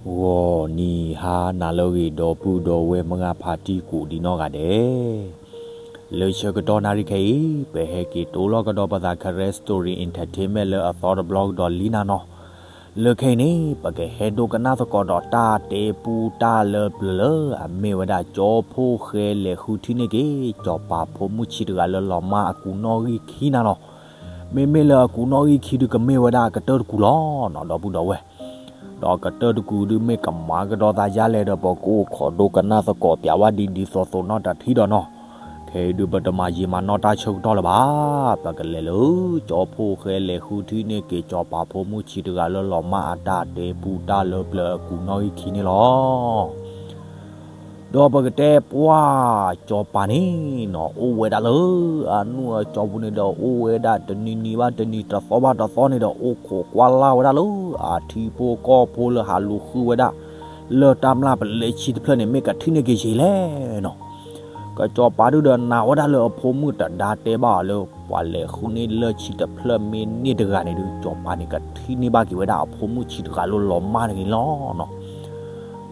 ဂီၤနံၤဟါနၤလၢအဂ့ၤ ဒီပုၢ်ဒီဝဲၢ်မုၢ်ဂၢ်ဖါတံၢ်ကိးဒံနီၢ်ဂၤဒဲး, လၢဆၢကတီၢ်နၣ်ရံၣ်ခဲအံၤ ပဟဲက့ၤတိလီၤကဒီးပသး Karen Story Entertainment လၢအသီတဘျီကဒီးလံနၤနီၤ. လၢခဲအံၤန့ၣ် ပကဟဲဒိကနၣ်သကိးဒီးတၢ်တဲပူတၢ်လၢပျၢၤလၢ အမ့ၢ်ဝဲဒၣ်ကၠီဖှိၣ်ဃဲလဲၤဃုထံၣ်န့ၢ်က့ၤ စီၤပၤဖိမုၣ်ဆံးတဂၤလၢလီၤမၢ်အကူးနီၣ်ဂံၢ်ခံနၤနီၤ. မ့မ့ၢ်လၢအကူးနီၣ်ဂံၢ်ခံဒုးကမ့ၢ်ဝဲဒၣ်အကတၢၢ်တကူးလီၤနီၤ ဒီပုၢ်ဒီဝဲၢ်. ဒီးအကတၢၢ်တကူးဒုးမ့ၢ်ကမၤကဒီးသးဒ်လဲၣ်ဒီး ပကအိၣ်ခိးဒိကနၣ်သကိးပၠးဝဲဒ်ဒ်သိးသိးနီတထံၣ်ဒီးနီၤ. ခဲအံၤဒုးပတမၤယံာ်မၤနီၢ်တၢ်ဆၢကတီၢ်လၢၤဘၣ်. ပကလဲၤလၢကၠီဖှိၣ်ဃဲလဲၤဃုထံၣ်န့ၢ်က့ၤ စီၤပၤဖိမုၣ်ဆံးတဂၤလၢလီၤမၢ်အတၢ်တဲပူတၢ်လၢပျၢၤအကူးနီၣ်ဂံၢ်ခံန့ၣ်လီၤ. ဒီးပကတဲပှၢ် စီၤပၤန့ၣ်နီၤ အိၣ်ဝဲဒၣ်လၢအနူၢ်အကၠီပူၤန့ၣ်ဒီး အိၣ်ဝဲဒၣ်တနံၤနံၤဘၣ်တနံၤ တသီဘၣ်တသီန့ၣ်ဒီး အိၣ်ခိးကွၢ်လၢ်ဝဲဒၣ်လၢ အထံဖိကီၢ်ဖိလၢဟးလူၤဃုဝဲဒၣ် လၢတၢ်မျၢ်ပလဲဆံတဖျၢၣ်န့ၣ် မ့ၢ်ကထံၣ်န့ၢ်က့ၤဆံးလဲၣ်နီၤ. ကၠီၤပၤဒုဒီးနာ်ဝဲဒၣ်လၢအဖိမုၣ်တဒါတဲဘၣ်အီၤလၢ ပှၤလဲၤဃုန့ၢ်လၢဆံတဖျၢၣ်မ့ၢ်န့ၢ်တဂၤန့ၣ်ဒုး ကၠီၤပၤန့ၣ် ကထံၣ်န့ၢ်ဘၣ်က့ၤဝဲဒၣ်အဖိမုၣ်ဆံးတဂၤလၢလီၤမၢ်တဂ့ၤန့ၣ်လီၤနီၤ.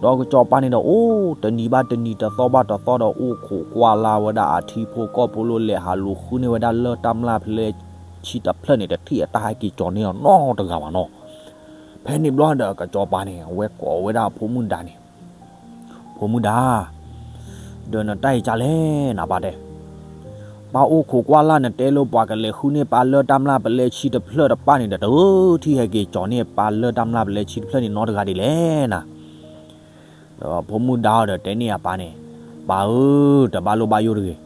ဒီးကၠီၤပၤန့ၣ်ဒီး အိၣ်တနံၤဘၣ်တနံၤ တသီဘၣ်တသီဒီး အိၣ်ခိးကွၢ်လၢ်ဝဲဒၣ်အထံဖိကီၢ်ဖိလၢလဲၤဟးလူၤဃုန့ၢ်ဝဲဒၣ်လၢတၢ်မျၢ်ပလဲဆံတဖျၢၣ်န့ၣ် တထံၣ်အတၢ်ဟဲက့ၤကၠီၤန့ၢ်အီၤနီတဂၤဘၣ်နီၤ. ဖဲန့ၣ်ဘျီဒီး ကၠီၤပၤန့ၣ် အဝဲကိးဝဲဒၣ်အဖိမုၣ်ဒါန့ၣ်, ဖိမုၣ်ဒါ, ဒီးနတၢ်အံၤကလဲၣ်နၤ ပၢ်တဲ, ပၢ်အိၣ်ခိးကွၢ်လၢ် နတဲလၢပှၤကလဲၤဃုန့ၢ်ပၢ်လၢတၢ်မျၢ်ပလဲဆံတဖျၢၣ်တပၢ်န့ၣ်ဒီး တထံၣ်ဟဲက့ၤကၠီၤန့ၢ်ပၢ်လၢတၢ်မျၢ်ပလဲဆံတဖျၢၣ်န့ၣ်နီတဂၤဒ်လဲၣ်နၤ. ဒီးဖိမုၣ်ဒါအီၤဒီးတဲန့ၢ်အပၢ်န့ၣ်, ပၢ်ဧၢ, တဘၣ်လိၣ်ဘၣ်ယိၣ်တဂ့ၤ,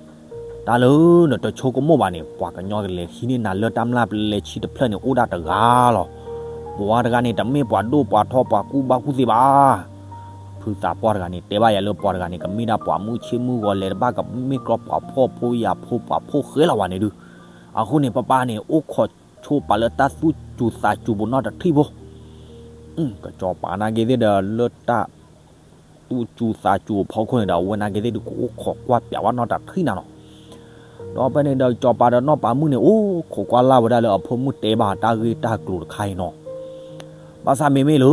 တၢ်လၢနတဆိကမိၣ်ဘၣ်န့ၣ် ပှၤကညီကလဲၤဃုန့ၢ်နၤလၢတၢ်မျၢ်ပလဲဆံတဖျၢၣ်န့ၣ် အိၣ်ဒၣ်တဂၤလီၤ. ပှၤတဂၤန့ၣ် တမ့ၢ်ပှၤဒိၣ်ပှၤထီပှၤကူၣ်ဘၣ်ကူၣ်သ့ဘၣ်. ဖုသးပှၢ်တဂၤန့ၣ် တဲဘၣ်ယၤလၢပှၤတဂၤန့ၣ် ကမ့ၢ်ဒၣ်ပှၤမုၢ်ဆ့ၣ်မုၢ်ဂီၤ လဲၤတဘၣ် ကမ့ၢ်ကျီပှၤဖှီၣ်ဖိယာ်ဖိ ပှၤဖှီၣ်ဃဲလီၤဝဲန့ၣ်ဒုး. အဃိန့ၣ် ပၢ်ပၢ်န့ၣ် အိၣ်ခိးဆိပာ်လၢတၢ်သူၣ်စူၤသးစူၤပူၤနီတထံၣ်ဖိ. ကၠီၤပၤနာ်က့ၤသ့ၣ်ဒီး လၢတၢ်သူၣ်စူၤသးစူၤအဖီခိၣ်န့ၣ်ဒီး အဝဲနာ်က့ၤသ့ၣ်ဒုး ကအိၣ်ခိးကွၢ်ပၠးဝဲနီတထံၣ်နၤနီၤ. ဒီးဖဲန့ၣ်ဒီး ကၠီၤပၤဒီးနီၢ်ပၤမုၣ်န့ၣ် အိၣ်ခိးကွၢ်လၢ်ဝဲဒၣ်လၢအဖိမုၣ်တဲဘၣ်တၢ်ဂ့ၢ်တၢ်ကျိၤတခါအံၤနီၤ. ဘၣ်ဆၣ်မ့မ့ၢ်လၢ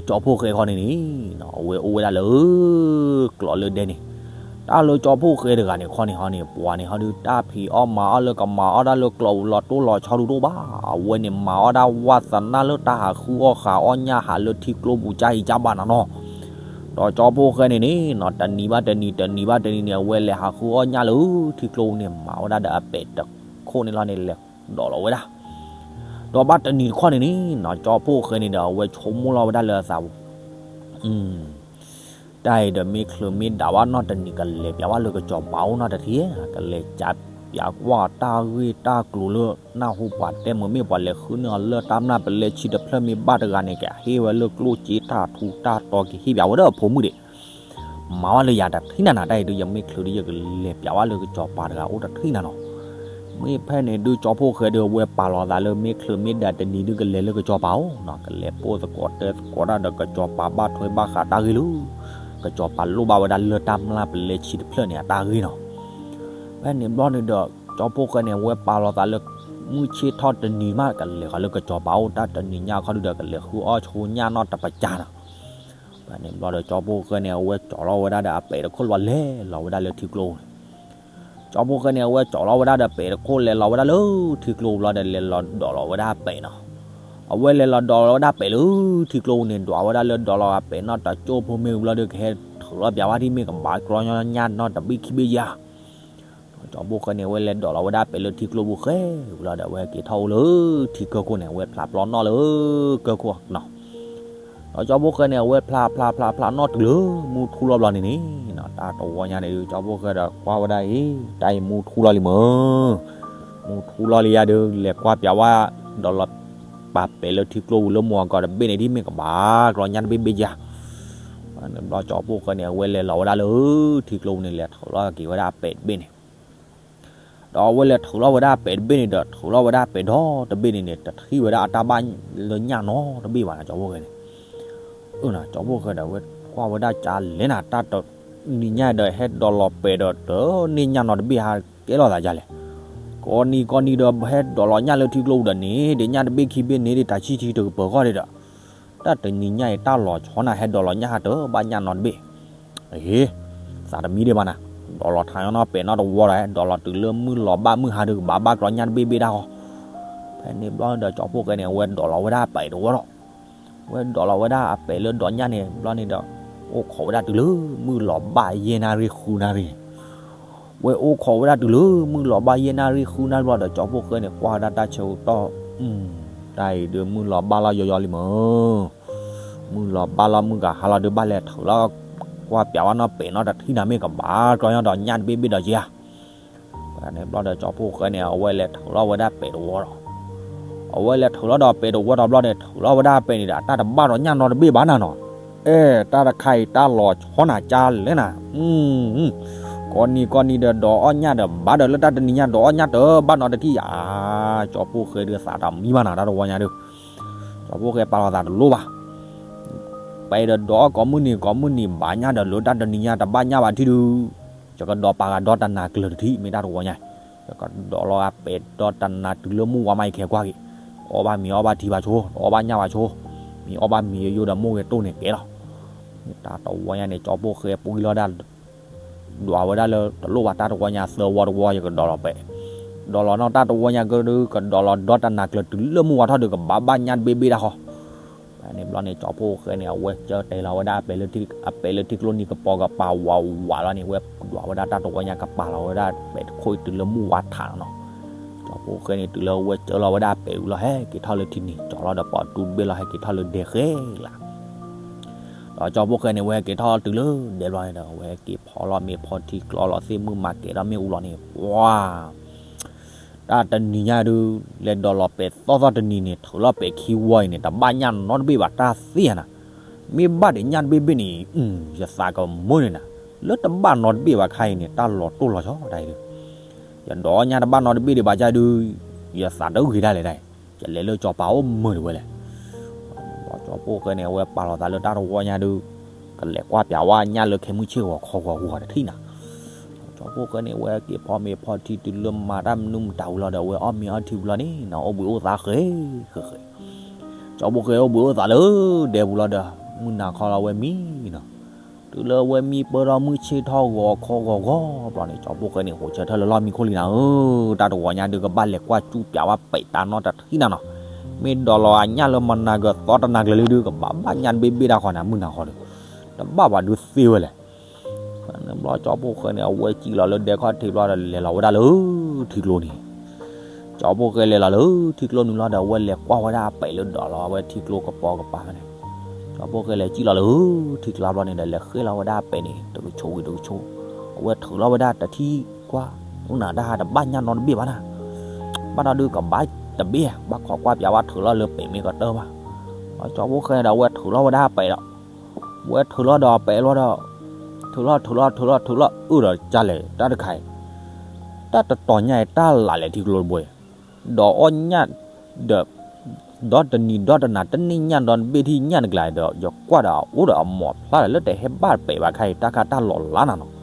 ကၠီၤဖိၣ်ဃဲခီန့ၣ်န့ၣ် အဝဲအိၣ်ဝဲဒၣ်လၢ ကျိးလၢဒဲန့ၣ်, တၢ်လၢကၠီၤဖိၣ်ဃဲတဂၤန့ၣ်ခီန့ၣ်ဟီန့ၣ် ပှၤန့ၣ်ဟီဒုး တၢ်ဖံးအီၣ်မၤအီၣ်လၢကမၤအီၣ်ဒၣ်လၢကျိးပူၤလီၤတိၢ်လီၤဆီဒုးတအိၣ်ဘၣ်. အဝဲန့ၣ်မၤအီၣ်ဒၣ်ဝါသနာလၢတၢ်ဟးဃုအီၣ်ဃုအီၣ်ညၣ် ဟးလၢထံကျိပူၤကၢ်အံၤကၢ်ဘၣ်နၤနီၤ. ဒီးကၠီၤဖိၣ်ဃဲန့ၣ်န့ၣ် တနံၤဘၣ်တနံၤ တနံၤဘၣ်တနံၤန့ၣ် အဝဲလဲၤဟးဃုအီၣ်ညၣ်လၢထံကျိပူၤန့ၣ် မၤဝဲဒၣ်ဒီးအပဲာ်တခိၣ်န့ၣ်လီၤန့ၣ် လဲၤဒိးလီၤဝဲဒၣ်. ဒီးဘၣ်တနံၤတခီန့ၣ်န့ၣ် ကၠီၤဖိၣ်ဃဲန့ၣ်ဒီး အဝဲဆိကမိၣ်လီၤဝဲဒၣ်လၢအသး တၢ်အံၤဒီးမ့ၢ်ချုးမ့ၢ်ဒၣ်ဝဲနီတနံၤ ကလဲၤပၠးဝဲလၢကစီၤပၤအိၣ်နီတထံၣ်, ကလဲၤကးပၠးကွၢ်တၢ်ဂ့ၢ်တၢ်ကျိၤလၢ နၢ်ဟူပှၤတဲမုာ်မ့ၢ်ပှၤလဲၤဃုန့ၢ်အီၤလၢတၢ်မျၢ်ပလဲဆံတဖျၢၣ်မ့ၢ်ဘၣ်တဂၤန့ၣ် ကဟ့ၣ်ဝဲလၢကျိၣ်စ့တၢ်ထူးတၢ်တီၤ ကဟ့ၣ်ပၠးဝဲဒီးအဖိမုၣ်ဒံး. မၤဝဲလၢယၤတထံၣ်နၤနၤ တၢ်အံၤဒုး ယမ့ၢ်ချုးဒုး ယကလဲၤပၠးဝဲလၢကစီၤပၤတဂၤအိၣ်တထံၣ်နၤနီၤ. မ့ၢ်ဖဲန့ၣ်ဒုး ကၠီၤဖိၣ်ဃဲဒုး အဝဲပာ်လီၤသးလၢမ့ၢ်ချုးမ့ၢ်ဒၣ်တနံၤဒုး ကလဲၤလၢကစီၤပၤအိၣ်နီၤ, ကလဲၤပိာ်သကိးတဲသကိးတၢ်ဒီးကစီၤပၤဘၣ်ထွဲဘၣ်ဃးတၢ်ဂ့ၢ်လၢ ကစီၤပၤလိၣ်ဘၣ်ဝဲဒၣ်လၢတၢ်မျၢ်ပလဲဆံတဖျၢၣ်န့ၣ် အတၢ်ဂ့ၢ်နီၤ. ဖဲန့ၣ်ဘျီန့ၣ်ဒီး ကၠီၤဖိၣ်ဃဲန့ၣ် အဝဲပာ်လီၤသးလၢ မုၢ်ဆ့ၣ်ထီၣ်တနံၤမး ကလဲၤဃီၤလၢကစီၤပၤအိၣ် တၢ်တနံၤညါခီဒုးဒီး ကလဲၤဃုအီၣ်ဆိညၣ်နီတပစၢ်နီၤ. ဖဲန့ၣ်ဘျီဒီး ကၠီၤဖိၣ်ဃဲန့ၣ် အဝဲကၠီၤလီၤဝဲဒၣ်ဒီးအပဲာ်တခိၣ်လီၤ လဲၤလီၤဝဲဒၣ်လၢထံကျိပူၤန့ၣ်. ကၠီၤဖိၣ်ဃဲန့ၣ် အဝဲကၠီၤလီၤဝဲဒၣ်ဒီးပဲာ်တခိၣ် လဲၤလီၤဝဲဒၣ်လၢထံကျိပူၤလီၤဒီး လဲၤလီၤဒိးလီၤဝဲဒၣ်အပဲာ်နီၤ. အဝဲလဲၤလီၤဒိးလီၤဝဲဒၣ်ပဲာ်လၢထံကျိပူၤန့ၣ် ဒွးဝဲဒၣ်လၢဒိးလီၤအပဲာ်နီတကၠိဖိမ့ၢ်ဝံၤလီၤဒီး ကဟဲထုးလီၤပၠးဝဲဒ်မ့ၢ်ကဘၣ်ကျီညါနီတဘ့ၣ်ခံဘ့ၣ်ယါ ကၠီၤဖိၣ်ဃဲန့ၣ် အဝဲလဲၤဒိးလီၤဝဲဒၣ်ပဲာ်လၢထံကျိပူၤဃဲဝံၤလီၤဒီး အဝဲက့ၤထီၣ်အိၣ်လၢထံကၢၢ်ခိၣ်န့ၣ် အဝဲဖျးပျီနီၣ်လၢကၢၢ်ခိၣ်နီၤ. ဒီးကၠီၤဖိၣ်ဃဲန့ၣ် အဝဲဖျးဖျးဖျးဖျးနီၣ်တုၤလၢမူထူလီၤဘျီန့ၣ်န့ၣ် တၢ်တဝီညါန့ၣ်ဒုး ကၠီၤဖိၣ်ဃဲဒီး ကွၢ်ဝဲဒၣ်အံၤ တၢ်အံၤမူထူလီၤလံမၢ်, မူထူလီၤလံယါဒုး လဲၤကွၢ်ပၠးဝဲ ဒိးလီၤပာ်ပဲာ်လၢထံကျိပူၤလၢမိၢ်အကီၢ်တဘ့ၣ်န့ၣ် ဒ်မ့ၢ်ကဘၣ်ကျီညါတဘ့ၣ်ဘ့ၣ်ယါ. ဘျီကၠီၤဖိၣ်ဃဲန့ၣ် အဝဲလဲၤလီၤဝဲဒၣ်လၢထံကျိပူၤန့ၣ် လဲၤထုးလီၤက့ၤဝဲဒၣ်အပဲာ်တဘ့ၣ်န့ၣ် ဒီးအဝဲလဲၤထုးလီၤဝဲဒၣ်ပဲာ်တဘ့ၣ်န့ၣ်ဒီး ထုးလီၤဝဲဒၣ်ပဲာ်ဒီတဘ့ၣ်န့ၣ်န့ၣ် တထံၣ်ဝဲဒၣ်အတၢ်ဘၣ်လၢညၣ်နီတဘ့ၣ်ဘၣ်နီၤ ကၠီၤဖိၣ်ဃဲန့ၣ်. အၢ ကၠီၤဖိၣ်ဃဲဒီး အဝဲကွၢ်ဝဲဒၣ်ကလဲၣ်နၤ တၢ်တနံၤညါဒီး ဟဲဒိးလီၤပဲာ်ဒီး တန့ၢ်ညၣ်နီတဘ့ၣ် ဟးကဲလီၤသးဒ်လဲၣ်. ကိးနံၤကိးနံၤဒီး ဟဲဒိးလီၤညၣ်လၢထံကျိပူၤဒီးန့ၣ် ဒ်ညၣ်တဘ့ၣ်ခံဘ့ၣ်န့ၣ် ဒ်တၢ်ဆံၣ်ဆံၣ်တကပၤဃီဒီး တၢ်တနံၤညါအံၤ တၢ်လီၤဆီနၤ ဟဲဒိးလီၤညၣ်ဟးတၢ်ဘၣ်ညၣ်နီတဘ့ၣ်. အ့, သးတမံဒံးဘၣ်နၤ, ဒိးလီၤထးညီနီၣ်ပဲာ်နီတဝီဒီး ဒိးလီၤတုၤလၢမုၢ်လီၤဘၣ်မုၢ်ဟါဒီး ကဘၣ်ဘၣ်ကျီညၣ်တဘ့ၣ်ဘ့ၣ်တၢ်ဃီ. ဖဲန့ၣ်ဘျီဒီး ကၠီဖှိၣ်ဃဲန့ၣ် အဝဲဒိးလီၤဝဲဒၣ်အပဲာ်တဝီဒီး ဝဲဒိးလီၤဝဲဒၣ်အပဲာ်လၢဒိးညၣ်န့ၣ် ဘျီန့ၣ်ဒီး အိၣ်ခိးဝဲဒၣ်တုၤလၢ မုၢ်လီၤဘၣ်ယဲၢ်နၣ်ရံၣ်ဃုနၣ်ရံၣ်န့ၣ်, ဝဲအိၣ်ခိးဝဲဒၣ်တုၤလၢ မုၢ်လီၤဘၣ်ယဲၢ်နၣ်ရံၣ်ဃုနၣ်ရံၣ်ဘျီဒီး ကၠီဖှိၣ်ဃဲန့ၣ် ကွၢ်ဝဲဒၣ်တၢ်ဆၢကတီၢ်, တၢ်အံၤဒုး မုၢ်လီၤဘၣ်လီၤယိယိလံမး, မုၢ်လီၤဘၣ်လီၤ မုၢ်ကဟါလီၤဒုး ဘၣ်လဲၤထုးလီၤ ကွၢ်ပၠးဝဲနီၣ်ပဲာ်နီတထံၣ်နၤ မ့ၢ်ကဘၣ်ကျီညၣ်ဒီးညၣ်တဘ့ၣ်ဘ့ၣ်ဒီးက့ဧါ. ဖဲန့ၣ်ဘျီဒီး ကၠီဖှိၣ်ဃဲန့ၣ် အဝဲလဲၤထုးလီၤဝဲဒၣ်ပဲာ်တဝီဒီး, အဝဲလဲၤထုးလီၤဒီးပဲာ်တဝီဒီးဘျီန့ၣ် ထုးလီၤဝဲဒၣ်ပဲာ်န့ၣ်ဒီး တၢ်တဘၣ်ဒီးညၣ်နီတဘ့ၣ်ဘၣ်နၤနီၤ. အဲ, တၢ်တခါအံၤ တၢ်လီၤဆီနၤကၢ်လဲၣ်နၤ, ကိးနံၤကိးနံၤဒီး ဒိးအီၣ်ညၣ်ဒီး ဘၣ်ဒီးလၢတၢ်တနံၤညါ ဒိးအီၣ်ညၣ်တဘၣ်နီတထံၣ်ဧါ. ကၠီဖှိၣ်ဃဲဒုး သးတမံဘၣ်နၤ တၢ်တဝီညါဒုး, ကၠီဖှိၣ်ဃဲပာ်လီၤသးတလိၣ်ဘၣ်. ပဲဒီးဒိးအီၣ်ကိးမုၢ်နံၤကိးမုၢ်နံၤ ဘၣ်ညၣ်ဒီးလၢတၢ်တနံၤညါ တဘၣ်ညၣ်ဘၣ်ထံၣ်ဒုး, ယကဒိးပာ်ဂၤဒီတနၤကျၢၤတထံၣ် မ့ၢ်တၢ်တဝီညါ, ယကဒိးလီၤအပဲာ်ဒီတနၤတုၤလၢမုၢ်ဝါမး ယခဲကွၢ်က့ၤ, အီၣ်ဘၣ်မ့ၤအီၣ်ဘၣ်ထံဘၣ်ဆိ, အီၣ်ဘၣ်ညၣ်ဘၣ်ဆိ, မ့ၢ်အီၣ်ဘၣ်မ့ၤယိယိဒီး မိၢ်ဂဲၤတိၢ်န့ၣ်ကဲလီၤ. မ့ၢ်တၢ်တဝီညါန့ၣ် ကၠီဖှိၣ်ဃဲပှံၤလီၤဒၣ် ဒွးဝဲဒၣ်လၢတလိၣ်ဘၣ် တၢ်တဝီညါသၢဝီတဝီ ယကဒိးလီၤပဲာ်, ဒိးလီၤနီၣ်တၢ်တဝီညါကဒုး ကဒိးလီၤဒီတနၤကျၢၤတုၤလၢမုၢ်ဝါထီၣ်ဒုး ကဘၣ်ဘၣ်ညၣ်တဘ့ၣ်ဘ့ၣ်တၢ်ဃီ. ဖဲန့ၣ်ဘျီန့ၣ် ကၠီဖှိၣ်ဃဲန့ၣ် အဝဲကၢတဲလီၤဝဲဒၣ် အပဲာ်လၢထံကျိနံၤကပီၤကပၤဝးဝးလီၤန့ၣ် ဝဲဒွးဝဲဒၣ်တၢ်တဝီညါကပၤလီၤဝဲဒၣ်ပဲာ်တခိၣ်အံၤတုၤလၢမုၢ်ဝါထးနီၤ. ကၠီဖှိၣ်ဃဲန့ၣ် တုၤလၢဝဲကၢလီၤဝဲဒၣ်ပဲာ်ဝံၤလီၤ ဟဲက့ၤထီၣ်လၢထံန့ၣ် ကၠီလီၤဒီးပိာ်တူတဘ့ၣ်လီၤ ဟဲက့ၤထီၣ်လၢဒဲဃဲလး ဒီးကၠီဖှိၣ်ဃဲန့ၣ် ဝဲဟဲက့ၤထီၣ်တုၤလၢဒဲဘျီန့ၣ်ဒီး ဝဲဟဲက့ၤဖီလီၤမ့ၤဖီထံကျိလီၤသ့ၣ်မုၢ်မၤကဲၤထီၣ်မ့ၣ်အူလီၤန့ၣ် ပှၤ တၢ်တနံၤညါဒုး လဲၤဒိးလီၤပဲာ်သီသီတနံၤန့ၣ် ထုးလီၤပဲာ်ခံဝီအံၤန့ၣ် တဘၣ်ညၣ်နီတဘ့ၣ်ဘၣ်တၢ်သ့ဧါနၤ. မ့ၢ်ဘၣ်ဒီးညၣ်တဘ့ၣ်ဘ့ၣ်န့ၣ် ယသးကမုာ်န့ၣ်နၤ. လၢတဘၣ်နီတဘ့ၣ်ဘၣ်ခါအံၤန့ၣ် တၢ်လီၤတိၢ်လီၤဆီတၢ်အံၤဒုး ယဒိးအီၣ်ညၣ်တဘၣ်နီတဘ့ၣ်ဒံးဘၣ်ကၢ်ဒုး ယသးတဂ့ၤဒၣ်လဲာ်ဒၣ်အံၤ ယလဲၤလၢကၠီၤပၤအိၣ်မုာ်ဒံးဝဲလဲၣ်. ကၠီဖှိၣ်ဃဲန့ၣ် အဝဲပာ်လီၤသးလၢတၢ်တဝီညါဒုး ကလဲၤကွၢ်ပၠးဝဲညၣ်လၢခဲမုၢ်ဆ့ၣ်ဂီၤခီဂီၤဂီၤတထံၣ်နၤ. ကၠီဖှိၣ်ဃဲန့ၣ် အဝဲက့ၤဖီမ့ၤဖီထံတုၤလၢမၤတၢ်မနုၤမတၤဝံၤလီၤဒီး အဝဲအီၣ်မ့ၤအီထံဝံၤလီၤန့ၣ်နီၤ အိၣ်ဘှံးအိၣ်သါဃဲဃဲဃဲ ကၠီဖှိၣ်ဃဲအိၣ်ဘှံးအိၣ်သါလၢဒဲပူၤလီၤဒီး မုၢ်နၤခီလီၤဝဲမံနီၤ. တုၤလၢအဝဲမံပၢၢ်ထီၣ်မုၢ်ဆ့ၣ်ထီၣ်ဂီၤခီဂီၤဂီၤဘျီန့ၣ် ကၠီဖှိၣ်ဃဲန့ၣ် ဟိးဆၢထၢၣ်လၢလီၢ်မံခိၣ်လံနၤဧၢ. တၢ်တဝီညါဒုးကဘၣ်လဲၤကွၢ်ကူပၠးဝဲပဲာ်တၢ်နီတထံၣ်နၤနီၤ. မ့ၢ်ဒိးလီၤအညၣ်လၢမနၤကသီတနၤကျၢၤလံဒုး ကဘၣ်ဘၣ်ညၣ်တဘ့ၣ်ဘ့ၣ်တၢ်ဃီန့ၣ် မုၢ်နၤဃီဒီး တဘၣ်ဘၣ်ဒုးသ့ဝဲလဲၣ်. ဖဲန့ၣ်ဘျီကၠီဖှိၣ်ဃဲန့ၣ် အဝဲစံၣ်လီၤလၢဒဲခီၣ်ထံးဘျီဒီး လဲၤလီၤဝဲဒၣ်လၢထံကျိန့ၣ် ကၠီဖှိၣ်ဃဲလဲၤလီၤလၢထံကျိနုာ်လီၤဒီး အဝဲလဲၤကွၢ်ဝဲဒၣ်အပဲာ်လၢဒိးလီၤဝဲထံကျိကပီၤကပၤဖဲန့ၣ်, ကၠီဖှိၣ်ဃဲလဲၤစံၣ်လီၤလၢထံကျါဘျီန့ၣ်ဒီး လဲၤဃ့လီၤဝဲဒၣ်အပဲာ်န့ၣ် တကဆိးဝံၤတကဆိး, အဝဲထုးလီၤဝဲဒၣ်တထံၣ်ကွၢ်, အိၣ်နၤတၢ်ဟးတဘၣ်ညၣ်နီတဘ့ၣ်ဘၣ်နၤ, ဘၣ်ဒီးဒုးကဘၣ်တဘ့ၣ်ဧါ, ဘၣ်ခိးကွၢ်ပၠးဝဲထုးလီၤလၢပဲာ်မ့ၢ်ကတၢၢ်ဘၣ်, ဒီးကၠီဖှိၣ်ဃဲဒီး အဝဲထုးလီၤဝဲဒၣ်အပဲာ်ဒီး ဝဲထုးလီၤဒီးအပဲာ်လီၤဒီး, ထုးလီၤထုးလီၤထုးလီၤထုးလီၤအုၣ်ဒီးကလဲၣ် တၢ်တခါအံၤ, တၢ်တတီၤညါအံၤ တၢ်လးလဲၤထံကျိတဘိအံၤ, ဒီးအီၣ်ညၣ်ဒီး, ဒီတနံၤဒီတနၤ တန့ၢ်ညၣ်ဒီးတဘ့ၣ်ထံၣ်ညၣ်တကျါဒီး ယကွၢ်ဒီးအအိၣ်ဒီးအမိာ်ဖျါဒီး လၢတဟဲဘၣ်ပဲာ်ဘၣ်ခါအံၤ တၢ်ခါတၢ်လီၤလးနၤနီၤ.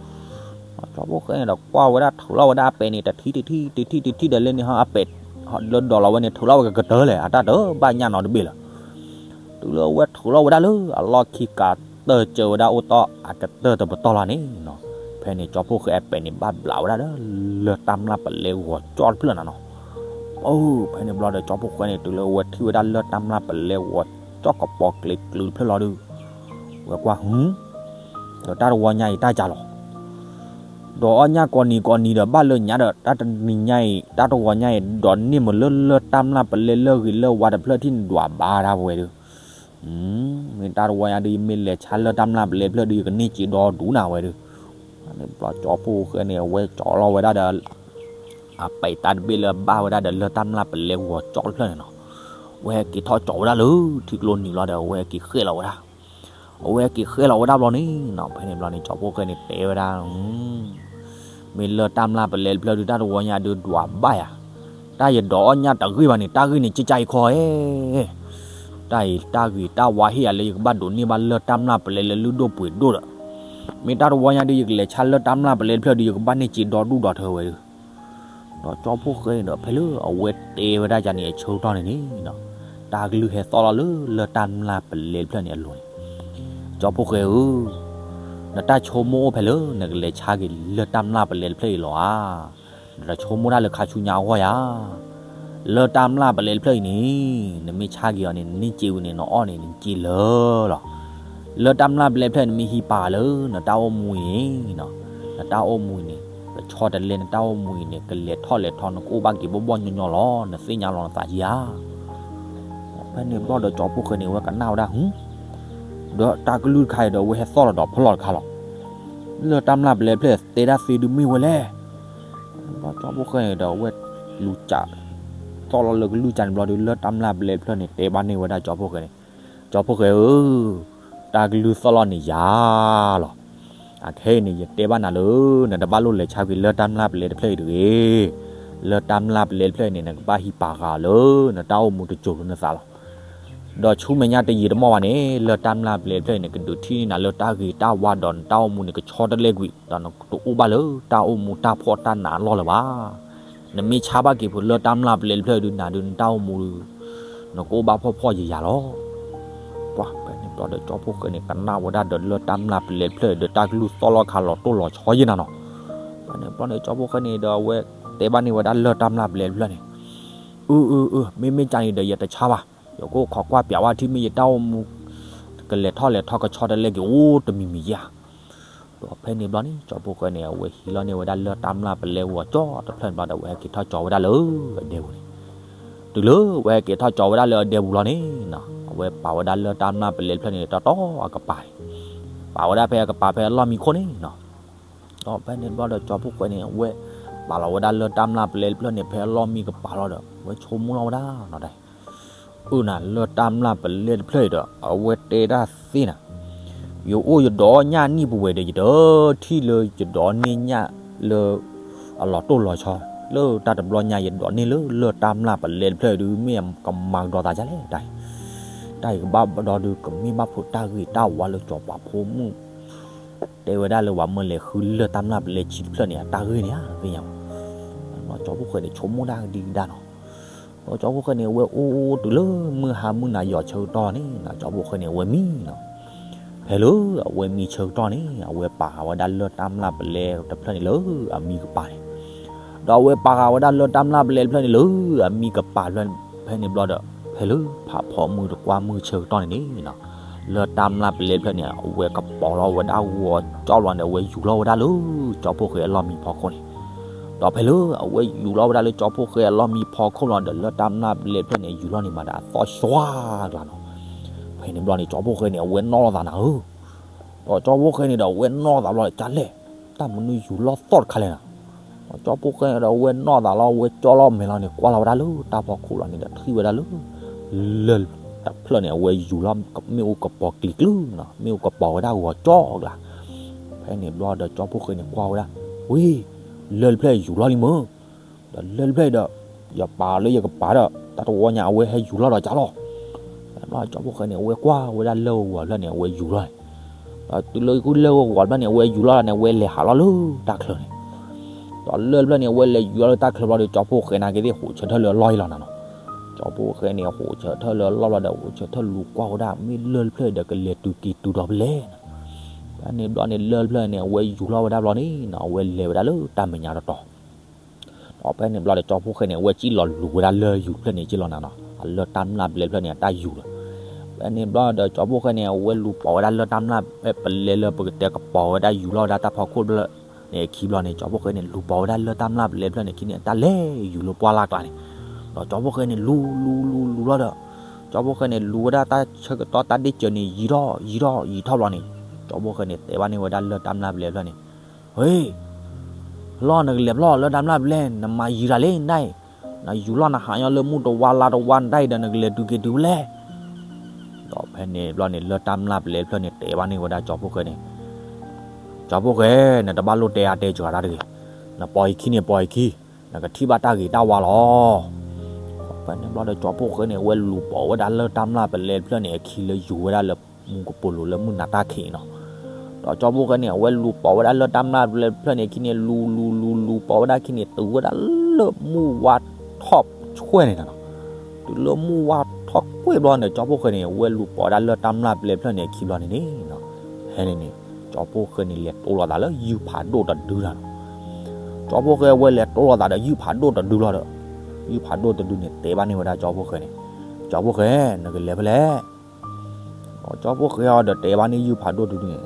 ကၠီဖှိၣ်ဃဲန့ၣ်ဒီး ကွၢ်ဝဲဒၣ်ထုးလီၤဝဲဒၣ်အပဲာ်န့ၣ် တထံၣ်တထံၣ် တထံၣ်တထံၣ်ဒီး လၢန့ၣ်ဟီအပဲာ်, လၢဒိးလီၤဝဲန့ၣ် ထုးလီၤဝဲကကတၢၢ်လဲၣ် အတၢ်တဘၣ်ညၣ်နီတဘ့ၣ်လၢၤ တုၤလၢအဝဲထုးလီၤဝဲဒၣ်လၢအလီၢ်ခံကတၢၢ် စၢၤဝဲဒၣ်အိၣ်တီၢ်အကတၢၢ်တပတီၢ်လီၤန့ၣ်နီၤ, ဖဲန့ၣ် ကၠီဖှိၣ်ဃဲအပဲာ်န့ၣ် ဘၣ်ဘျးဝဲဒၣ်ဒီး လၢၢ်တၢ်မျၢ်ပလဲဂီၤကၠီတဖျၢၣ်နၤနီၤ. အိ, ဖဲန့ၣ်ဘျီဒီး ကၠီဖှိၣ်ဃဲန့ၣ် တုၤလၢအဝဲထံၣ်ဝဲဒၣ်လၢၢ်တၢ်မျၢ်ပလဲဂီၤကၠီကပီၤကျဲၤကျုးတဖျၢၣ်လီၤဒီး ဝဲကွၢ်ဟု, ဒီးတၢ်တဝီညါအံၤတၢ်ကၢ်လီၤ ဒီးအီၣ်ညၣ်ကိးနံၤကိးနံၤဒီး ဘၣ်လၢညါဒီး တၢ်တနံၤညါအံၤ တၢ်တဝီညါအံၤ ဒိးန့ၢ်မုာ်လၢလၢၢ်တၢ်မျၢ်ပလဲလၢၢ်ဂ့ၤလၢၢ်ဝါတဖျၢၣ်ထံၣ်န့ၣ် ဒွးဘါတၢ်ပဝဲဒုး, မ့ၢ်တၢ်တဝီညါဒုး ယမ့ၢ်လဲၤဆါလၢၢ်တၢ်မျၢ်ပလဲတဖျၢၣ်ဒုး ယကန့ၢ်စ့ဒီဒူၣ်နၤဝဲဒုး, ဘျီကၠီဖှိၣ်ဃဲန့ၣ် အဝဲကၠီလီၤဝဲဒၣ်ဒီး အပဲာ်တၢ်တဘ့ၣ်လၢအဘၣ်ဝဲဒၣ်ဒီးလၢၢ်တၢ်မျၢ်ပလဲဂီၤကၠီတဖျၢၣ်န့ၣ်နီၤ, ဝဲဟဲက့ၤထီၣ်ကၠီဝဲဒၣ်လၢထံကျိနံၤလီၤဒီး အဝဲဟဲက့ၤဃဲလီၤဝဲဒၣ် အဝဲဟဲက့ၤဃဲလီၤဝဲဒၣ်ဘျီန့ၣ်နီၤ, ဖဲန့ၣ်ဘျီန့ၣ် ကၠီဖှိၣ်ဃဲန့ၣ်တဲဝဲဒၣ် မ့ၢ်လၢၢ်တၢ်မျၢ်ပလဲတဖျၢၣ်ဒုး တၢ်တဝီညါဒုးဒွးဘၣ်ယၤ, တၢ်ယဒိးအီၣ်ညၣ်တဂ့ၢ်ဘၣ်န့ၣ် တၢ်ဂ့ၢ်န့ၣ် ကၠကၠအံၤခီဧၢ, တၢ်အံၤတၢ်ဂ့ၤတၢ်ဝါဟ့ၣ်ယၤလၢယကဘၣ်ဒိးန့ၢ်ဘၣ်လၢၢ်တၢ်မျၢ်ပလဲလၢလုၢ်ဒိၣ်ပှ့ၤဒိၣ်ဒီး, မ့ၢ်တၢ်တဝီညါဒုး ယကလဲၤဆါလၢၢ်တၢ်မျၢ်ပလဲတဖျၢၣ်ဒုး ယကဘၣ်န့ၢ်စ့ဒီဒူၣ်ဒီထၢဝဲဒုး ဒီးကၠီဖှိၣ်ဃဲန့ၣ်ဒီး ဖဲလၢအဝဲတဲဝဲဒၣ်ယၤန့ၣ် အဆၢကတီၢ်န့ၣ်န့ၣ်နီၤ, တၢ်ကလုၢ်ဟဲသီၣ်လီၤလၢလၢၢ်တၢ်မျၢ်ပလဲတဖျၢၣ်န့ၣ်အလိၤန့ၣ်, ကၠီဖှိၣ်ဃဲဧၢ, နတၢ်ဆိကမိၣ်အိၣ်ဖဲလၢနကလဲၤဆါက့ၤလၢၢ်တၢ်မျၢ်ပလဲတဖျၢၣ်အံၤလီၤဧါ. နတဆိကမိၣ်တၢ်လၢခါဆူညါအဂီၢ်ဧါ. လၢၢ်တၢ်မျၢ်ပလဲတဖျၢၣ်အံၤန့ၣ် နမ့ၢ်ဆါက့ၤအီၤန့ၣ် နန့ၢ်စ့ဝံၤန့ၣ် နအီၣ်န့ၣ် နစ့လၢာ်လီၤ. လၢၢ်တၢ်မျၢ်ပလဲတဖျၢၣ်န့ၣ် မ့ၢ်ဟံးပာ်လၢနတၢ်အိၣ်မူအံၤန့ၣ်, နတၢ်အိၣ်မူအံၤန့ၣ် ကဆီတလဲနတၢ်အိၣ်မူအံၤန့ၣ် ကလဲၤထီၣ်လဲၤထီ နကအိၣ်ဘၣ်က့ၤဘီၣ်ဘီၣ်ညီညီလီၤ. နသ့ၣ်ညါလီၤနသးဧါ. ဖဲန့ၣ်ဘျီဒီးကၠီဖှိၣ်ဃဲန့ၣ် အဝဲကနၣ်ဝဲဒၣ် ဒီးတၢ်ကလုၢ်တခါအံၤဒီး အဝဲဟဲသီၣ်လီၤဒီးဖီလီၤတခါလီၤ. လၢၢ်တၢ်မျၢ်ပလဲတဖျၢၣ်တဲဒၣ်သ့ဒုးမ့ၢ်ဝဲလဲၣ်. ဘျီကၠီဖှိၣ်ဃဲန့ၣ်ဒီး အဝဲလူၤကး သီၣ်လီၤလၢကလုၢ်ကၢန့ၣ်ဘျီဒီး လၢၢ်တၢ်မျၢ်ပလဲတဖျၢၣ်န့ၣ် တဲဘၣ်န့ၢ်ဝဲဒၣ်ကၠီဖှိၣ်ဃဲန့ၣ်, ကၠီဖှိၣ်ဃဲဧၢ, တၢ်ကလုၢ်သီၣ်လီၤန့ၣ်ယၤလီၤ. အခဲအံၤန့ၣ် ယတဲဘၣ်နၤလၢ နတဘၣ်လိၣ်လဲၤဆါကွံာ်လၢၢ်တၢ်မျၢ်ပလဲတဖျၢၣ်အံၤတဂ့ၤ. လၢၢ်တၢ်မျၢ်ပလဲတဖျၢၣ်အံၤန့ၣ် နကဘၣ်ဟံးပာ်ဃာ်အီၤလၢနတၢ်အိၣ်မူတစိၤလၢနသးလီၤ. ဒီးဆူမဲာ်ညါတယံာ်တမီၢ်ဘၣ်န့ၣ် လၢၢ်တၢ်မျၢ်ပလဲတဖျၢၣ်အံၤန့ၣ် ကဒုးထံၣ်န့ၢ်နၤလၢတၢ်ဂ့ၤတၢ်ဝါဒီးနတၢ်အိၣ်မူန့ၣ် ကဆီတလဲကွံာ် ဒီးနတအိၣ်ဘၣ်လၢတၢ်အိၣ်မူတၢ်ဖှီၣ်တၢ်နးအလီၢ်လၢၤဘၣ်. နမ့ၢ်ဆါဘၣ်က့ၤဖုးလၢၢ်တၢ်မျၢ်ပလဲတဖျၢၣ်ဒုး နၤဒုးနတၢ်အိၣ်မူဒုး နကအိၣ်ဘၣ်ဖှီၣ်ဖှီၣ်ယာ်ယာ်လီၤ. ပှၤဖဲန့ၣ်ဘျီဒီးကၠီဖှိၣ်ဃဲန့ၣ် ကနၣ်ဝဲဒၣ်ဒီးလၢၢ်တၢ်မျၢ်ပလဲတဖျၢၣ်အံၤဒီး တၢ်ကလုၢ်သီၣ်လီၤခါလီၤတိၢ်လီၤဆီယဲၢ်နၤနီၤ. ဖဲန့ၣ်ဘျီန့ၣ် ကၠီဖှိၣ်ဃဲန့ၣ်ဒီး အဝဲတဲဘၣ်န့ၢ်ဝဲဒၣ်လၢၢ်တၢ်မျၢ်ပလဲတဖျၢၣ်န့ၣ်, အၢ အၢ အၢ မ့မ့ၢ်ကန့ၣ်ဒီး ယတဆါဘၣ်, ယကအိၣ်ခိးကွၢ်ပျးဝဲထံၣ်မ့ၢ်ယတၢ်အိၣ်မူ ကလဲၤထီၣ်လဲၤထီ ကဆီတလဲက့ၤအိၣ်တမံၤမံၤဧါ. ဒီးဖဲန့ၣ်ဘျီန့ၣ် ကၠီဖှိၣ်ဃဲန့ၣ် အဝဲဟံးလီၤန့ၢ်ဝဲဒၣ်လၢၢ်တၢ်မျၢ်ပလဲဂီၤကၠီတဖျၢၣ်န့ၣ်ဘျီဒီး အဝဲဟဲက့ၤထီၣ်ကၠီဝဲဒၣ်လၢအဒဲပူၤန့ၣ်, တုၤလၢအဝဲဟဲက့ၤထီၣ်ကၠီဝဲဒၣ်လၢအဒဲပူၤလီၤန့ၣ်နီၤ, အဝဲပာ်ဝဲဒၣ်လၢၢ်တၢ်မျၢ်ပလဲတဖျၢၣ်န့ၣ် တီတီအကပၤန့ၣ်, ပာ်ဝဲဒၣ်ဖဲအကပၤဖဲအလီၢ်မံခိၣ်န့ၣ်နီၤ. ဒီးဖဲန့ၣ်ဘျီဒီးကၠီဖှိၣ်ဃဲန့ၣ် အဝဲပာ်လီၤဝဲဒၣ်လၢၢ်တၢ်မျၢ်ပလဲတဖျၢၣ်န့ၣ် ဖဲအလီၢ်မံကပၤလီၤဒီး အဝဲဆိကမိၣ်လီၤဝဲဒၣ်နီၤ, အၢ နၤလၢၢ်တၢ်မျၢ်ပလဲတဖျၢၣ်အံၤဒီး အဝဲတဲဒၣ်သ့နၤ, ယအိၣ်ယဒိးညၣ်နံၣ်ပူၤဝဲဒီး ယတထံၣ်လၢယဒိးန့ၢ်ညၣ်လၢ အလီၤတိၢ်လီၤဆီ, လၢတၢ်တဘျီညါယဒိးန့ၢ်လၢလၢၢ်တၢ်မျၢ်ပလဲတဖျၢၣ်အံၤဒုး မ့ၢ်ကမၤကဒီးသးဒ်လဲၣ်တၢ်အံၤ, တၢ်အံၤကဘၣ်ဒီးဒုး ကမ့ၢ်ဘၣ်ဖိတၢ်ဂ့ၤတၢ်ဝါလၢစီၤပၤဖိမုၣ် တဲဝဲဒၣ်လၢပှၤမၢလဲၤဃုလၢၢ်တၢ်မျၢ်ပလဲဆံတဖျၢၣ်န့ၣ် အတၢ်ဂ့ၢ်န့ၣ်ဧါ သ့ၣ်ညါဘၣ်. ကၠီဖှိၣ်ဃဲန့ၣ် ဆိကမိၣ်တၢ်ကဒံကဒါနီၤ. ဒီးကၠီဖှိၣ်ဃဲန့ၣ် အဝဲအိၣ်အိၣ်တုၤလၢမုၢ်ဟါမုၢ်နၤယီၤဆၢကတီၢ်န့ၣ်နီၤ ကၠီဖှိၣ်ဃဲန့ၣ် အဝဲမံနီၤ. ဖဲလၢအဝဲမံဆၢကတီၢ်န့ၣ် အဝဲပာ်ဃာ်ဝဲဒၣ်လၢၢ်တၢ်မျၢ်ပလဲတဖျၢၣ်န့ၣ်လၢအမံကပၤန့ၣ်, ဒီးအဝဲပာ်ဃာ်ဝဲဒၣ်လၢၢ်တၢ်မျၢ်ပလဲတဖျၢၣ်န့ၣ်လၢအမံကပၤတဖျၢၣ်န့ၣ် ဖဲန့ၣ်ဘျီဒီး ဖဲလၢဖးဖီမုၢ်တကွၢ်မုၢ်ဆၢကတီၢ်န့ၣ်န့ၣ်နီၤ, လၢၢ်တၢ်မျၢ်ပလဲတဖျၢၣ်န့ၣ် အဝဲကပီၤလီၤဝဲဒၣ်ဂီၤကၠီလီၤန့ၣ် အဝဲယူၤလီၤဝဲဒၣ်လၢကၠီဖှိၣ်ဃဲအလီၢ်မံဖီခိၣ်န့ၣ်, ဒီးဖဲလၢအဝဲယူၤလီၤဝဲဒၣ်လၢကၠီဖှိၣ်ဃဲအလီၢ်မံဖီခိၣ်လီၤဒီး လၢၢ်တၢ်မျၢ်ပလဲတဖျၢၣ်န့ၣ် ယူၤလီၤန့ၣ်မးဒီးအသီၣ်ရွၤကျါနီၤ. ဖဲန့ၣ်ဘျီန့ၣ် ကၠီဖှိၣ်ဃဲန့ၣ် အဝဲနီၣ်လီၤသးနၤဧၢ ဒီးကၠီဖှိၣ်ဃဲန့ၣ်ဒီး အဝဲနီၣ်သးဘျီဒီး ကလဲၣ်, တၢ်မနုၤယူၤလီၤသီၣ်တခါလဲၣ်နီၤ. ဒီးကၠီဖှိၣ်ဃဲန့ၣ်ဒီး အဝဲနီၣ်သးလီၤ အဝဲကၠီလီၤမဲာ်လီၤန့ၣ် ကွၢ်လီၤဝဲဒၣ်လၢတၢ်ဖီခိၣ်လီၤန့ၣ်ဒီး ထံၣ်ဝဲဒၣ်လၢ လၢၢ်တဖျၢၣ်န့ၣ် အဝဲယူၤလီၤ မ့ၣ်အူကပီၤကျံၤကျုၤနီၤ, မ့ၣ်အူကပီၤဝဲဒၣ်ဂီၤကၠီကျါ. ဖဲန့ၣ်ဘျီဒီး ကၠီဖှိၣ်ဃဲန့ၣ် ကွၢ်ဝဲဒၣ်, ဝ့ၢ်, လၢၢ်တဖျၢၣ်ယူၤလီၤလံမၢ် ဒီးလၢၢ်တဖျၢၣ်အံၤဒီး ယပာ်လၢယကပၤဒီး တၢ်တဝီညါ အဝဲဟဲယူၤလီၤဒီးကၢ်လီၤ. ဖဲန့ၣ်ဘျီ ကၠီဖှိၣ်ဃဲန့ၣ် အဝဲကွၢ်ဝဲဒၣ်လၢၢ်ဂီၤတဖျၢၣ်န့ၣ် အဝဲယူၤလီၤန့ၣ်, ဒီးတုၤလၢလၢၢ်ဂီၤတဖျၢၣ်န့ၣ် အဝဲယူၤလီၤလီၤန့ၣ် အဝဲလဲၤဟးလီၤလၢတၢ်ချၢန့ၣ်, ဒီးလၢၢ်တဖျၢၣ်န့ၣ် အဝဲလဲၤယူၤလီၤလၢတၢ်ချၢဘျီဒီး ကၠီဖှိၣ်ဃဲန့ၣ်က့ၤသ့ၣ် ဟူးဆၢထၢၣ်လၢအလီၢ်အံၤလီၤနၤနီၤ. ကၠီဖှိၣ်ဃဲန့ၣ် ဟူးဆၢထၢၣ်လၢအလီၢ်ဘျီဒီး ဟူးဆၢထၢၣ်လူၤကွၢ်ဝဲဒၣ် မ့ၢ်လၢၢ်တဖျၢၣ်အံၤဒီး ကလဲၤတုၤက့ၤတုၤဒီးဖဲလဲၣ်နီၤ. ဖဲန့ၣ်ဘျီန့ၣ် လၢၢ်တဖျၢၣ်န့ၣ် အဝဲယူၤလီၤဝဲဒၣ်ဘျီန့ၣ်နီၤ အဝဲလဲၤဝဲဒၣ်လၢတၢ်မဲာ်ညါတတီၤ ဒီးဖဲန့ၣ်ဘျီဒီး ကၠီဖှိၣ်ဃဲန့ၣ် အဝဲစံၣ်လီၤလူၤဝဲဒၣ်လၢၢ်ယူၤတဖျၢၣ်န့ၣ် က့ၤလီၤနၤနီၤ, အလၢၢ်တၢ်မျၢ်ပလဲတဖျၢၣ်န့ၣ် အတၢ်ယူၤလီၤ. ဖဲန့ၣ်ဘျီဒီး ကၠီဖှိၣ်ဃဲန့ၣ် အဝဲလူၤပိာ်ဝဲဒၣ်လၢၢ်တၢ်မျၢ်ပလဲလၢပကတဲကပီၤဝဲဒၣ်ယူၤလီၤဝဲဒၣ်တၢ်ဖီခိၣ်တဖျၢၣ်န့ၣ်အခံဘျီန့ၣ် ကၠီဖှိၣ်ဃဲန့ၣ် လူၤပိာ်ဝဲဒၣ်လၢၢ်တၢ်မျၢ်ပလဲတဖျၢၣ်န့ၣ်အခံန့ၣ် အတၢ်လဲၤယူၤလၢပှၢ်လၢ်ကျါန့ၣ်, ဒီးကၠီဖှိၣ်ဃဲန့ၣ် လူၤလူၤလူၤလူၤလီၤဒီး ကၠီဖှိၣ်ဃဲန့ၣ် လူၤဝဲဒၣ်တၢ်ဆၢကတီၢ်တၢ်ဒ့ၣ်စၢၤန့ၣ် ယံာ်ထီၣ်ယံာ်ထီၣ်ယံာ်ထီၣ်ဘျီန့ၣ် ကၠီဖှိၣ်ဃဲန့ၣ် တဲဘၣ်န့ၢ်ဝဲဒၣ်လၢၢ်တၢ်မျၢ်ပလဲတဖျၢၣ်န့ၣ်, ဟ့ လီၤနကလဲၤဖျီၣ်လၢၢ်တၢ်မျၢ်ပလဲ နမၤယံာ်တၢ်လံနဒၣ်အံၤ, နယူၤလီၤနဟးညီလၢမုၢ်တဝါလါတဝါနဒၣ်အံၤဒီး နကလဲၤတုၤက့ၤတုၤဖဲလဲၣ်. ဒီးဖဲန့ၣ်ဘျီန့ၣ် လၢၢ်တၢ်မျၢ်ပလဲတဖျၢၣ်န့ၣ် တဲဘၣ်န့ၢ်ဝဲဒၣ်ကၠီဖှိၣ်ဃဲန့ၣ်, ကၠီဖှိၣ်ဃဲ နတဘၣ်လိၣ်တဲအါတဲစှၤတၢ်တဂ့ၤ, နပိာ်ယခံန့ၣ်ပိာ်ယခံ, နကထံၣ်ဘၣ်တၢ်ဂ့ၤတၢ်ဝါလီၤ. ဖဲန့ၣ်ဘျီဒီး ကၠီဖှိၣ်ဃဲန့ၣ် အဝဲလူၤပိာ်ဝဲဒၣ်လၢၢ်တၢ်မျၢ်ပလဲတဖျၢၣ်န့ၣ် အခံလၢယူၤဝဲဒၣ်လၢမူကပိာ်လိၤလၢမုၢ်နၤတၢ်ခံးနီၤ. ဒီးကၠီဖှိၣ်ဃဲန့ၣ် အဝဲလူၤပိာ်ဝဲဒၣ်လၢၢ်တၢ်မျၢ်ပလဲတဖျၢၣ်န့ၣ် အခံန့ၣ် လူၤလူၤလူၤလူၤပိာ်ဝဲဒၣ်အခံန့ၣ် တုၤဝဲဒၣ်လၢမုၢ်ဝါထီၣ်ဆွဲန့ၣ်နီၤ, တုၤလၢမုၢ်ဝါ ထီၣ်ကွ့ၢ်ဘျီန့ၣ် ကၠီဖီၣ်ဃဲန့ၣ် ဝဲလူၤပိာ်ဝဲဒၣ်လၢၢ်တၢ်မျၢ်ပလဲဖျၢၣ်န့ၣ်အခံဘျီန့ၣ်န့ၣ်, ဖဲန့ၣ်န့ၣ် ကၠီဖီၣ်ဃဲန့ၣ် လဲၤတိလိာ်သးလၢယုၢ်ဖးဒိၣ်တဒုလီၤ. ကၠီဖီၣ်ဃဲဝဲလဲၤတိလိာ်သးဒီးယုၢ်ဖးဒိၣ်တဒုလီၤဒီး, ယုၢ်ဖးဒိၣ်တဒုန့ၣ် တဲဘၣ်န့ၢ်ဝဲဒၣ်ကၠီဖီၣ်ဃဲန့ၣ်, ကၠီဖီၣ်ဃဲ, နကလဲၤဖဲလဲၣ်. ကၠီဖီၣ်ဃဲအီၤဒီးတဲဘၣ်န့ၢ်ယုၢ်ဖးဒိၣ်တဒုန့ၣ်,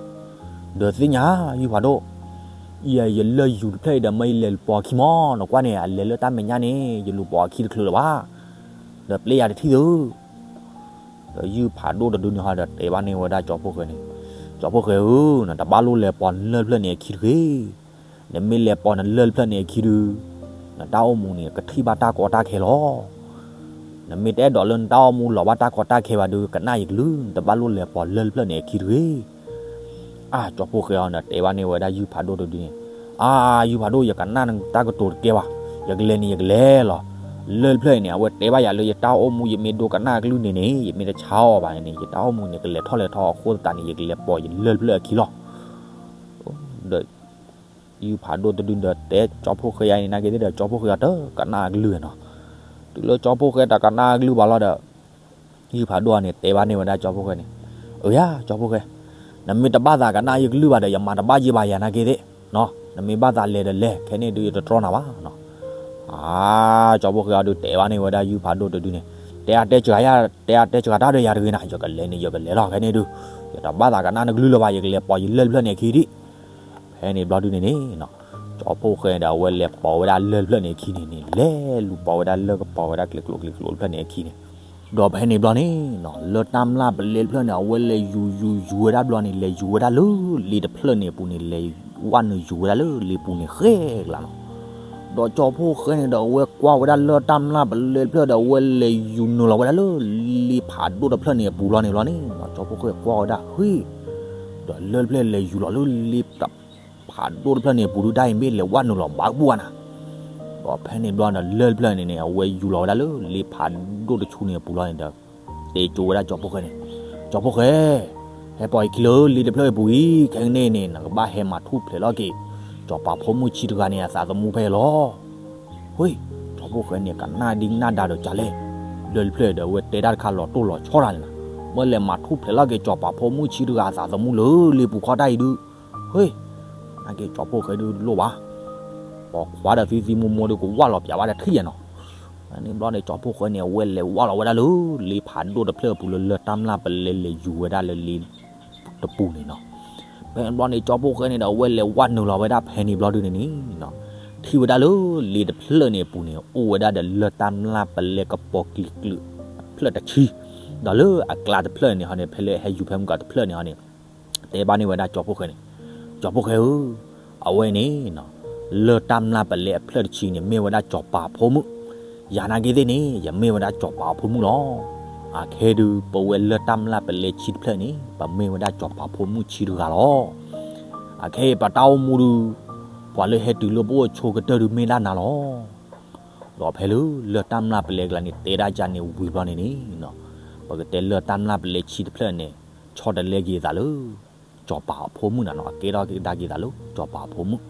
ဒီးသ့ၣ်ညါ ယုၢ်ဖးဒိၣ်, ယလၢၢ်ယူၤတဖျၢၣ်အံၤဒီး မ့ၢ်ယလဲၤပိာ်အခံမီၢ်, နကွၢ်န့ၣ် အလဲၤလၢတၢ်မဲာ်ညါန့ၣ် ယလူၤပိာ်အခံတချုးလၢၤဘၣ်, ဒီးပျဲယၤတထံၣ်သု ဒီးယုၢ်ဖးဒိၣ်တဒုန့ၣ်ဟီဒီးတဲဘၣ်န့ၢ်ဝဲဒၣ်ကၠီဖီၣ်ဃဲန့ၣ်, ကၠီဖီၣ်ဃဲဧၢ, နတဘၣ်လိၣ်လဲၤပိာ်နလၢၢ်တဖျၢၣ်န့ၣ်အခံတဂ့ၤ. နမ့ၢ်လဲၤပိာ်နလၢၢ်တဖျၢၣ်န့ၣ်အခံဒု, နတၢ်အိၣ်မူန့ၣ် ကထံၣ်ဘၣ်တၢ်ကီတၢ်ခဲလီၤ. နမ့ၢ်တအဲၣ်ဒိးလၢနတၢ်အိၣ်မူလီၤဘၣ်တၢ်ကီတၢ်ခဲဘၣ်ဒီး ကနၣ်ယကလုၢ်, နတဘၣ်လိၣ်လဲၤပိာ်လၢၢ်တဖျၢၣ်န့ၣ်အခံတဂ့ၤ. အါ ကၠီဖီၣ်ဃဲအီၤဒီးတဲဘၣ်န့ၢ်ဝဲဒၣ်ယုၢ်ဖးဒိၣ်တဒုန့ၣ်, အါ ယုၢ်ဖးဒိၣ် ယကနၣ်နတၢ်ကတိၤတကဲဘၣ်, ယကလဲၤန့ၣ်ယကလဲၤလီၤ. လၢၢ်တဖျၢၣ်အံၤန့ၣ် အဝဲတဲဘၣ်ယၤလၢယတၢ်အိၣ်မူ ယမ့ၢ်ဒိကနၣ်အကလုၢ်န့ၣ်န့ၣ် ယမ့ၢ်တဆါအီၤဘၣ်န့ၣ် ယတၢ်အိၣ်မူန့ၣ် ကလဲၤထီၣ်လဲၤထီအဃိသတးန့ၣ် ယကလဲၤပိာ်ယလၢၢ်တဖျၢၣ်အခံလီၤ. ဒီး ယုၢ်ဖးဒိၣ်တဒုဒီးတဲကၠီဖီၣ်ဃဲအံၤန့ၣ် နာ်က့သ့ၣ်ဒီး ကၠီဖီၣ်ဃဲအီၤတကနၣ်အကလုၢ်နီၤ. တုၤလၢကၠီဖီၣ်ဃဲတကနၣ်အကလုၢ်ဘၣ်လီၤဒီး ယုၢ်ဖးဒိၣ်အံၤန့ၣ် တဲဘၣ်န့ၢ်ဝဲဒၣ်ကၠီဖီၣ်ဃဲန့ၣ်, အၢ ယၤ ကၠီဖီၣ်ဃဲ, နမ့ၢ်တဘၣ်သးကနၣ်ယကလုၢ်ဘၣ်ဒီး ယမၤတဘၣ်ယဲဘၣ်ယၤနာ်က့သ့ၣ်, နမ့ၢ်ဘၣ်သးလဲၤဒီးလဲၤ ခဲန့ၣ်ဒုးယတတြီနၤဘၣ်နီၤ. အါ ကၠီဖီၣ်ဃဲအီၤဒုးတဲဘၣ်န့ၢ်ဝဲဒၣ်ယုၢ်ဖးဒိၣ်တဒုန့ၣ်, တဲအါတဲစှၤယၤ တဲအါတဲစှၤတၢ်ဒီးယၤတဂ့ၤနၤ, ယကလဲၤန့ၣ် ယကလဲၤလီၤ ခဲန့ၣ်ဒုး, ယတဘၣ်သးကနၣ်နကလုၢ်လၢၤဘၣ် ယကလဲၤပိာ်ယလၢၢ်တဖျၢၣ်န့ၣ်အခံဒံး. ဖဲန့ၣ်ဘျီဒုန့ၣ်န့ၣ် ကၠီဖီၣ်ဃဲဒီး အဝဲလဲၤပိာ်ဝဲဒၣ်လၢၢ်တဖျၢၣ်န့ၣ်အခံန့ၣ်န့ၣ် လဲၤလူၤပိာ်ဝဲဒၣ်လၢၢ်ကပီၤဝဲဒၣ်ကျဲၤကျိၤကျဲၤကျိၤတဖျၢၣ်န့ၣ်အခံန့ၣ်, ဒီးဖဲန့ၣ်ဘျီန့ၣ် လၢၢ်တၢ်မျၢ်ပလဲတဖျၢၣ်န့ၣ် အဝဲလဲၤယူၤယူၤယူၤဝဲဒၣ်ဘျီန့ၣ် လဲၤယူၤဝဲဒၣ်လၢလ့တဖျၢၣ်န့ၣ်အပူၤန့ၣ် လဲၤဝဲနုာ်ယူၤဝဲဒၣ်လၢလ့ပူၤန့ၣ်ဃဲကျါနီၤ. ဒီးကၠီဖီၣ်ဃဲန့ၣ်ဒီး အဝဲကွၢ်ဝဲဒၣ်လၢၢ်တၢ်မျၢ်ပလဲတဖျၢၣ်ဒီး အဝဲလဲၤယူၤနုာ်လီၤဝဲဒၣ်လၢလ့ဖးဒိၣ်တဖျၢၣ်န့ၣ်အပူၤလီၤန့ၣ်ဘျီန့ၣ် ကၠီဖီၣ်ဃဲကွၢ်ဝဲဒၣ် ဟ့ၣ်, ဒီးလၢၢ်တဖျၢၣ်လဲၤယူၤလီၤလၢလ့ဖးဒိၣ်တဖျၢၣ်န့ၣ်အပူၤဒုး တၢ်အံၤမ့ၢ်လဲၤဝဲနုာ်လီၤဘၣ်ပူၤဧါနၤ. ဒီးဖဲန့ၣ်ဘျီန့ၣ် လၢၢ်တဖျၢၣ်န့ၣ်န့ၣ် အဝဲယူၤလီၤဝဲဒၣ်လၢလ့ဖးဒိၣ်တဆူန့ၣ်အပူၤလီၤန့ၣ်ဒီး တဲကၠိဝဲဒၣ်ကၠီဖီၣ်ဃဲန့ၣ်, ကၠီဖီၣ်ဃဲ, ဟဲပိာ်ယခံလၢလ့တဖျၢၣ်အပူၤအံၤ ခဲကနံၣ်န့ၣ် နကဘၣ်ဟဲမၤထူၣ်ဖျဲးလီၤက့ၤ စီၤပၤဖိမုၣ်ဆံတဂၤန့ၣ် အသးသမူဖဲအံၤလီၤ. ဟ့ၣ်, ကၠီဖီၣ်ဃဲန့ၣ် ကနၣ်ဒံကနၣ်ဒါဒီးကလဲၣ်, လၢၢ်တဖျၢၣ်ဒီး အဝဲတဲတၢ်တခါလီၤတိၢ်လီၤဆီတၢ်န့ၣ်လီၤ. မ့ၢ်လဲၤမၤထူၣ်ဖျဲးလီၤက့ၤ စီၤပၤဖိမုၣ်ဆံတဂၤအသးသမူလၢလ့ပူၤခီတၢ်အံၤဒုး, ဟ့ၣ်, နာ်က့ကၠီဖီၣ်ဃဲဒုးလိၣ်ဘၣ် ပိာ်ခွါဒီးသုသံမိၢ်မိၢ်ဒီး ကဝၢ်လီၤပၠးဘၣ်တထံၣ်ယဲၢ်နီၤ. ဖဲန့ၣ်ဘျီန့ၣ် ကၠီဖီၣ်ဃဲန့ၣ် အဝဲလဲၤဝၢ်လီၤဝဲဒၣ်လၢ လ့ဖးဒိၣ်တဖျၢၣ်အပူၤလၢလၢၢ်တၢ်မျၢ်ပလဲလဲၤယူၤဝဲဒၣ်လၢလ့တပူၤန့ၣ်နီၤ. ဖဲန့ၣ်ဘျီန့ၣ် ကၠီဖီၣ်ဃဲန့ၣ်ဒီး အဝဲလဲၤဝၢ်နုာ်လီၤဝဲဒၣ်ဖဲန့ၣ်ဘျီဒုန့ၣ်န့ၣ်နီၤ, ထံၣ်ဝဲဒၣ်လၢလ့တဖျၢၣ်န့ၣ်အပူၤန့ၣ် အိၣ်ဝဲဒၣ်ဒီးလၢၢ်တၢ်မျၢ်ပလဲကပီၤကျံၤကျုးအဖျၢၣ်တဆံ, ဒီးလၢအကျါတဖျၢၣ်န့ၣ်ဟီန့ၣ် ဖဲလၢဟဲယူၤဖဲမုၢ်ကီးတဖျၢၣ်န့ၣ်ဟီန့ၣ် တဲဘၣ်န့ၢ်ဝဲဒၣ်ကၠီဖီၣ်ဃဲန့ၣ်, ကၠီဖီၣ်ဃဲဧၢ, အဝဲန့ၣ် လၢၢ်တၢ်မျၢ်ပလဲအဖျၢၣ်တဆံန့ၣ် မ့ၢ်ဝဲဒၣ်စီၤပၤဖိမုၣ်, ယၤနာ်က့သ့ၣ်န့ၣ် ယမ့ၢ်ဝဲဒၣ်စီၤပၤဖိမုၣ်လီၤ. အခဲဒုး ပဝဲလၢၢ်တၢ်မျၢ်ပလဲဆံတဖျၢၣ်န့ၣ် ပမ့ၢ်ဝဲဒၣ်စီၤပၤဖိမုၣ်ဆံတဂၤလီၤ. အခဲအံၤပတၢ်အိၣ်မူဒုး ပှၤလၢဟဲတုၤလၢပအိၣ်အဆိကတၢၢ်ဒုးမ့ၢ်ဒၣ်နၤလီၤ. ဒီးဖဲလၢ လၢၢ်တၢ်မျၢ်ပလဲကျါန့ၣ် တဲဒၣ်ကန့ၣ်ဝံၤဘျီန့ၣ်န့ၣ်, ပကတဲလၢၢ်တၢ်မျၢ်ပလဲဆံတဖျၢၣ်န့ၣ် ဆီတလဲက့ၤသးလၢ စီၤပၤအဖိမုၣ်နၤနီၤ, အကဲထီၣ်ကဒါက့ၤသးလၢ စီၤပၤအဖိမုၣ်.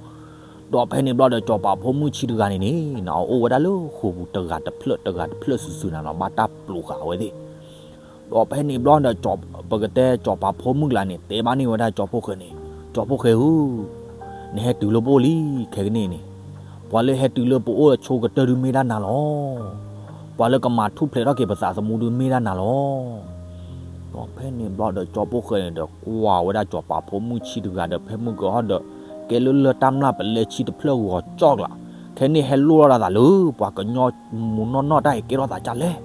ဒီးဖဲန့ၣ်ဘျီဒီး စီၤပၤဖိမုၣ်ဆံတဂၤန့ၣ်န့ၣ်နီၤ အအိၣ်ဝဲဒၣ်လၢဃိာ်ပူၤတဂၤတဖျၢၣ်တဂၤတဖျၢၣ်စုာ်စုာ်နၤနီၤ, ဘၣ်တၢ်ပျိးဃာ်အဝဲသ့ၣ် ဒီးဖဲန့ၣ်ဘျီဒီး ပကတဲစီၤပၤဖိမုၣ်ကျါန့ၣ် တဲဘၣ်န့ၢ်ဝဲဒၣ်ကၠီဖီၣ်ဃဲန့ၣ်, ကၠီဖီၣ်ဃဲဧၢ, နဟဲတုၤလၢပအိၣ်လံခဲကနံၣ်န့ၣ်, ပှၤလၢဟဲတုၤလၢပအိၣ်အဆိကတၢၢ်ဒုးမ့ၢ်ဒၣ်နၤလီၤ. ပှၤလၢကမၤထူၣ်ဖျဲးထီၣ်က့ၤပသးသမူဒုးမ့ၢ်ဒၣ်နၤလီၤ. ဒီးဖဲန့ၣ်ဘျီဒီး ကၠီဖီၣ်ဃဲန့ၣ်ဒီး ကွၢ်ဝဲဒၣ်စီၤပၤဖိမုၣ်ဆံတဂၤဒီး ဖဲမုၢ်ကဟီၣ်ဒီး ကဲလၢလၢၢ်တၢ်မျၢ်ပလဲဆံတဖျၢၣ်ဂီၤကၠီၣ်ကျါ, ခဲန့ၣ်ဟဲလိၣ်ထီၣ်ဒၣ်သးလၢ ပှၤကညီမူးနီၢ်နီၢ်တၢ်အံၤကဲထီၣ်သးကၢ်လဲၣ်.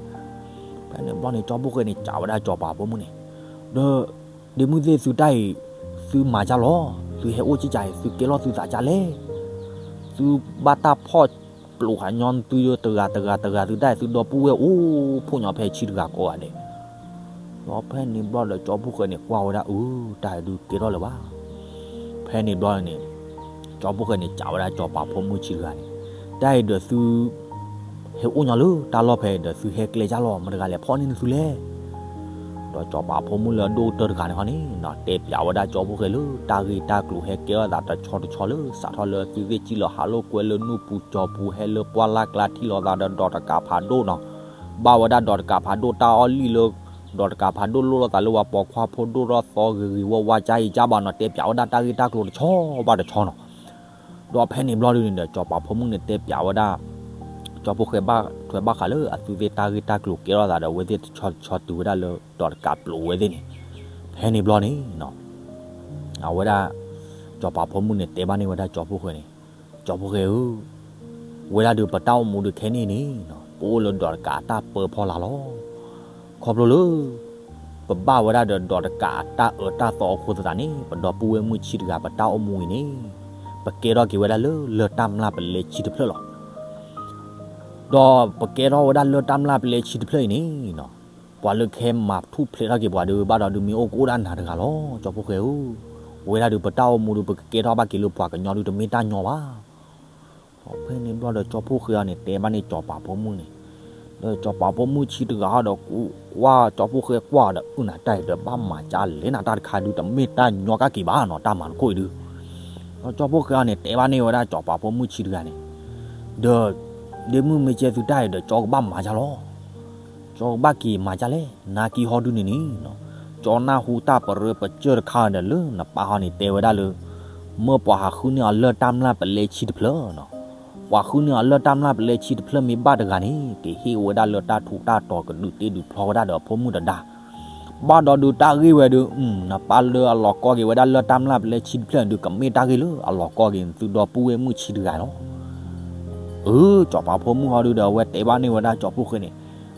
ဖဲန့ၣ်ဘျီန့ၣ် ကၠီဖီၣ်ဃဲန့ၣ် စံးဝဲဒၣ်စီၤပၤဖိမုၣ်န့ၣ်, ဒီး ဒ့မုၢ်သ့ၣ်သုတၢ်အံၤ သုမၤကၢ်လီၤ, သုဟဲအိၣ်ကံကၢ်အံၤ သုကဲထီၣ်သုသးကၢ်လဲၣ်. သုဘၣ်တၢ်ဖီၣ်ပျိးဃာ်ညီသုတဂၤတဂၤတဂၤသုတၢ်အံၤ သုဒီပုၢ်ဝဲၢ်အိၣ်ဖှိၣ်ညီဖဲဆံတဂၤကိးဂၤဒဲး. ဒီးဖဲန့ၣ်ဘျီဒီး ကၠီဖီၣ်ဃဲန့ၣ် ကွၢ်ဝဲဒၣ်အု တၢ်အံၤဒုးကဲထီၣ်လၢၤဘၣ် ဖဲန့ၣ်ဘျီန့ၣ် ကၠီဖီၣ်ဃဲန့ၣ် စံးဝဲဒၣ်စီၤပၤဖိမုၣ်ဆံတဂၤန့ၣ်, တၢ်အံၤဒီးသု ဟဲအိၣ်ညီလၢတၢ်လီၢ်ဖဲဒီး သုဟဲကျဲကၢ်လီၤ မတၤတဂၤလဲၤဖီၣ်န့ၢ်သုလဲၣ်. ဒီးစီၤပၤဖိမုၣ်လၢအဒိၣ်ကတၢၢ်တဂၤန့ၣ်ဟီန့ၣ် တဲပျးဝဲဒၣ်ကၠီဖီၣ်ဃဲလၢ တၢ်ဂ့ၢ်တၢ်ကျိၤဟဲကဲထီၣ်သးတဆီတဆီလၢ စးထီၣ်လၢသုသ့ၣ်ကံၣ်လီၤဟးလိာ်ကွဲလၢနူၢ်ပူၤကၠီပူၤ ဟဲလၢပှၢ်လၢ်ကျါထံၣ်လိာ်သးဒီး ဒီးတကးဖးဒိၣ်နီၤ ဘၣ်ဝဲဒၣ်ဒီးတကးဖးဒိၣ်တၢ်အီၣ်လံၣ်လၢ ဒီးတကးဖးဒိၣ်လိၣ်လိာ်သးလၢပှၤပိာ်ခွါဖိဒိၣ်ထီၣ်သီဂ့ၤဂ့ၤဝါဝါ ကါအံၤကါဘၣ်နီၤ, တဲပၠးဝဲဒၣ်တၢ်ဂ့ၢ်တၢ်ကျိၤတဆီဘၣ်တဆီနီၤ. ဒီးဖဲန့ၣ်ဘျီဒုန့ၣ်ဒီး ကၠီၤပၤဖိမုၣ်န့ၣ်တဲပၠးဝဲဒၣ် ကၠီဖီၣ်ဃဲ ဘၣ်ထွဲဘၣ်ဃးလၢအသုသ့ၣ်တၢ်ဂ့ၢ်တၢ်ကျိၤကဲထီၣ်သးဒီး အဝဲသ့ၣ်တဆီတဆီတုၤဝဲဒၣ်လၢဒီးတကးပျိးဝဲသ့ၣ်န့ၣ်, ဖဲန့ၣ်ဘျီန့ၣ် အဝဲဒၣ် ကၠီၤပၤဖိမုၣ်န့ၣ် တဲဘၣ်န့ၢ်ဝဲဒၣ်ကၠီဖီၣ်ဃဲန့ၣ်, ကၠီဖီၣ်ဃဲဧၢ, ဝဲဒၣ်ဒုးပတၢ်အိၣ်မူဒုးခဲန့ၣ်န့ၣ် ပအိၣ်လၢဒီးတကးအတၢ်ပၢဖီလာ်လီၤ. ခီဖျိလၢ ပဘၣ်ဝဲဒၣ်ဒီးဒီးတကးအတၢ်အၢတၢ်သီအဃိသတးန့ၣ် ပဒီပုၢ်ဝဲၢ်မုၣ်ဆံးတဂၤပတၢ်အိၣ်မူအံၤန့ၣ် ပကဲထီၣ်က့ၤဝဲဒၣ်လၢလၢၢ်တၢ်မျၢ်ပလဲဆံတဖျၢၣ်လီၤ. ဒီးပကဲထီၣ်ဝဲဒၣ်လၢၢ်တၢ်မျၢ်ပလဲဆံတဖျၢၣ်အံၤန့ၣ် ပှၤလၢကဟဲမၤထူၣ်ဖျဲးထီၣ်က့ၤပှၤဒုး ဘၣ်ဒီးဒုးမ့ၢ်အိၣ်ကအိၣ်ဒၣ်နၤတဂၤလီၤ ကၠီဖီၣ်ဃဲဧၢ, ဝဲဒၣ်ဒုးပတၢ်အိၣ်မူဒုး ပကကဲထီၣ်ဘၣ်က့ၤလၢပှၤကညီဒုးတမ့ၢ်တၢ်ညီဘၣ်. ဖဲန့ၣ်ဘျီဒီးကၠီဖီၣ်ဃဲအံၤန့ၣ် တဲဘၣ်န့ၢ်ကၠီၤပၤဖိမုၣ်န့ၣ်, ဒီးကၠီၤပၤဖိမုၣ်ဆံးတဂၤဟီဒီး ကွၢ်ကၠီဖီၣ်ဃဲကွၢ်ဒီး အုၣ်နၤတၢ်အံၤဒီး ဘၣ်မၤကၢ်လဲၣ်နၤ တၢ်တခါဒုးတမ့ၢ်တၢ်ညီကၣ်က့ၤဘၣ်နီၤ တၢ်မၤတခိၣ်အံၤဒုး. ဒီးကၠီဖီၣ်ဃဲအံၤန့ၣ် တဲဘၣ်န့ၢ်ဝဲဒၣ်ကၠီၤပၤဖိမုၣ်ဆံးတဂၤန့ၣ်, ဒီး ဒ့မုၣ်မ့ၢ်ကဲသုတၢ်အံၤဒီး ကၠီကဘၣ်မၤကၢ်လီၤ. ကၠီကဘၣ်က့ၤမၤကၢ်လဲၣ် နာ်က့ဟီဒုန့ၣ်န့ၣ် ကၠီနၢ်ဟူတၢ်ပရၢပစၢၢ်တခါဒီး လၢနပၢ်ဟီန့ၣ်တဲဝဲဒၣ်လၢ မၢပှၤဟးဃုန့ၢ်အီၤလၢၢ်တၢ်မျၢ်ပလဲဆံတဖျၢၣ်နီၤ. ပှၤဃုန့ၢ်အီၤလၢၢ်တၢ်မျၢ်ပလဲဆံတဖျၢၣ်မ့ၢ်ဘၣ်တဂၤန့ၣ် ကဟ့ၣ်ဝဲဒၣ်လၢတၢ်ထူးတၢ်တီၤ ကဒုးတ့ဒုးဖျီဝဲဒၣ်ဒီးအဖိမုၣ်တဒါ ဘၣ်ဒီးဒုးတၢ်ဂ့ၢ်ဝဲဒုး နပၢ်လၢအလီၤကီက့ၤဝဲဒၣ်လၢၢ်တၢ်မျၢ်ပလဲဆံတဖျၢၣ်န့ၣ်ဒုး ကမ့ၢ်တၢ်ဂ့ၢ်လၢအလီၤကီက့ၤ သုဒီပုၢ်ဝဲၢ်မုၣ်ဆံးတဂၤလီၤ. အၢ ကၠီၤပၤဖိမုၣ်ဟီဒုဒီး အဝဲတဲဘၣ်န့ၢ်ဝဲဒၣ်ကၠီဖီၣ်ဃဲန့ၣ်,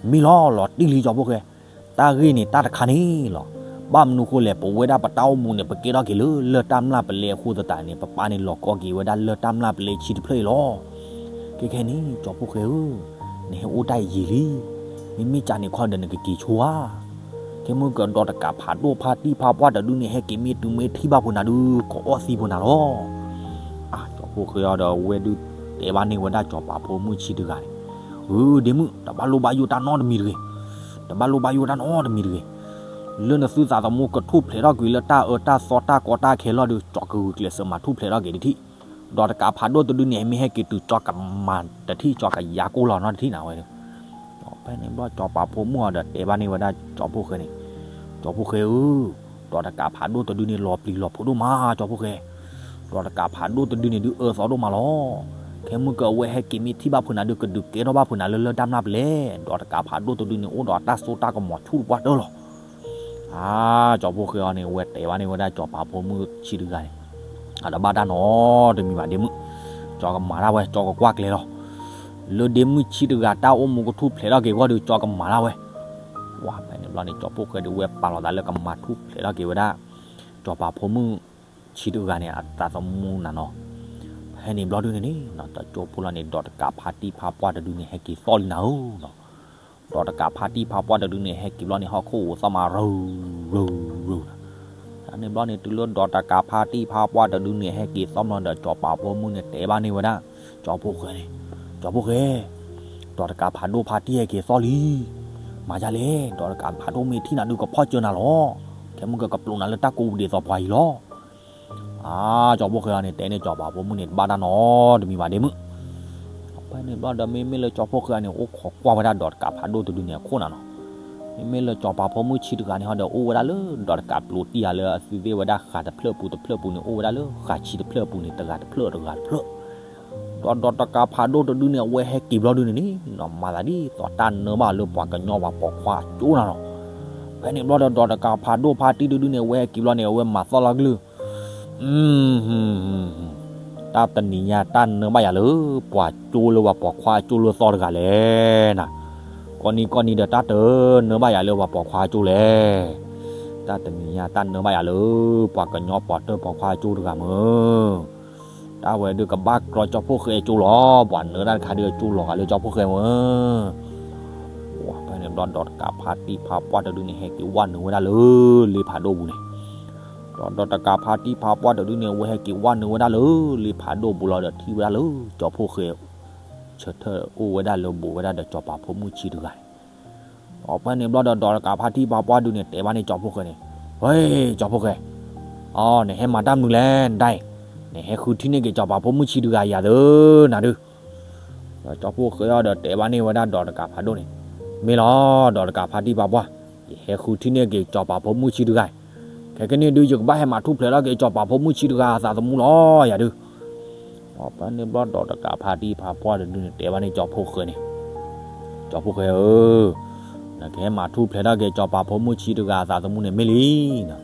မ့ၢ်လီၤ လီၤတံၢ်လံကၠီဖီၣ်ဃဲ, တၢ်ဂ့ၢ်န့ၣ်တၢ်တခါန့ၣ်လီၤ. ဘၣ်မနုၤဃိလဲၣ် ပဝဲဒၣ်ပတၢ်အိၣ်မူန့ၣ် ပကဲထီၣ်က့ၤလၢလၢၢ်တၢ်မျၢ်ပလဲအဃိသတးန့ၣ် ပပၢ်န့ၣ်လီၤကီက့ၤဝဲဒၣ်လၢၢ်တၢ်မျၢ်ပလဲဆံတဖျၢၣ်အံၤလီၤ. ခဲခဲန့ၣ် ကၠီဖီၣ်ဃဲဧၢ, နဟဲအိၣ်တၢ်ယံာ်လံ, မ့မ့ၢ်ကးန့ၣ်ခီဒီးနကက့ၤဆိဧါ. ခဲမုၢ်ကဒီးတကးဖးဒိၣ်ဖါတံၢ်ဖါပှၢ်တဒုန့ၣ် ဟဲက့ၤမ့ၢ်တုၤမ့ၢ်ထံၣ်ဘၣ်ဖိနၤဒုး ကအီၣ်သံဖိနၤလီၤ. အါ ကၠီဖီၣ်ဃဲအံၤဒီး အဝဲဒုးတဲဘၣ်န့ၢ်ဝဲဒၣ်ကၠီၤပၤဖိမုၣ်ဆံးတဂၤန့ၣ်, အၢ ဒ့မုၣ် တဘၣ်လိၣ်ဘၣ်ယိၣ်တၢ်နီတမံၤတဂ့ၤ, တဘၣ်လိၣ်ဘၣ်ယိၣ်တၢ်နီတမံၤတဂ့ၤ. လၢနသုသးသမူကထူၣ်ဖျဲးထီၣ်ကွံာ်လၢတၢ်အၢတၢ်သီတၢ်ကီတၢ်ခဲလီၤဒုး ကၠီကဂုာ်ကျဲးစၢးမၤထူၣ်ဖျဲးထီၣ်က့ၤတထံၣ်, ဒီးတကးဖးဒိၣ်တဒုန့ၣ် မ့ၢ်ဟဲက့ၤတုၤ ကၠီကမၤတထံၣ် ကၠီကယါကိၢ်လီၤနီတထံၣ်နၤဝဲဒုး. ဖဲန့ၣ်ဘျီကၠီၤပၤဖိမုၣ်အံၤဒီးတဲဘၣ်န့ၢ်ဝဲဒၣ်ကၠီဖီၣ်ဃဲန့ၣ်, ကၠီဖီၣ်ဃဲဧၢ, ဒီးတကးဖးဒိၣ်တဒုန့ၣ် လီၤပျံၤလီၤဖုးဒိၣ်မး ကၠီဖီၣ်ဃဲ, ဒီးတကးဖးဒိၣ်တဒုန့ၣ်ဒုးအၢသီဒိၣ်မးလီၤ. ခဲမုၢ်ကအဝဲဟဲက့ၤမ့ၢ်ထံၣ်ဘၣ်ဖိနၤဒုး ကဒုးကဲထီၣ်ဘၣ်ဖိနၤလၢလၢၢ်တၢ်မျၢ်ပလဲ, ဒီးတကးဖးဒိၣ်တဒုန့ၣ် အိၣ်ဒီးအတၢ်စိတၢ်ကမီၤဆူၣ်တပှၢ်တၢၢ်လီၤ. အါ ကၠီဖီၣ်ဃဲအံၤန့ၣ် အဝဲတဲဘၣ်န့ၢ်ဝဲဒၣ်ကၠီၤပၤဖိမုၣ်ဆံးတဂၤန့ၣ်, အတဘၣ်တၢ်နီတမံၤဘၣ်ဒ့မုၣ်, ကၠီကမၤတၢ်ဝဲ ကၠီကကွၢ်ကျဲလီၤ. လၢဒ့မုၣ်ဆံးတဂၤတၢ်အိၣ်မူကထူၣ်ဖျဲးထီၣ်က့ၤအဂီၢ်ဒီး ကၠီကမၤတၢ်ဝဲ. ဝါ ဖဲန့ၣ်ဘျီန့ၣ် ကၠီဖီၣ်ဃဲဒုးဝဲပာ်လီၤသးလၢကမၤထူၣ်ဖျဲးထီၣ်က့ၤဝဲဒၣ် ကၠီၤပၤဖိမုၣ်ဆံးတဂၤန့ၣ် အသးသမူနၤနီၤ. ဖဲန့ၣ်ဘျီဒုန့ၣ်န့ၣ် တကၠိဖိလီၤန့ၣ် ဒီးတကးဖါတံၢ်ဖါပှၢ်တဒုန့ၣ် ဟဲက့ၤသီၣ်လံနၤဧၢနီၤ. ဒီးတကးဖါတံၢ်ဖါပှၢ်တဒုန့ၣ် ဟဲက့ၤဘျီန့ၣ် ဟီၣ်ခိၣ်အိၣ်သီၣ်မးရူၤရူၤရူၤ, န့ၣ်ဘျီန့ၣ် တုၤလၢဒီးတကးဖါတံၢ်ဖါပှၢ်တဒုန့ၣ် ဟဲက့ၤသီၣ်ဘျီဒီး ကၠီၤပၤဖိမုၣ်န့ၣ် တဲဘၣ်န့ၢ်ဝဲဒၣ် ကၠီဖီၣ်ဃဲန့ၣ်, ကၠီဖီၣ်ဃဲ, ဒီးတကးဖးဒိၣ်ဖါတံၢ်ဟဲက့ၤသီၣ်လံ. မၤဒ်လဲၣ်, ဒီးတကးဖးဒိၣ်မ့ၢ်ထံၣ်နၤဒုး ကဖီၣ်စၢၤနၤလီၤ. ခဲမုၢ်ကကပျိးနၤလၢတၢ်ကိးပူၤဒ်သိးပှၤအံၤလီၤ. အါ ကၠီဖီၣ်ဃဲအံၤန့ၣ် တဲန့ၢ်ကၠီၤပၤဖိမုၣ်န့ၣ် တဘၣ်တၢ်နီတမံၤဘၣ်ဒ့မုၣ်. ဖဲန့ၣ်ဘျီဒီး မ့မ့ၢ်လၢကၠီဖီၣ်ဃဲအံၤန့ၣ် အိၣ်ခိးကွၢ်ဝဲဒၣ်ဒီးတကးဖးဒိၣ်တဒုန့ၣ်အခိၣ်နၤနီၤ. မ့မ့ၢ်လၢကၠီၤပၤဖိမုၣ်ဆံးတဂၤန့ၣ်ဟီဒီး အိၣ်ဝဲဒၣ်လၢဒီးတကးပျိးတံၢ်ယၤလၢအသုသ့ၣ်ဝဲဒၣ်ဃာ်တဖျၢၣ်ပူၤတဖျၢၣ်ပူၤန့ၣ် အိၣ်ဝဲဒၣ်လၢဃာ်ဆံတဖျၢၣ်အပူၤန့ၣ် တဂၤတဖျၢၣ်တဂၤတဖျၢၣ် ဒီးဒီးတကးဖးဒိၣ်တဒုန့ၣ် အဝဲဟဲက့ၤဘျီဒုန့ၣ်န့ၣ် မၤသးဒ်သိးတၢ်နၢဘၣ်လၢပှၤကညီပှၤပိာ်ခွါအကၠိနၤလီၤ. ဖဲန့ၣ်ဘျီဒီး ဒီးတကးဖးဒိၣ်ဖါတံၢ်တဒုန့ၣ် အဝဲဟဲက့ၤဘျီန့ၣ် အဝဲမၤသီၣ်လီၤကလုၢ် တၢ်တနံၤညါတၢ်နၢဘၣ်ယၤလၢ ပှၤကၠိလၢပှၤပိာ်ခွါအကၠိလၢသီတဂၤလဲၣ်နၤ. ကိးနံၤကိးနံၤဒီး တၢ်တနၢဘၣ်ယၤလၢပှၤပိာ်ခွါအကၠိလဲၣ်. တၢ်တနံၤညါတၢ်နၢဘၣ်ယၤလၢ ပှၤကညီပိာ်တၢၢ်ပိာ်ခွါအကၠိတဂၤမၢ်. တၢ်ဝဲဒုးကဘၣ်ကြီကၠီဖီၣ်ဃဲအကၠိလီၤ. ပှၤနၢတၢ်တခါဒုးအကၠိလီၤဂာ်လၢကၠီဖီၣ်ဃဲမၢ်. ဖဲန့ၣ်ဘျီဒီးတကးဖါတံၢ်ဖါပှၢ်တဒုန့ၣ် ဟဲက့ၤဝၢ်နုာ်ဝဲဒၣ်လၢလ့ဖးဒိၣ်ပူၤန့ၣ် ဒီးဒီးတကးဖါတံၢ်ဖါပှၢ်တဒုန့ၣ် အဝဲဟဲက့ၤဝၢ်နုာ်ဝဲဒၣ်လၢလ့ဖးဒိၣ်ပူၤလီၤဒီးထံၣ်ဝဲဒၣ်လၢကၠီဖီၣ်ဃဲ ဆၢထၢၣ်အိၣ်ဝဲဒၣ်လၢဘူးဝဲဒၣ်ဒီးကၠီၤပၤဖိမုၣ်ဆံးတဂၤန့ၣ်. ဒီးဖဲန့ၣ်ဘျီဒီး ဒီးတကးဖါတံၢ်ဖါပှၢ်တဒုန့ၣ် တဲဘၣ်န့ၣ်ကၠီဖီၣ်ဃဲန့ၣ်, ဟဲ, ကၠီဖီၣ်ဃဲ, အီ နဟဲမၤတၢ်မနုၤလဲၣ်နတၢ်အံၤ, နဟဲဃုထံၣ်န့ၢ်က့ၤကၠီၤပၤဖိမုၣ်ဆံးတဂၤယၤသၢနၤဒုး. ဒီးကၠီဖီၣ်ဃဲအံၤဒီးတဲဘၣ်န့ၢ်ဝဲဒၣ်ဒီးတကးဖးဒိၣ်န့ၣ် မ့ၢ်လီၤ, ဒီးတကးဖါတံၢ်ဖါပှၢ်, ယဟဲဃုထံၣ်န့ၢ်က့ၤစီၤပၤဖိမုၣ်ဆံတဂၤ, ခဲကနံၣ်ဒုး ယကဘၣ်ဟဲမၤထူၣ်ဖျဲးထီၣ်က့ၤစီၤပၤဖိမုၣ်ဆံတဂၤအသးသမူလီၤ ယၤဒုး. ဖဲန့ၣ်ဘျီဒီးတကးဖါတံၢ်ဖါပှၢ်တဒုန့ၣ် တဲဘၣ်န့ၣ်ကၠီဖှိၣ်ဃဲန့ၣ်, ကၠီဖှိၣ်ဃဲဧၢ, နကဟဲမၤထူၣ်ဖျဲးထီၣ်က့ၤစီၤပၤဖိမုၣ်ဆံတဂၤအသးသမူန့ၣ်မ့ၢ်လံနီၤ,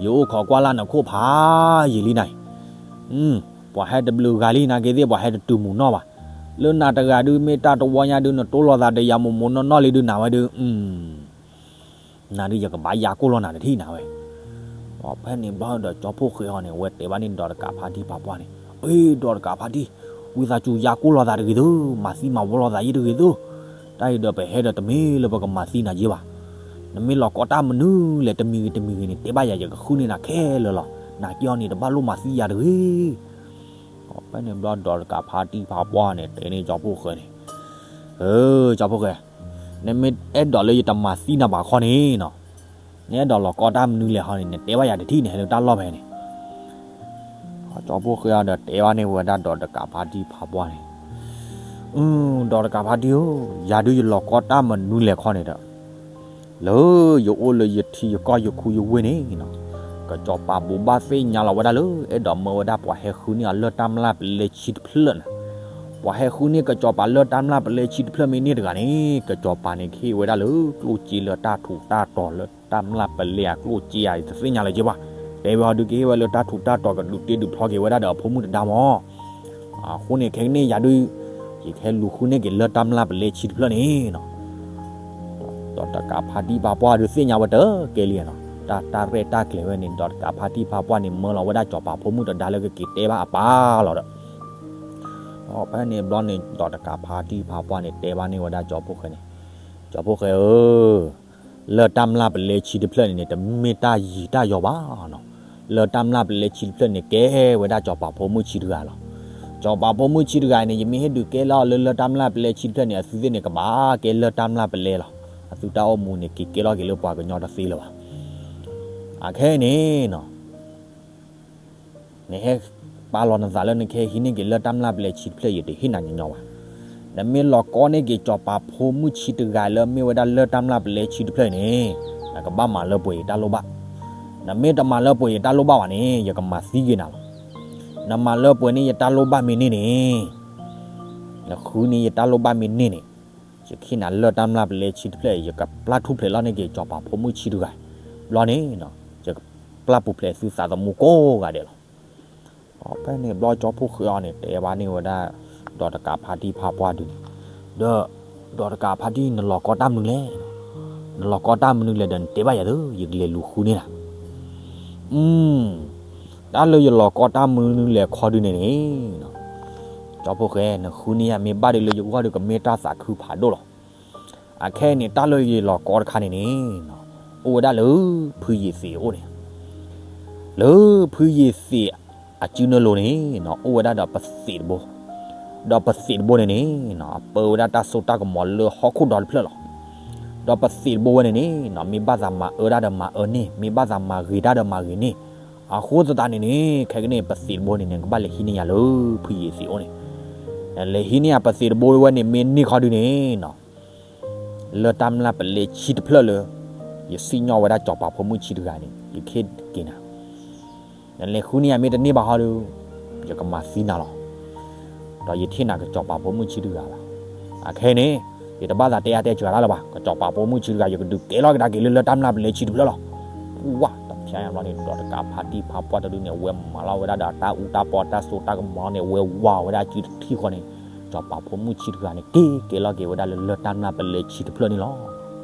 ယအိၣ်ခိးကွၢ်လၢ်နခိၣ်ဖးယံာ်လံနၤအံၤ, ပှၤဟဲတဘျုးဂၤလံ နာ်က့သ့ၣ် ပှၤဟဲတတုၤမုၢ်နီၢ်ဘၣ်. လၢနၤတဂၤဒုး မ့ၢ်တၢ်တဝီညါဒုး နတိၢ်လိာ်သးဒီးယၤမိၢ်မိၢ်နီၢ်နီၢ်လံဒုး နၤဝဲဒုး, နၤဒုး ယကဘၣ်ယၤကိၢ်လီၤနၤတထံၣ်နၤဝဲ. ဖဲန့ၣ်ဘျီဒီးကၠီဖှိၣ်ဃဲအံၤန့ၣ် အဝဲတဲဘၣ်န့ၣ်ဒီးတကးဖါတံၢ်ဖါပှၢ်န့ၣ်, အ့ ဒီးတကးဖါတံၢ်, ဝံသးစူၤယၤကိၢ်လီၤသးတဂ့ၤသု, မၤသံမၤဝီလီၤသးယံာ်တဂ့ၤသု, တၢ်အံၤဒီးပဟဲဒီးတမ့ၢ်လၢပကမၤသံနၤယ့ဘၣ်. နမ့ၢ်လီၤကီတၢ်မနုၤလဲၣ် တမံၤဂ့ၤတမံၤဂ့ၤန့ၣ် တဲဘၣ်ယၤ ယကဃုန့ၢ်နၤခဲလၢာ်လီၤ. နာ်က့အီၤန့ၣ် တဘၣ်လိၣ်မၤသံယၤတဂ့ၤ. ဖဲန့ၣ်ဘျီဒီးတကးဖါတံၢ်ဖါပှၢ်န့ၣ် တဲန့ၢ်ကၠီဖှိၣ်ဃဲန့ၣ်, ကၠီဖှိၣ်ဃဲ, နမ့ၢ်အဲၣ်ဒိးလၢယတမၤသံနၤဘၣ်ခီန့ၣ်နီၤ, နအဲၣ်ဒိးလီၤကီတၢ်မနုၤလဲၣ်ခီန့ၣ် နတဲဘၣ်ယၤတထံၣ်န့ၣ် ဟဲလၢတၢ်လီၢ်ဖဲန့ၣ်. ကၠီဖှိၣ်ဃဲအံၤဒီးတဲဘၣ်န့ၢ်ဝဲဒၣ်ဒီးတကးဖါတံၢ်ဖါပှၢ်န့ၣ်, ဒီးတကးဖါတံၢ်ဧၢ, ယၤဒုး ယလီၤကီတၢ်မနုၤလဲၣ်ခီန့ၣ်ဒီး လၢယအိၣ်လၢယထံယကီၢ်ယခူယဝ့ၢ်န့ၣ်နီၤ, ကစီၤပၤဘိးဘၣ်သ့ၣ်ညါလီၤဝဲဒၣ်လၢ အဲၣ်ဒိးမၢဝဲဒၣ်ပှၤဟဲဃုန့ၢ်အီၤလၢၢ်တၢ်မျၢ်ပလဲဆံတဖျၢၣ်န့ၣ်, ပှၤဟဲဃုန့ၢ်ကစီၤပၤလၢၢ်တၢ်မျၢ်ပလဲဆံတဖျၢၣ်မ့ၢ်န့ၢ်တဂၤန့ၣ် ကစီၤပၤန့ၣ်ကဟ့ၣ်ဝဲဒၣ်လၢကျိၣ်စ့လၢတၢ်ထူးတၢ်တီၤလၢတၢ်မျၢ်ပလဲအကျိၣ်စ့ဧါ ယတသ့ၣ်ညါလၢၤဘၣ်. တဲဝဲအီၤဒုး ကဟ့ၣ်ဝဲလၢတၢ်ထူးတၢ်တီၤ ကဒုးတ့ဒုးဖျီက့ၤဝဲဒၣ်ဒီးအဖိမုၣ်တဒါမၢ် အဃိန့ၣ် ခဲကနံၣ်ယၤဒုး ယကဟဲလူၤဃုန့ၢ်က့ၤလၢၢ်တၢ်မျၢ်ပလဲဆံတဖျၢၣ်န့ၣ်နီၤ. ဒီးတကးဖါတံၢ်ဖါပှၢ်ဒုးသ့ၣ်ညါဝဲတကဲလံနီၤ, တၢ်တၢ်ရဲၣ်တၢ်ကျဲၤဝဲန့ၣ် ဒီးတကးဖါတံၢ်ဖါပှၢ်န့ၣ် မၢလီၤဝဲဒၣ်စီၤပၤဖိမုၣ်တဒါလၢကက့ၤတဲဘၣ်အပၢ်လီၤဒီး ဖဲန့ၣ်ဘျီန့ၣ် ဒီးတကးဖါတံၢ်ဖါပှၢ်န့ၣ် တဲဘၣ်န့ၢ်ဝဲဒၣ်ကၠီဖှိၣ်ဃဲန့ၣ်, ကၠီဖှိၣ်ဃဲဧၢ, လၢၢ်တၢ်မျၢ်ပလဲဆံတဖျၢၣ်န့ၣ်န့ၣ် တမ့ၢ်တၢ်ယံၤတၢ်ယီၤဘၣ်နီၤ. လၢၢ်တၢ်မျၢ်ပလဲဆံတဖျၢၣ်န့ၣ် ကဲဝဲဒၣ်စီၤပၤဖိမုၣ်ဆံတဂၤလီၤ. စီၤပၤဖိမုၣ်ဆံတဂၤန့ၣ် ယမ့ၢ်ဟ့ၣ်ဒုးကဲလီၤလၢလၢၢ်တၢ်မျၢ်ပလဲဆံတဖျၢၣ်န့ၣ် အသုသ့ၣ်န့ၣ် ကဘၣ်ကဲလၢၢ်တၢ်မျၢ်ပလဲလီၤ. အသုတၢ်အိၣ်မူန့ၣ် က့ၤကဲထီၣ်က့ၤလၢပှၤကညီတသ့လၢၤဘၣ်. အခဲအံၤန့ၣ်နီၤ နဟဲပာ်လီၤနသးလၢနကဟဲဟံးန့ၢ်က့ၤလၢၢ်တၢ်မျၢ်ပလဲဆံတဖျၢၣ် ယတဟ့ၣ်နၤညီညီဘၣ်. နမ့ၢ်လီၤကီန့ၢ်က့ၤစီၤပၤဖိမုၣ်ဆံတဂၤလၢမ့ၢ်ဝဲဒၣ်လၢၢ်တၢ်မျၢ်ပလဲဆံတဖျၢၣ်အံၤန့ၣ် နကဘၣ်မၤလၢပှဲၤယတၢ်လိၣ်ဘၣ်. နမ့ၢ်တမၤလၢပှဲၤယတၢ်လိၣ်ဘၣ်ဘၣ်န့ၣ် ယကမၤသံက့ၤနၤလီၤ. နမၤလၢပှဲၤန့ၢ်ယတၢ်လိၣ်ဘၣ်မ့ၢ်န့ၢ်န့ၣ်, နဃုန့ၢ်ယတၢ်လိၣ်ဘၣ်မ့ၢ်န့ၢ်န့ၣ်, ယကဟ့ၣ်နၤလၢၢ်တၢ်မျၢ်ပလဲဆံတဖျၢၣ်အံၤ ယကပျၢ်ထူၣ်ဖျဲးလီၤန့ၢ်က့ၤစီၤပၤဖိမုၣ်ဆံတဂၤ, ဘျီန့ၣ် ယကပျၢ်ပူၤဖျဲးသုသးသမူကိးဂၤဒဲးလီၤ. ဖဲန့ၣ်ဘျီကၠီဖှိၣ်ဃဲအံၤန့ၣ် တဲဘၣ်န့ၢ်ဝဲဒၣ် ဒီးတကးဖါတံၢ်ဖါပှၢ်ဒုးန့ၣ်, ဒီး ဒီးတကးဖါတံၢ် နလီၤကီတၢ်မနုၤလဲၣ်, နလီၤကီတၢ်မနုၤလဲၣ်ဒီး နတဲဘၣ်ယၤသု ယကလဲၤလူၤဃုန့ၢ်နၤ. တၢ်လၢယလီၤကီတၢ်မနုၤလဲၣ်ခီဒုးန့ၣ်န့ၣ်, ကၠီဖှိၣ်ဃဲ နဃုန့ၢ်ယၤမ့ၢ်ဘၣ်ဒုးလၢယဂီၢ်ဒီး ကမ့ၢ်တၢ်သးခုဖးဒိၣ်လီၤ. အခဲအံၤန့ၣ် တၢ်လၢယလီၤကီတခါန့ၣ်န့ၣ်, အိၣ်ဝဲဒၣ်လၢ ဖုယ့ၤသ့းအအိၣ်န့ၣ်, လၢဖုယ့ၤသ့းအစုနၢလိၤန့ၣ် အိၣ်ဝဲဒၣ်ဒီးပသံးတဘိ, ဒီးပသံးတဘိန့ၣ်န့ၣ် အပၢဝဲဒၣ်တၢ်စိတၢ်ကမီၤလၢဟီၣ်ခိၣ်ဒီတဖျၢၣ်လီၤ. ဒီးပသံးတဘိဝဲန့ၣ်န့ၣ် မ့ၢ်ဘၣ်သးမၤအၢတၢ်ဒီးမၤအၢန့ၢ်, မ့ၢ်ဘၣ်သးမၤဂ့ၤတၢ်ဒီးမၤဂ့ၤန့ၢ်. အဃိသတးန့ၣ်န့ၣ် ခဲကနံၣ် ပသံးတဘိန့ၣ်န့ၣ် ကဘၣ်လဲၤဟံးန့ၢ်ယၤလၢဖုယ့ၤသ့းအအိၣ်န့ၣ်, လဲၤဟံးန့ၢ်ယၤပသံးတဘိဝဲန့ၣ် မ့ၢ်န့ၢ်ခီဒုးန့ၣ် လၢၢ်တၢ်မျၢ်ပလဲဆံတဖျၢၣ်လၢ ယစံၣ်ညီၣ်ဝဲဒၣ်စီၤပၤဖိမုၣ်ဆံတဂၤန့ၣ် ယကဟ့ၣ်က့ၤနၤ. နလဲၤဃုန့ၢ်ယၤမ့ၢ်တန့ၢ်ဘၣ်ဟီဒုး ယကမၤသံနၤလီၤ. ဒီးယတဟ့ၣ်နၤကစီၤပၤဖိမုၣ်ဆံတဂၤဘၣ်. အခဲအံၤန့ၣ် ယတဘၣ်သးတဲအါတဲစှၤတၢ်လၢၤဘၣ်. ကစီၤပၤဖိမုၣ်ဆံတဂၤ ယကဒုးကဲလီၤကဒါက့ၤလၢလၢၢ်တၢ်မျၢ်ပလဲဆံတဖျၢၣ်လီၤ. ဝါ တဖျါညါဘျီန့ၣ် ဒီးတကးဖါတံၢ်ဖါပှၢ်တဒုန့ၣ် အဝဲမၤလီၤဝဲဒၣ်ဒီးတၢ်အူတၢ်ပီတၢ်စိတၢ်ကမီၤန့ၣ် အဝဲဝါဝဲဒၣ်စုတထံၣ်ဃီန့ၣ် စီၤပၤဖိမုၣ်ဆံတဂၤန့ၣ် က့ၤကဲလီၤက့ၤဝဲဒၣ်လၢလၢၢ်တၢ်မျၢ်ပလဲဆံတဖျၢၣ်န့ၣ်လီ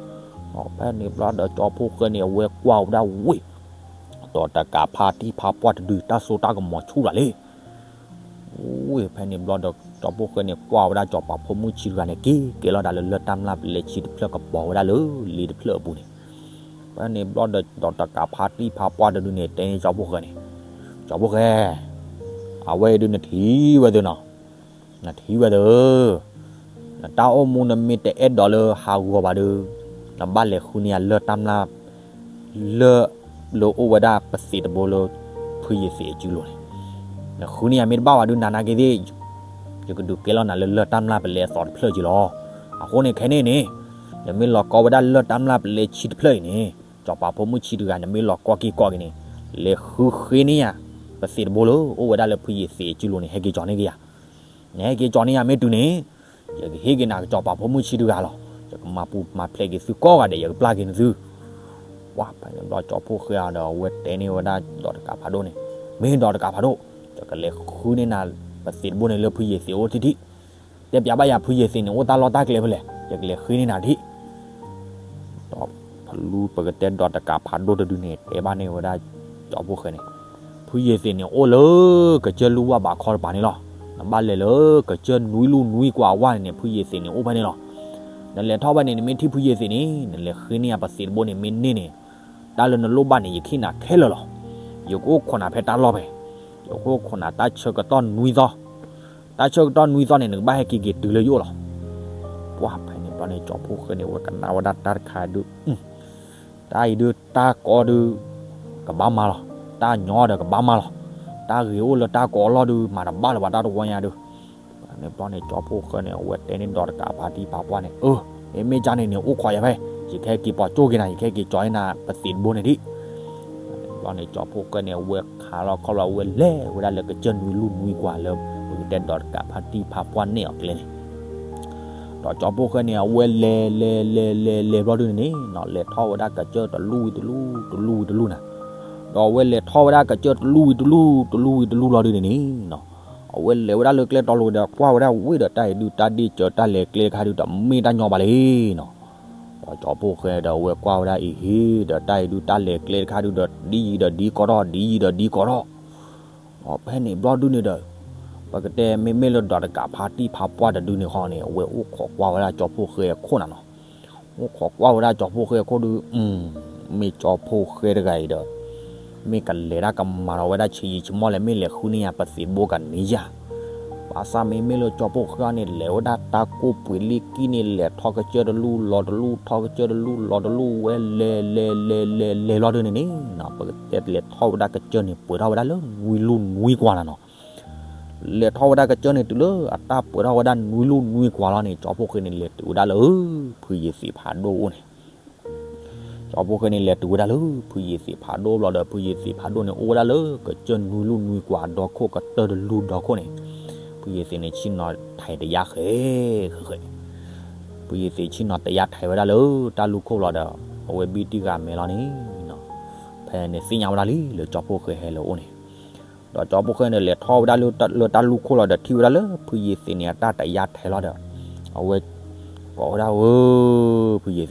ၤ. ဖဲန့ၣ်ဘျီဒီးကၠီဖှိၣ်ဃဲန့ၣ် အဝဲကွၢ်ဝဲဒၣ်ဝ့ၢ် ဒီးတကးဖါတံၢ်ဖါပှၢ်တဒု တၢ်စိတၢ်ကမီၤဆူၣ်တၢ်လံ. ဝ့ၢ် ဖဲန့ၣ်ဘျီဒီးကၠီဖှိၣ်ဃဲန့ၣ် ကွၢ်ဝဲဒၣ်စီၤပၤဖိမုၣ်ဆံတဂၤန့ၣ် က့ၤကဲလီၤဒၣ်လၢလၢၢ်တၢ်မျၢ်ပလဲဆံတဖျၢၣ်ကပီၤဝဲဒၣ်လၢလ့တဖျၢၣ်အပူၤန့ၣ်. ဖဲန့ၣ်ဘျီဒီး ဒီးတကးဖါတံၢ်ဖါပှၢ်တဒုန့ၣ် တဲန့ၢ်ကၠီဖှိၣ်ဃဲန့ၣ်, ကၠီဖှိၣ်ဃဲ, အဝဲအံၤဒုးနထံၣ်ဝဲသုနီၤ, နထံၣ်ဝဲသု နတၢ်အိၣ်မူနမ့ၢ်တအဲၣ်ဒိးလၢဟးဂီၤဘၣ်ဒီး နဘၣ်လဲၤဃုန့ၢ်ယၤလၢၢ်တၢ်မျၢ် လၢၢ်လၢအိၣ်ဝဲဒၣ်ပသံးတဘိလၢ ဖုယ့ၤသ့းအစုလိၤန့ၣ်, နဃုန့ၢ်ယၤမ့ၢ်တဘၣ်ဘၣ်ဒုး နၤနာ်က့သ့ၣ် ယကဒုးကဲလီၤနၤလၢလၢၢ်တၢ်မျၢ်ပလဲအသီတဖျၢၣ်က့ၤလီၤ. အဃိန့ၣ်ခဲန့ၣ်န့ၣ် နမ့ၢ်လီၤကီဝဲဒၣ်လၢတၢ်မျၢ်ပလဲဆံတဖျၢၣ်အံၤန့ၣ်, စီၤပၤဖိမုၣ်ဆံတဂၤ နမ့ၢ်လီၤကီက့ၤကီၢ်က့ၤန့ၣ်, လဲၤဃုဃ့န့ၢ်ယၤ ပသံးတဘိလၢ အိၣ်ဝဲဒၣ်လၢဖုယ့ၤသ့းအစုလိၤန့ၣ် ဟဲက့ၤကၠီၤန့ၢ်က့ၤယၤ. နဟဲက့ၤကၠီၤန့ၢ်ယၤမ့ၢ်တုၤန့ၣ်, ယကဟ့ၣ်က့ၤနၤကစီၤပၤဖိမုၣ်ဆံတဂၤလီၤ. ယကမၤပူၤမၤဖျဲးက့ၤသုကိးဂၤဒဲး ယကပျၢ်က့ၤနသု. ပှၢ်ဖဲန့ၣ်ဘျီ ကၠီဖှိၣ်ဃဲအီၤဒီး အဝဲတဲန့ၢ်ဝဲဒၣ်ဒီးတကးဖးဒိၣ်န့ၣ်, မ့ၢ်ဒီးတကးဖးဒိၣ်, ယကလဲၤဃုန့ၢ်နၤ ပသံးတဘိန့ၣ်လၢဖုယ့ၤသ့းအိၣ်ထံထံ, တဲပၠးဘၣ်ယၤ ဖုယ့ၤသ့းန့ၣ် အိၣ်တၢ်လီၢ်တၢ်ကျဲဖဲလဲၣ်, ယကလဲၤဃ့န့ၢ်နၤထံ. ဒီးဖလူပကတဲဒီးတကးဖးဒိၣ်တဒုန့ၣ် တဲဘၣ်န့ၢ်ဝဲဒၣ်ကၠီဖှိၣ်ဃဲန့ၣ်, ဖုယ့ၤသ့းန့ၣ် အိၣ်လၢကစၢၢ်လူၢ်ဝၢ်ဘးခီတပၤန့ၣ်လီၤ. နဘၣ်လဲၤလၢကစၢၢ်နွံလူၢ်နွံကွၢ်အဝၢ်န့ၣ်န့ၣ် ဖုယ့ၤသ့းန့ၣ် အိၣ်ဖဲန့ၣ်လီၤ. နလဲၤထီၣ်ဖဲန့ၣ် နမ့ၢ်ထံၣ်ဖုယ့ၤသ့းန့ၣ် နလဲၤဃ့န့ၢ်ယၤပသံးတဘိန့ၣ် မ့ၢ်န့ၢ်န့ၣ်, တၢ်လၢနလိၣ်ဘၣ်န့ၣ် ယကဟ့ၣ်နၤခဲလၢာ်လီၤ. ယကအိၣ်ခိးနၤဖဲတၢ်လီၢ်ဖဲ, ယကအိၣ်ခိးနၤတၢ်ဆၢကတီၢ်နွံသီ, တၢ်ဆၢကတီၢ်နွံသီန့ၣ် နကဘၣ်ဟဲက့ၤက့ၤတုၤလၢယအိၣ်လီၤ. ပှၢ်ဖဲန့ၣ်ဘျီန့ၣ် ကၠီဖှိၣ်ဃဲန့ၣ် အဝဲကနၣ်ဝဲဒၣ်တၢ်တခါဒုး, တၢ်အံၤဒုး တၢ်ကိးဒုး ကဘၣ်မၤလီၤ, တၢ်ညီဒီးကဘၣ်မၤလီၤ, တၢ်ဂ့ၤအိၣ်လၢတၢ်ကိးအလီၢ်ဒုး မၤတဘၣ်လၢၤဘၣ် တၢ်တဝီညါဒုး. န့ၣ်ဘျီန့ၣ် ကၠီဖှိၣ်ဃဲန့ၣ် အဝဲတဲန့ၢ်ဒီးတကးဖါတံၢ်ဖါပှၢ်န့ၣ်, အၢ, မ့မ့ၢ်ကၠီန့ၣ်န့ၣ် အိၣ်ခိးယၤဖဲ, ယကဟဲက့ၤပိာ်ကၠိၣ်က့ၤနၤ, ယကဟဲက့ၤကၠီၤအ့ၣ်နၤ ပသံးတဘိန့ၣ်ဒံး. ဘျီန့ၣ် ကၠီဖှိၣ်ဃဲန့ၣ် အဝဲခးလီၤခီလီၤ အဝဲလဲၤဝဲဒၣ်လၢကစၢၢ်နွံလူၢ်နွံကွၢ်လၢ ပကတဲဒီးတကးဖါတံၢ်ဖါပှၢ်န့ၢ်အီၤကျဲန့ၣ်, ဒီးကၠီဖှိၣ်ဃဲန့ၣ် အဝဲလဲၤလဲၤလဲၤလဲၤလဲၤဘျီဒုန့ၣ်န့ၣ်နီၤ, လဲၤထီၣ်ဝဲဒၣ်ကစၢၢ်တလူၢ်ဝံၤတလူၢ် တလူၢ်ဝံၤတလူၢ်နၤ, ဒီးအဝဲလဲၤထီၣ်ဝဲဒၣ်ကစၢၢ်တလူၢ်ဝံၤတလူၢ် တလူၢ်ဝံၤတလူၢ်ဘျီဒုန့ၣ်န့ၣ်နီၤ, အဝဲလဲၤဝဲဒၣ်လၢကျဲတီလိၤဒီး ကွၢ်ဝဲဒၣ်ဝ့ၢ်ဒီးတၢ်အံၤဒုး တၢ်ဒ့ၣ်စၢၤတၢ်လဲၤကျဲတခါဒုး တမ့ၢ်တၢ်ညီဘၣ်လံနီၤ. ဒီးကၠီဖှိၣ်ဃဲဒီး အဝဲကွၢ်ဝဲဒၣ်အံၤဟ့ၣ်ဒီး တၢ်အံၤဒုး တၢ်လဲၤကျဲတခါဒုးဒီး ဒ်ယံၤဒီးဒ်ကီးထီၣ် ဒ်ယံၤဒီးဒ်ကီးထီၣ် ဒီးဖဲန့ၣ်ဘျီဒုန့ၣ်ဒီး ပကတဲမ့မ့ၢ်လၢဒီးတကးဖါတံၢ်ဖါပှၢ်တဒုန့ၣ်ဃီန့ၣ် အဝဲအိၣ်ခိးကွၢ်ဝဲဒၣ်ကၠီဖှိၣ်ဃဲအခိၣ်နၤနီၤ. အိၣ်ခိးကွၢ်ဝဲဒၣ်ကၠီဖှိၣ်ဃဲအခိၣ်ဒုး, မ့ၢ်ကၠီဖှိၣ်ဃဲတဂၤအံၤဒီး မ့ၢ်ကလဲၤတၢ်ကမၤထီၣ်ဝဲဒၣ်ဆံးယံာ်ဆံးမီၢ်လဲၣ်, မ့ၢ်လဲၤဃုန့ၢ်ယၤပသံးတဘိကန့ၣ်ယၤ, ဘၣ်ဆၣ်မ့မ့ၢ်လၢကၠီဖှိၣ်ဃဲန့ၣ် လဲၤဝဲဒၣ်တၢ်ကိၢ်ပှ့ၤလ့ၢ်ကံၢ်န့ၣ် လဲၤထီၣ်ကစၢၢ်တလူၢ်လီၤတလူၢ် ထီၣ်ကစၢၢ်တလူၢ်လီၤတလူၢ် ဝဲလဲၤလဲၤလဲၤလဲၤလဲၤဘျီဒုန့ၣ်န့ၣ်နီၤ, ပကတဲလဲၤထီၣ်ဝဲဒၣ်ကစၢၢ်န့ၣ် ပှဲၤထီၣ်ဝဲဒၣ်လၢနွံလူၢ်နွံကွၢ်နၤနီၤ. လဲၤထီၣ်ဝဲဒၣ်ကစၢၢ်န့ၣ်တုၤလၢအတၢ်ပှဲၤထီၣ်ဝဲဒၣ်နွံလူၢ်နွံကွၢ်လီၤန့ၣ် ကၠီဖှိၣ်ဃဲန့ၣ် လဲၤတုၤဝဲဒၣ်လၢ ဖုယ့ၤသ့းဖးဒိၣ်အအိၣ်န့ၣ် ကၠီဖှိၣ်ဃဲန့ၣ် လဲၤတုၤဝဲဒၣ်လၢ ဖုယ့ၤသ့းဖးဒိၣ်ဘျီဒီး ဖုယ့ၤသ့းဖးဒိၣ်န့ၣ် အိၣ်ဝဲဒၣ်လၢကစၢၢ်နွံလူၢ်နွံကွၢ်ဒီခိၣ် ကတၢၢ်တလူၢ်ဒီခိၣ်န့ၣ်, ဖုယ့ၤသ့းန့ၣ် ဆ့ၣ်နီၤထဲးတယၢ်ဃဲးဃဲးဃဲး, ဖုယ့ၤသ့းဆ့ၣ်နီၤတယၢ်ထဲးဝဲဒၣ်လၢတၢ်လူၢ်ခိၣ်လီၤဒီး အဝဲဘံၣ်တံၢ်ဂၤမဲာ်လီၤန့ၣ်နီၤ, ဖဲန့ၣ်သ့ၣ်ညါဝဲဒၣ်လံ လၢကၠီဖှိၣ်ဃဲဟဲလၢအအိၣ်န့ၣ်, ဒီးကၠီဖှိၣ်ဃဲန့ၣ် လဲၤထီၣ်ဝဲဒၣ်လၢတၢ်လူၢ်ခိၣ်လီၤဒီး ထံၣ်ဝဲဒၣ်လၢဖုယ့ၤသ့းန့ၣ် အတၢ်တယၢ်ထဲးလီၤဒီး အဝဲကိးဝဲဒၣ်ဧၢ, ဖုယ့ၤသ့း,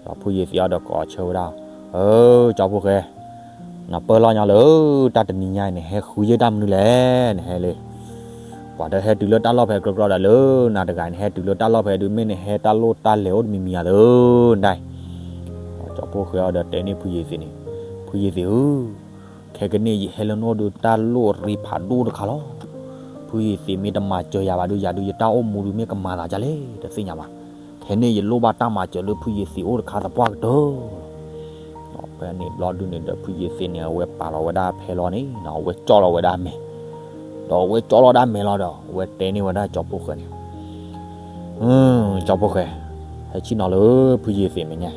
ဒီးဖုယ့ၤသ့းအီၤဒီးကိးဆၢဝဲဒၣ်, အၢ ကၠီဖှိၣ်ဃဲ, နပၢၢ်လီၤညီလၢ တၢ်တနံၤညါအံၤ နဟဲဃုယဲၢ်တၢ်မနုၤလဲၣ် နဟဲလံ, ပှၤတဟဲတုၤလၢတၢ်လီၢ်ဖဲကြၢးကြၢးဒီး လၢနၤတဂၤ နဟဲတုၤလၢတၢ်လီၢ်ဖဲဒုး မ့ၢ်နဟဲတၢ်လိၣ်တၢ်လဲၤအိၣ်တမံၤမံၤဧါသၢ, နဒၣ်, ကၠီဖှိၣ်ဃဲအီၤဒီးတဲန့ၢ်ဖုယ့ၤသ့းန့ၣ်, ဖုယ့ၤသ့းဧၢ, ခဲကနံၣ်အံၤ ယဟဲလၢနအိၣ်ဒီး တၢ်လိၣ်ရ့ဖးဒိၣ်တခါလီၤ. ဖုယ့ၤသ့းမ့ၢ်တမၤစၢၤယၤဘၣ်ဒီး ယၤဒီးယတၢ်အိၣ်မူဒီး မ့ၢ်ကမၤသးဒ်လဲၣ် တသ့ၣ်ညါဘၣ်. ခဲန့ၣ်ယလိၣ်ဘၣ်တၢ်မၤစၢၤလၢဖုယ့ၤသ့းအိၣ်တခါသပှၢ်ကတၢၢ်လီၤ. ဖဲန့ၣ်ဘျီဒုန့ၣ်ဒီး ဖုယ့ၤသ့းန့ၣ် အဝဲပာ်လီၤဝဲဒၣ်ဖဲလီၤန့ၣ် အဝဲကၠီၣ်လီၤဝဲဒၣ်မဲာ်, ဒီးအဝဲကၠီၣ်လီၤဒၣ်မဲာ်လီၤဒီး အဝဲတဲန့ၢ်ဝဲဒၣ်ကၠီဖှိၣ်ဃဲန့ၣ် ကၠီဖှိၣ်ဃဲ, ဟဲဆ့ၣ်နီၤလၢဖုယ့ၤသ့းမဲာ်ညါ,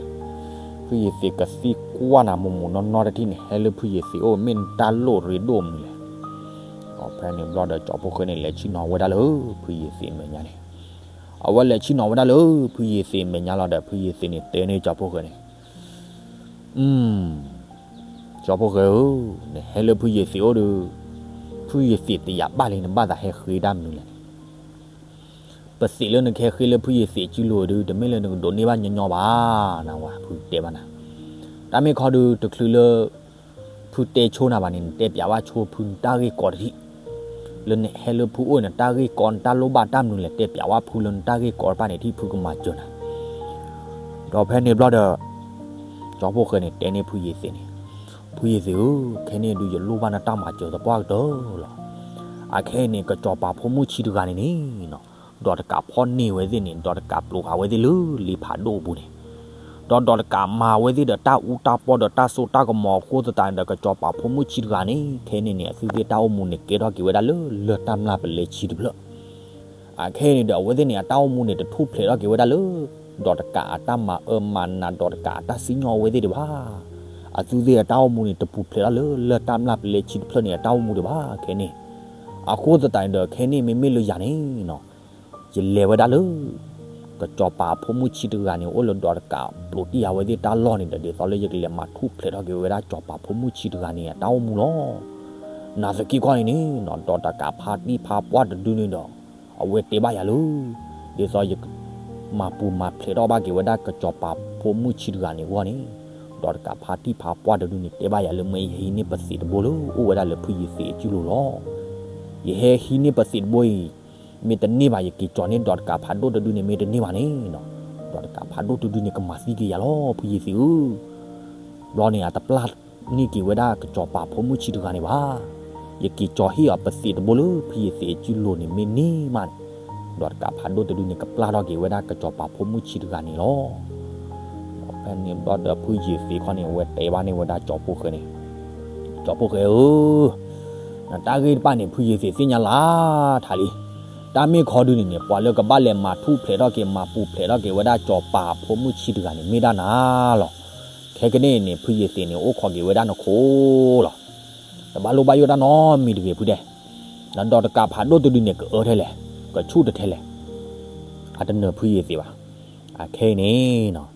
ဖုယ့ၤသ့းကသံၣ်ကွၢ်နၤမိၢ်မိၢ်နီၢ်နီၢ်တထံၣ်န့ၣ် ဟဲလၢဖုယ့ၤသ့းအိၣ် မ့ၢ်နတၢ်လိၣ်ရ့ဒိၣ်မနုၤလဲၣ်. ဒီးဖဲန့ၣ်ဘျီဒီး ကၠီဖှိၣ်ဃဲန့ၣ် လဲၤဆ့ၣ်နီၤဝဲဒၣ်လၢဖုယ့ၤသ့းမဲာ်ညါန့ၣ်, အဝဲလဲၤဆ့ၣ်နီၤဝဲဒၣ်လၢဖုယ့ၤသ့းမဲာ်ညါလီၤဒီး ဖုယ့ၤသ့းန့ၣ် တဲန့ၢ်ကၠီဖှိၣ်ဃဲန့ၣ် ကၠီဖှိၣ်ဃဲဧၢ, နဟဲလၢဖုယ့ၤသ့းအိၣ်ဒီး ဖုယ့ၤသ့းတယာ်ဘၣ်လံ နဘၣ်သးဟဲဃ့တၢ်မနုၤလဲၣ်န့ၣ်, ပသံးလၢနကဟဲဃ့လၢဖုယ့ၤသ့းစုလိၤဒီး တမ့ၢ်လၢနကဒိးန့ၢ်ဘၣ်ညီညီဘၣ်, နဝၤဖုတဲဘၣ်နၤ, တၢ်မ့ၢ်ခီဒုး တချုးလၢ ဖုတဲဆိနၤဘၣ်န့ၣ် နတဲပျးဝဲဆိဖုနတၢ်ဂ့ၢ်ကီတထံၣ်, လၢနဟဲလၢဖုအိၣ်န့ၣ် နတၢ်ဂ့ၢ်ကီ နတၢ်လိၣ်ဘၣ်တၢ်မနုၤလဲၣ် တဲပျးဝဲဖုလၢနတၢ်ဂ့ၢ်ကီတဖၣ်န့ၣ် ထံၣ်ဖုကမၤစၢၤနၤ ဒီးဖဲန့ၣ်ဘျီဒီး ကၠီဖှိၣ်ဃဲန့ၣ် တဲန့ၢ်ဖုယ့ၤသ့းန့ၣ်, ဖုယ့ၤသ့းဧၢ, ခဲန့ၣ်ဒုးယလိၣ်ဘၣ်နတၢ်မၤစၢၤသပှၢ်ကတၢၢ်လီၤ. အခဲအံၤန့ၣ် ကစီၤပၤဖိမုၣ်ဆံးတဂၤန့ၣ်န့ၣ်, ဒီးတကးဖီၣ်န့ၢ်ဝဲသ့ၣ်န့ၣ် ဒီးတကးပျိးဃာ်ဝဲသ့ၣ်လၢလ့ဖးဒိၣ်အပူၤန့ၣ်, ဒီးဒီးတကးမၤဝဲသ့ၣ်ဒီးတၢ်အူတၢ်ပီဒီးတၢ်စိတၢ်ကမီၤအဃိသတးန့ၣ်ဒီး ကစီၤပၤဖိမုၣ်ဆံးတဂၤန့ၣ် ခဲန့ၣ်န့ၣ် အသုသ့ၣ်တၢ်အိၣ်မူန့ၣ် ကဲထီၣ်က့ၤဝဲဒၣ်လၢလၢၢ်တၢ်မျၢ်ပလဲဆံတဖျၢၣ် အခဲအံၤန့ၣ်ဒီး အဝဲသ့ၣ်န့ၣ် အတၢ်အိၣ်မူန့ၣ် တထူၣ်ဖျဲးထီၣ်က့ၤဝဲဒၣ်လၢ ဒီးတကးအတၢ်မၤအၢမၤနး ဒီးတကးအတၢ်စံၣ်ညီၣ်အဝဲသ့ၣ်ဒံးဘၣ်. အသုသ့ၣ်အတၢ်အိၣ်မူန့ၣ် တပူၤဖျဲးထီၣ်လၢ လၢၢ်တၢ်မျၢ်ပလဲဆံတဖျၢၣ်န့ၣ် အတၢ်အိၣ်မူဒံးဘၣ်ခဲန့ၣ်. အဃိသတးန့ၣ်ဒီး ခဲန့ၣ်မ့မ့ၢ်လၢယၤန့ၣ်နီၤ ယလဲၤဝဲဒၣ်လၢ ကစီၤပၤအဖိမုၣ်ဆံးတဂၤန့ၣ် အိၣ်လၢဒီးတကးပျိးတံၢ်ယၤဝဲသ့ၣ်တၢ်လီၢ်န့ၣ်ဒီး ဒ်သိးလၢယကလဲၤမၤထူၣ်ဖျဲးထီၣ်က့ၤဝဲဒၣ်စီၤပၤဖိမုၣ်ဆံးတဂၤန့ၣ် အတၢ်အိၣ်မူလီၤ. နာ်သက့ကီၢ်န့ၣ်န့ၣ်နီၤ ဒီးတကးဖါတံၢ်ဖါပှၢ်တဒုန့ၣ်ဒီး အဝဲတဲဘၣ်ယၤလၢ ဒ်သိးယ မၤပူၤမၤဖျဲးထီၣ်ဘၣ်က့ၤဝဲဒၣ်ကစီၤပၤဖိမုၣ်ဆံးတဂၤန့ၣ်အဂီၢ်န့ၣ်, ဒီးတကးဖါတံၢ်ဖါပှၢ်တဒုန့ၣ် တဲဘၣ်ယၤလၢ မ့ၢ်ယဟံးန့ၢ်ပသံးတဘိလၢ အိၣ်ဝဲဒၣ်လၢဖုယ့ၤသ့းအစုလိၤလီၤ. ယဟဲဟံးန့ၢ်ပသံးတဘိအံၤ မ့ၢ်တန့ၢ်ဘၣ် ယက့ၤကၠီၤန့ၢ်ဒီးတကးဖးဒိၣ်တဒုန့ၣ် မ့ၢ်တန့ၢ်ဘၣ်န့ၣ်နီၤ, ဒီးတကးဖးဒိၣ်တဒုန့ၣ် ကမၤသံက့ၤယၤလီၤ ဖုယ့ၤသ့းဧၢ. ဘျီန့ၣ် အတပျၢ်န့ၢ်က့ၤဝဲဒၣ်ကစီၤပၤဖိမုၣ်ဆံးတဂၤန့ၣ်ဘၣ်. ယက့ၤကၠီၤဟ့ၣ်အီၤပသံးတဘိလၢ ဖုယ့ၤသ့းအစုလိၤန့ၣ် မ့ၢ်န့ၢ်မးန့ၣ်, ဒီးတကးဖးဒိၣ်တဒုန့ၣ် ကပျၢ်ထီၣ်က့ၤဝဲဒၣ်ကစီၤပၤဖိမုၣ်ဆံးတဂၤန့ၣ်လီၤ. ဖဲန့ၣ်ဘျီဒီး ဖုယ့ၤသ့းခီန့ၣ် အဝဲတဲဘၣ်န့ၢ်ဝဲဒၣ်ကၠီၤဖိၣ်ဃဲန့ၣ်, ကၠီၤဖိၣ်ဃဲဧၢ, နတၢ်ဂ့ၢ်တဖၣ်န့ၣ် ဖုယ့ၤသ့းသ့ၣ်ညါလၢထးလံ. တၢ်မ့ၢ်ခီဒုန့ၣ်န့ၣ် ပှၤလၢကဘၣ်လဲၤမၤထူၣ်ဖျဲးထီၣ်က့ၤ မၤပူၤဖျဲးထီၣ်က့ၤဝဲဒၣ်စီၤပၤဖိမုၣ်ဆံးတဂၤန့ၣ် မ့ၢ်ဒၣ်နၤလီၤ. ခဲကနံၣ်အံၤန့ၣ် ဖုယ့ၤသ့းန့ၣ် အိၣ်ခိးက့ၤဝဲဒၣ်နခိၣ်လီၤ. တဘၣ်လိၣ်ဘၣ်ယိၣ်တၢ်နီတမံၤတဂ့ၤဖုဒဲး, ဒီးတကးဖးဒိၣ်တဒုန့ၣ် ကအၢထဲလဲၣ်, ကဆူၣ်တထဲလဲၣ်, အတနၢၤဖုယ့ၤသ့းဘၣ်. အခဲအံၤန့ၣ်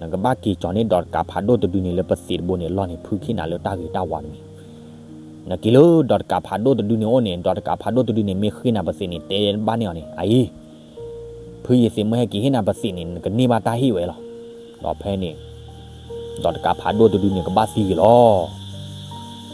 နကဘၣ်က့ၤကၠီၤန့ၢ်ဒီးတကးဖးဒိၣ်တဒုန့ၣ်လၢပသံးတဘိန့ၣ်အလီၢ်န့ၣ် ဖုကဟ့ၣ်နၤလၢတၢ်ဂ့ၤတၢ်ဝါတမံၤ. နက့ၤလၢဒီးတကးဖးဒိၣ်တဒုန့ၣ်အိၣ်န့ၣ် ဒီးတကးဖးဒိၣ်တဒုန့ၣ် မ့ၢ်ဃ့နၤပသံးန့ၣ် တဲဘၣ်န့ၢ်အီၤန့ၣ် အအံၤ ဖုယ့ၤသ့းမ့ၢ်ဟဲက့ၤဟ့ၣ်နၤပသံးန့ၣ် နကန့ၢ်ဘၣ်တၢ်ဟ့ၣ်ဝဲလီၤ. ဒီးဖဲန့ၣ် ဒီးတကးဖးဒိၣ်တဒုန့ၣ် ကဘၣ်သံက့ၤလီၤ.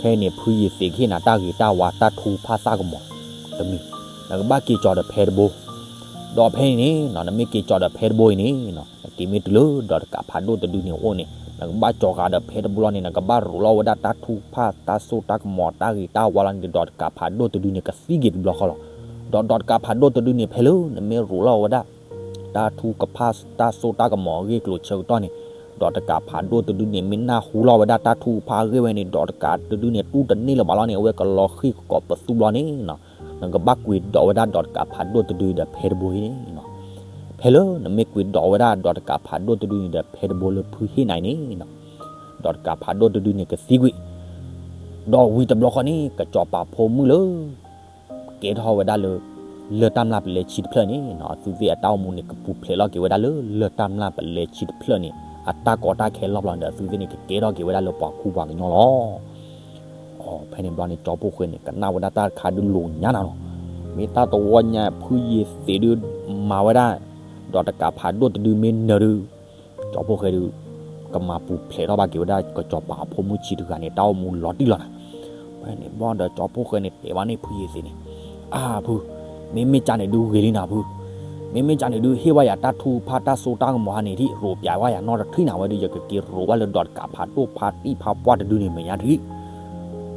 ခဲအံၤန့ၣ် ဖုယ့ၤသ့းကဟ့ၣ်နၤတၢ်ဂ့ၤတၢ်ဝါတၢ်ထူဖးသၣ်ကမီၤတမံၤ, နကဘၣ်က့ၤကၠီၤဒီးဖဲတဘိ. ဒီးဖဲန့ၣ်န့ၣ် နမ့ၢ်က့ၤကၠီၤဒီးဖဲတဘိအံၤန့ၣ် နက့ၤမ့ၢ်တုၤလၢဒီးတကးဖးဒိၣ်တဒုန့ၣ်အအိၣ်န့ၣ် နကဘၣ်ကၠီၤဃာ်ဒီးဖဲတဘိလီၤန့ၣ် နကဘၣ်ရိးလီၤဝဲဒၣ်တၢ်ထူဖးတၢ်စိတၢ်ကမီၤတၢ်ဂ့ၤတၢ်ဝါလီၤန့ၣ် ဒီးတကးဖးဒိၣ်တဒုန့ၣ် ကသံက့ၤတဘျီဃီလီၤ. ဒီးဒီးတကးဖးဒိၣ်တဒုန့ၣ် ဖဲလၢနမ့ၢ်ရိးလီၤဝဲဒၣ် တၢ်ထူကဖၣ်တၢ်စိတၢ်ကမီၤအဂ့ၢ်အကျိၤဆၢကတီၢ်န့ၣ်, ဒီးတကးဖးဒိၣ်တဒုန့ၣ် မ့ၢ်နၢ်ဟူလီၤဝဲဒၣ်တၢ်ထူကဖၣ်အဂ့ၢ်ဝဲန့ၣ် ဒီးတကးတဒုန့ၣ် တူၢ်တန့ၢ်လၢၤဘၣ်လီၤန့ၣ် အဝဲကလီၤဃံၣ်ကကိးပသူဘျီန့ၣ် နကဘၣ်ကွံာ်ဒိးဝဲဒၣ်ဒီးတကးဖးဒိၣ်တဒုဒီးဖဲတဘိအံၤန့ၣ်, ဖဲလၢနမ့ၢ်ကွံာ်ဒိးဝဲဒၣ်ဒီးတကးဖးဒိၣ်တဒုန့ၣ်ဒီးဖဲတဘိလၢဖုဟ့ၣ်နၤအံၤန့ၣ် ဒီးတကးဖးဒိၣ်တဒုန့ၣ် ကသံကွံာ်, ဒီးဝံၤတဘျီဃီန့ၣ် ကစီၤပၤဖိမုၣ်လၢ ကဲထီၣ်ဝဲဒၣ်လၢ လၢၢ်တၢ်မျၢ်ပလဲဆံတဖျၢၣ်န့ၣ် အသုသ့ၣ်အတၢ်အိၣ်မူန့ၣ် ကပူၤဖျဲးလီၤက့ၤဝဲဒၣ်လၢ လၢၢ်တၢ်မျၢ်ပလဲဆံတဖျၢၣ်န့ၣ် အတၢ်ကီတၢ်ခဲလီၢ်ဘျီန့ၣ်ဒီး အသုသ့ၣ်န့ၣ် ကကဲထီၣ်က့ၤဝဲဒၣ်လၢပှၤခူပှၤကညီလီၤ. အဖဲန့ၣ်ဘျီန့ၣ် ကၠီဖှိၣ်ဃဲန့ၣ် ကနၣ်ဝဲဒၣ်တၢ်တခါဒုးလိာ်ညါနၤလီၤ. မ့ၢ်တၢ်တဝီညါ ဖုယ့ၤသ့းဒုး မၤဝဲဒၣ် ဒီးတကးဖးဒိၣ်တဒုမ့ၢ်နၢၤဒုး ကၠီဖှိၣ်ဃဲဒုး ကမၤပူၤဖျဲးထီၣ်ဘၣ်က့ၤဝဲဒၣ် ကစီၤပၤအဖိမုၣ်ဆံးတဂၤန့ၣ် တၢ်အိၣ်မူလီၤတံၢ်လီၤနၤ. ဖဲန့ၣ်ဘျီဒီး ကၠီဖှိၣ်ဃဲန့ၣ် တဲဘၣ်န့ၣ်ဖုယ့ၤသ့းန့ၣ်, အါဖု, မ့မ့ၢ်ကန့ၣ်ဒုးဂ့ၤလံနၤဖု, မ့မ့ၢ်ကန့ၣ်ဒုး ဟ့ၣ်ဝဲယၤတၢ်ထူဖးတၢ်စိတၢ်ကမီၤဟါန့ၣ် ထံၣ်ရိးပၠးဝဲယၤနီတထံၣ်နၤဝဲဒုး ယကက့ၤရိးဝဲလၢဒီးတကးဖးဒိၣ် ဖါတံၢ်ဖါပှၢ်တဒုန့ၣ်မဲာ်ညါထံၣ်.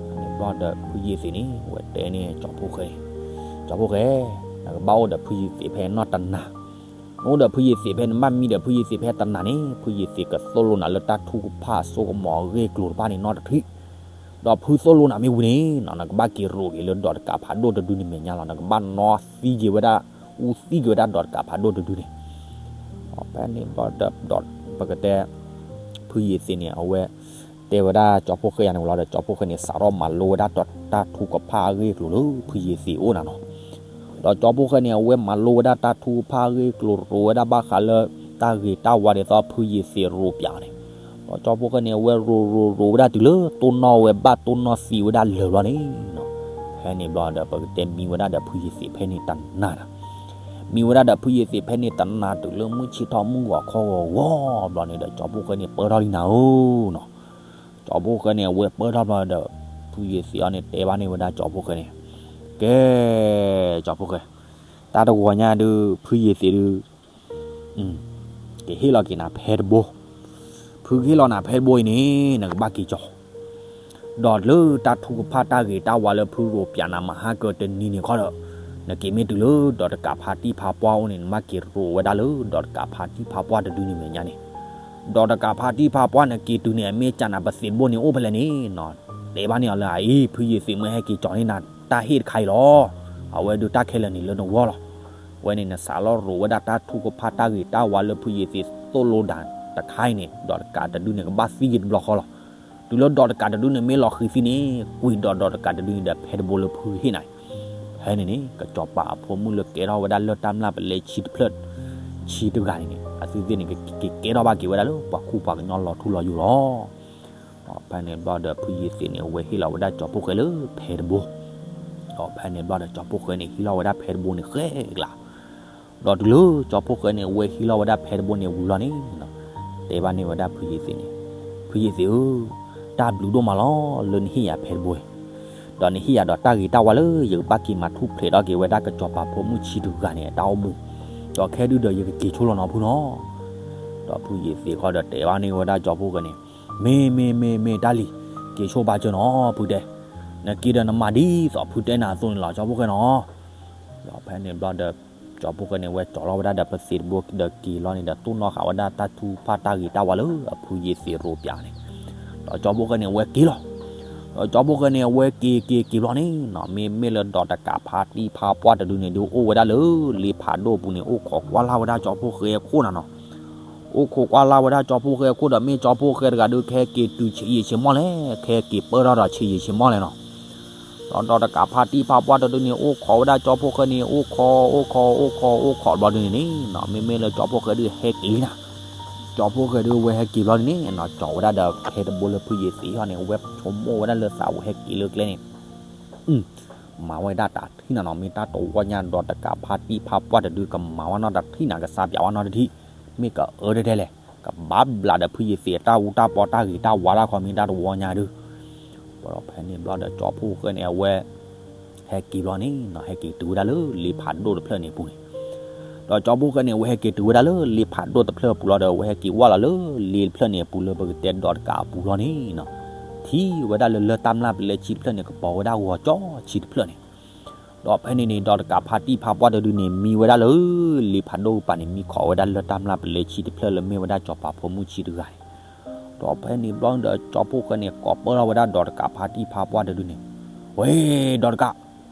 ဖဲန့ၣ်ဘျီဒီး ဖုယ့ၤသ့းန့ၣ် အဝဲတဲန့ၣ်ကၠီဖှိၣ်ဃဲ, ကၠီဖှိၣ်ဃဲ, နကဘၣ်အိၣ်ဒီးဖုယ့ၤသ့းဖဲနီၢ်တနၤ နအိၣ်ဒီးဖုယ့ၤသ့းဖဲ နဘၣ်မံဒီးဖုယ့ၤသ့းဖဲတနၤန့ၣ် ဖုယ့ၤသ့းကသိၣ်လိနၤလၢတၢ်ထူကဖၣ်အစိကမီၤအဂ့ၢ်အကျိၤတဖၣ်န့ၣ်နီတထံၣ်. ဒီးဖုသိၣ်လိနၤမ့ၢ်ဝံၤန့ၣ် နကဘၣ်က့ၤရိးက့ၤလၢဒီးတကးဖးဒိၣ်တဒုန့ၣ်မဲာ်ညါလီၤ. နကဘၣ်နီသံက့ၤဝဲဒၣ် အူသံက့ၤဝဲဒၣ်ဒီးတကးဖးဒိၣ်တဒုန့ၣ်. ဖဲန့ၣ်ဘျီဒီး ပကတဲ ဖုယ့ၤသ့းန့ၣ် အဝဲ တဲဝဲဒၣ်ကၠီဖှိၣ်ဃဲယၤန့ၣ်ဝံၤလီၤဒီး ကၠီဖှိၣ်ဃဲန့ၣ် စးထီၣ်မၤလိဝဲဒၣ်တၢ်ထူကဖၣ်အဂ့ၢ်အကျိၤလၢဖုယ့ၤသ့းအအိၣ်နၤနီၤ. ဒီးကၠီဖှိၣ်ဃဲန့ၣ် အဝဲမၤလိဝဲဒၣ်တၢ်ထူကဖၣ်အဂ့ၢ်အကျိၤ ရိးဝဲဒၣ်ဘၣ်ဃးလၢ တၢ်ဂ့ၤတၢ်ဝါဒ်သိးဖုယ့ၤသ့းရိးပၠးန့ၣ်. ဒီးကၠီဖှိၣ်ဃဲန့ၣ် အဝဲရိးရိးရိးဝဲဒၣ်တုၤလၢတိၢ်နီၣ်ဝဲဘၣ်တိၢ်နီၣ်သံဝဲဒၣ်လၢာ်ဘျီန့ၣ်နီၤ. ဖဲန့ၣ်ဘျီဒီး ပကတဲမံဝဲဒၣ်ဒီးဖုယ့ၤသ့းဖဲန့ၣ်တနၤနီၤ. မံဝဲဒၣ်ဒီးဖုယ့ၤသ့းဖဲန့ၣ်တနၤတုၤလၢမုၢ်ဆ့ၣ်ထီၣ်မုၢ်ဂီၤခီဂီၤဂီၤဘျီန့ၣ်ဒီး ကၠီဖှိၣ်ဃဲန့ၣ် ပၢထီၣ်လံနၤဧၢနီၤ. ကၠီဖှိၣ်ဃဲန့ၣ် အဝဲပၢထီၣ်ဘျီဒီး ဖုယ့ၤသ့းအီၤန့ၣ် တဲဘၣ်န့ၢ်ဝဲဒၣ်ကၠီဖှိၣ်ဃဲန့ၣ်, ကဲ, ကၠီဖှိၣ်ဃဲ, တၢ်တဂီၤညါဒုး ဖုယ့ၤသ့းဒုး ကဟ့ၣ်လီၤက့ၤနၤဖဲတဘိ, ဖုကဟ့ၣ်လီၤနၤဖဲတဘိအံၤန့ၣ် နကဘၣ်က့ၤကၠီၤ, ဒီးလၢတၢ်ထူကဖၣ်တၢ်ဂ့ၤတၢ်ဝါလၢဖုရိးပၠးနၤမၤဟါကတနံၤန့ၣ်ခီဒီး, နက့ၤမ့ၢ်တုၤလၢဒီးတကးဖါတံၢ်ဖါပှၢ်အိၣ်န့ၣ် နဘၣ်က့ၤရိးဝဲဒၣ်လၢဒီးတကးဖါတံၢ်ဖါပှၢ်တဒုန့ၣ်မဲာ်ညါန့ၣ်, ဒီးတကးဖါတံၢ်ဖါပှၢ်နက့ၤတုၤန့ၣ် အမ့ၢ်ကးနၤပသံးတဘိန့ၣ်အိၣ်ဖဲလဲၣ်န့ၣ်နီၤ, တဲဘၣ်န့ၢ်အီၤလၢအအံၤ ဖုယ့ၤသ့းမ့ၢ်ဟဲက့ၤကၠီၤန့ၢ်နၤတၢ်ဟ့ၣ်တခါအံၤလီၤ. အဝဲဒုးတၢ်ခဲလၢာ်န့ၣ်လၢနဂီၢ်လီၤ. ဝဲန့ၣ်နစးထီၣ်ရိးဝဲဒၣ်တၢ်ထုကဖၣ်တၢ်ဂ့ၤတၢ်ဝါလၢဖုယ့ၤသ့းသိၣ်လိဒၣ်တခါအံၤန့ၣ် ဒီးတကးတဒုန့ၣ် ကဘၣ်သံက့ၤတဘျီဃီလီၤ. တုၤလၢဒီးတကးတဒုန့ၣ်မ့ၢ်လီၤဃံၤသံန့ၣ် ကွံာ်ဒီးဒီးတကးတဒုန့ၣ်ဒီးဖဲတဘိလၢဖုဟ့ၣ်နၤအံၤ ဖဲန့ၣ်န့ၣ် ကစီၤပၤအဖိမုၣ်လၢကဲထီၣ်ဝဲဒၣ်လၢတၢ်မျၢ်ပလဲဆံတဖျၢၣ် ဆံတဂၤန့ၣ်န့ၣ် အသုသ့ၣ်န့ၣ် ကကဲထီၣ်ဘၣ်က့ၤဝဲဒၣ်လၢပှၤခူပှၤကညီလီၤထူလီၤယိာ်လီၤ. ဒီးဖဲန့ၣ်ဘျီဒီးဖုယ့ၤသ့းန့ၣ် အဝဲဟ့ၣ်လီၤဝဲဒၣ်ကၠီဖှိၣ်ဃဲလၢဖဲတဘိ ဒီးဖဲန့ၣ်ဘျီဒီးကၠီဖှိၣ်ဃဲန့ၣ် ဟ့ၣ်လီၤဝဲဒၣ်ဖဲတဘိန့ၣ်ဃဲကလး ဒီးတုၤလၢကၠီဖှိၣ်ဃဲန့ၣ် အဝဲဟ့ၣ်လီၤဝဲဒၣ်ဖဲတဘိန့ၣ်ဝံၤလီၤန့ၣ် တဲဘၣ်န့ၢ်ဝဲဒၣ်ဖုယ့ၤသ့းန့ၣ်, ဖုယ့ၤသ့းဧၢ, တၢ်ဘျုးဒိၣ်မးလီၤလၢနဟ့ၣ်ယၤဖဲတဘိအံၤ, ဒီးနဟ့ၣ်ယၤဒီးတၢ်ဂ့ၤတၢ်ဝါလၢယကဘၣ်က့ၤမၤထူၣ်ဖျဲးထီၣ်က့ၤဝဲဒၣ်ကစီၤပၤဖိမုၣ်ဆံတဂၤန့ၣ် အတၢ်အိၣ်မူ, ဒီးခဲဒုဒီးယကက့ၤဆိလီၤနီၤဖုနီၤ. ဒီးဖုယ့ၤသ့းဃီဒီးတဲဘၣ်န့ၢ်ဝဲဒၣ်ကၠီဖှိၣ်ဃဲန့ၣ်, မ့ၢ်မ့ၢ်မ့ၢ်မ့ၢ်တၢ်လံၤ, က့ၤဆိဘါစၢၤနီၤဖုတဲ, နက့ၤဒီးနမၤဒ်သိးဖုတဲနၤအသိးန့ၣ်လီၤ ကၠီဖှိၣ်ဃဲနီၤ. ဒီးဖဲန့ၣ်ဘျီဒီး ကၠီဖှိၣ်ဃဲန့ၣ် အဝဲကၠီၤလီၤဝဲဒၣ်ဒီးပသံးတဘိဒီးက့ၤလီၤန့ၣ်ဒီး တိၢ်နီၣ်ဃာ်ဝဲဒၣ်တၢ်ထုကဖၣ်တၢ်ဂ့ၤတၢ်ဝါလၢအဖုယ့ၤသ့းရိးပၠးန့ၣ်, ဒီးကၠီဖှိၣ်ဃဲန့ၣ် အဝဲက့ၤလီၤ. ဒီးကၠီဖှိၣ်ဃဲန့ၣ် အဝဲက့ၤက့ၤက့ၤဘျီန့ၣ်နီၤ မ့မ့ၢ်လၢဒီးတကးဖါတံၢ်ဖါပှၢ်တဒုန့ၣ်ဒုးအိၣ်ဝဲဒၣ်လၢလ့ဖးဒိၣ်အပူၤန့ၣ် အိၣ်ခိးကွၢ်လၢ်ဝဲဒၣ်ကၠီဖှိၣ်ဃဲအခိၣ်နၤနီၤ. အိၣ်ခိးကွၢ်လၢ်ဝဲဒၣ်ကၠီဖှိၣ်ဃဲအခိၣ်ဒီး မ့ၢ်ကၠီဖှိၣ်ဃဲတဂၤဒုး ကဟဲက့ၤတုၤဆံးယံာ်ဆံးမီၢ်လဲၣ်, ကဟဲက့ၤပၢၢ်ထီၣ်ဒီးဆံးယံာ်ဆံးမီၢ်လဲၣ်နီၤ. ဒီးဒီးတကးဖါတံၢ်ဖါပှၢ်တဒုန့ၣ် အိၣ်ခိးဝဲဒၣ်ကၠီဖှိၣ်ဃဲန့ၣ် အိၣ်ခိးအိၣ်ခိးအိၣ်ခိးအိၣ်ခိးဘျီဒုန့ၣ်န့ၣ်နီၤ မ့မ့ၢ်လၢကၠီဖှိၣ်ဃဲဒုးဟဲက့ၤလံနၤ. ကၠီဖှိၣ်ဃဲဒုးဝဲဟဲက့ၤဘျီဒုန့ၣ်နီၤ ကၠီၤဝဲဒၣ်ဒီးဖဲတဘိလၢဖုယ့ၤသ့းဟီန့ၣ် ဝဲဆိကမိၣ်ဝဲဒၣ်လၢသးဝဲဟဲက့ၤလၢကျဲန့ၣ် မၤဝဲဒၣ်တၢ်ထံၣ်နၤနီၤ မ့ၢ်တၢ်တဝီညါဒီးတကးဖါတံၢ်ဖါပှၢ်တဒုကမၤဝဲနီတၢ်ထံၣ်နၤ ကစၢ်ပၠးဝဲနီတထံၣ်, မ့ၢ်ကအၢတဒဲလဲၣ်, ကဘၣ်ဘျးဒီးဖုယ့ၤသ့းအတၢ်အူတၢ်ပီတၢ်ဂ့ၤတၢ်ဝါတၢ်ခီမ့ၢ်တၢ်တဝီညါဒုး ဒီးဖဲန့ၣ်ဘျီဒီးကၠီဖှိၣ်ဃဲန့ၣ် အဝဲ ဟဲက့ၤဘျီန့ၣ်နီၤ ဟဲက့ၤတုၤဝဲဒၣ်လၢလ့ဖးဒိၣ်တဖျၢၣ်န့ၣ်အပူၤန့ၣ်, ဒီးကၠီဖှိၣ်ဃဲန့ၣ် အဝဲဟဲက့ၤတုၤဝဲဒၣ်လၢလ့ဖးဒိၣ်တဖျၢၣ်အပူၤလီၤဒီး အဝဲဟဲက့ၤဝဲလီၤလၢလ့တဖျၢၣ်န့ၣ်အပူၤလၢပကတဲဒီးတကးအပူၤလီၤန့ၣ်နီၤ, ထံၣ်ဝဲဒၣ်လၢလၢၢ်တၢ်မျၢ်ပလဲဆံတဖျၢၣ်န့ၣ် ကပီၤဝဲဒၣ်ဂီၤကၠီဆံတဖျၢၣ်န့ၣ် ဒီးဖဲန့ၣ်န့ၣ် ဒီးတကးဖါတံၢ်ဖါပှၢ်တဒုန့ၣ် မံဝဲဒၣ်လၢ လ့ဖးဒိၣ်ကပၤန့ၣ် မံခိးဝဲဒၣ်လၢၢ်တၢ်မျၢ်ပလဲဆံတဖျၢၣ်လၢမ့ၢ်ဝဲဒၣ်ကၠီၤပၤဖိမုၣ်ဆံတဂၤန့ၣ်, ဒီးဖဲန့ၣ်ဘျီဒီးကၠီဖှိၣ်ဃဲန့ၣ် ကိးပၢၢ်ထီၣ်ဝဲဒၣ်ဒီးတကးဖါတံၢ်ဖါပှၢ်တဒုန့ၣ်, ဝ့ၢ်ဒီးတကး,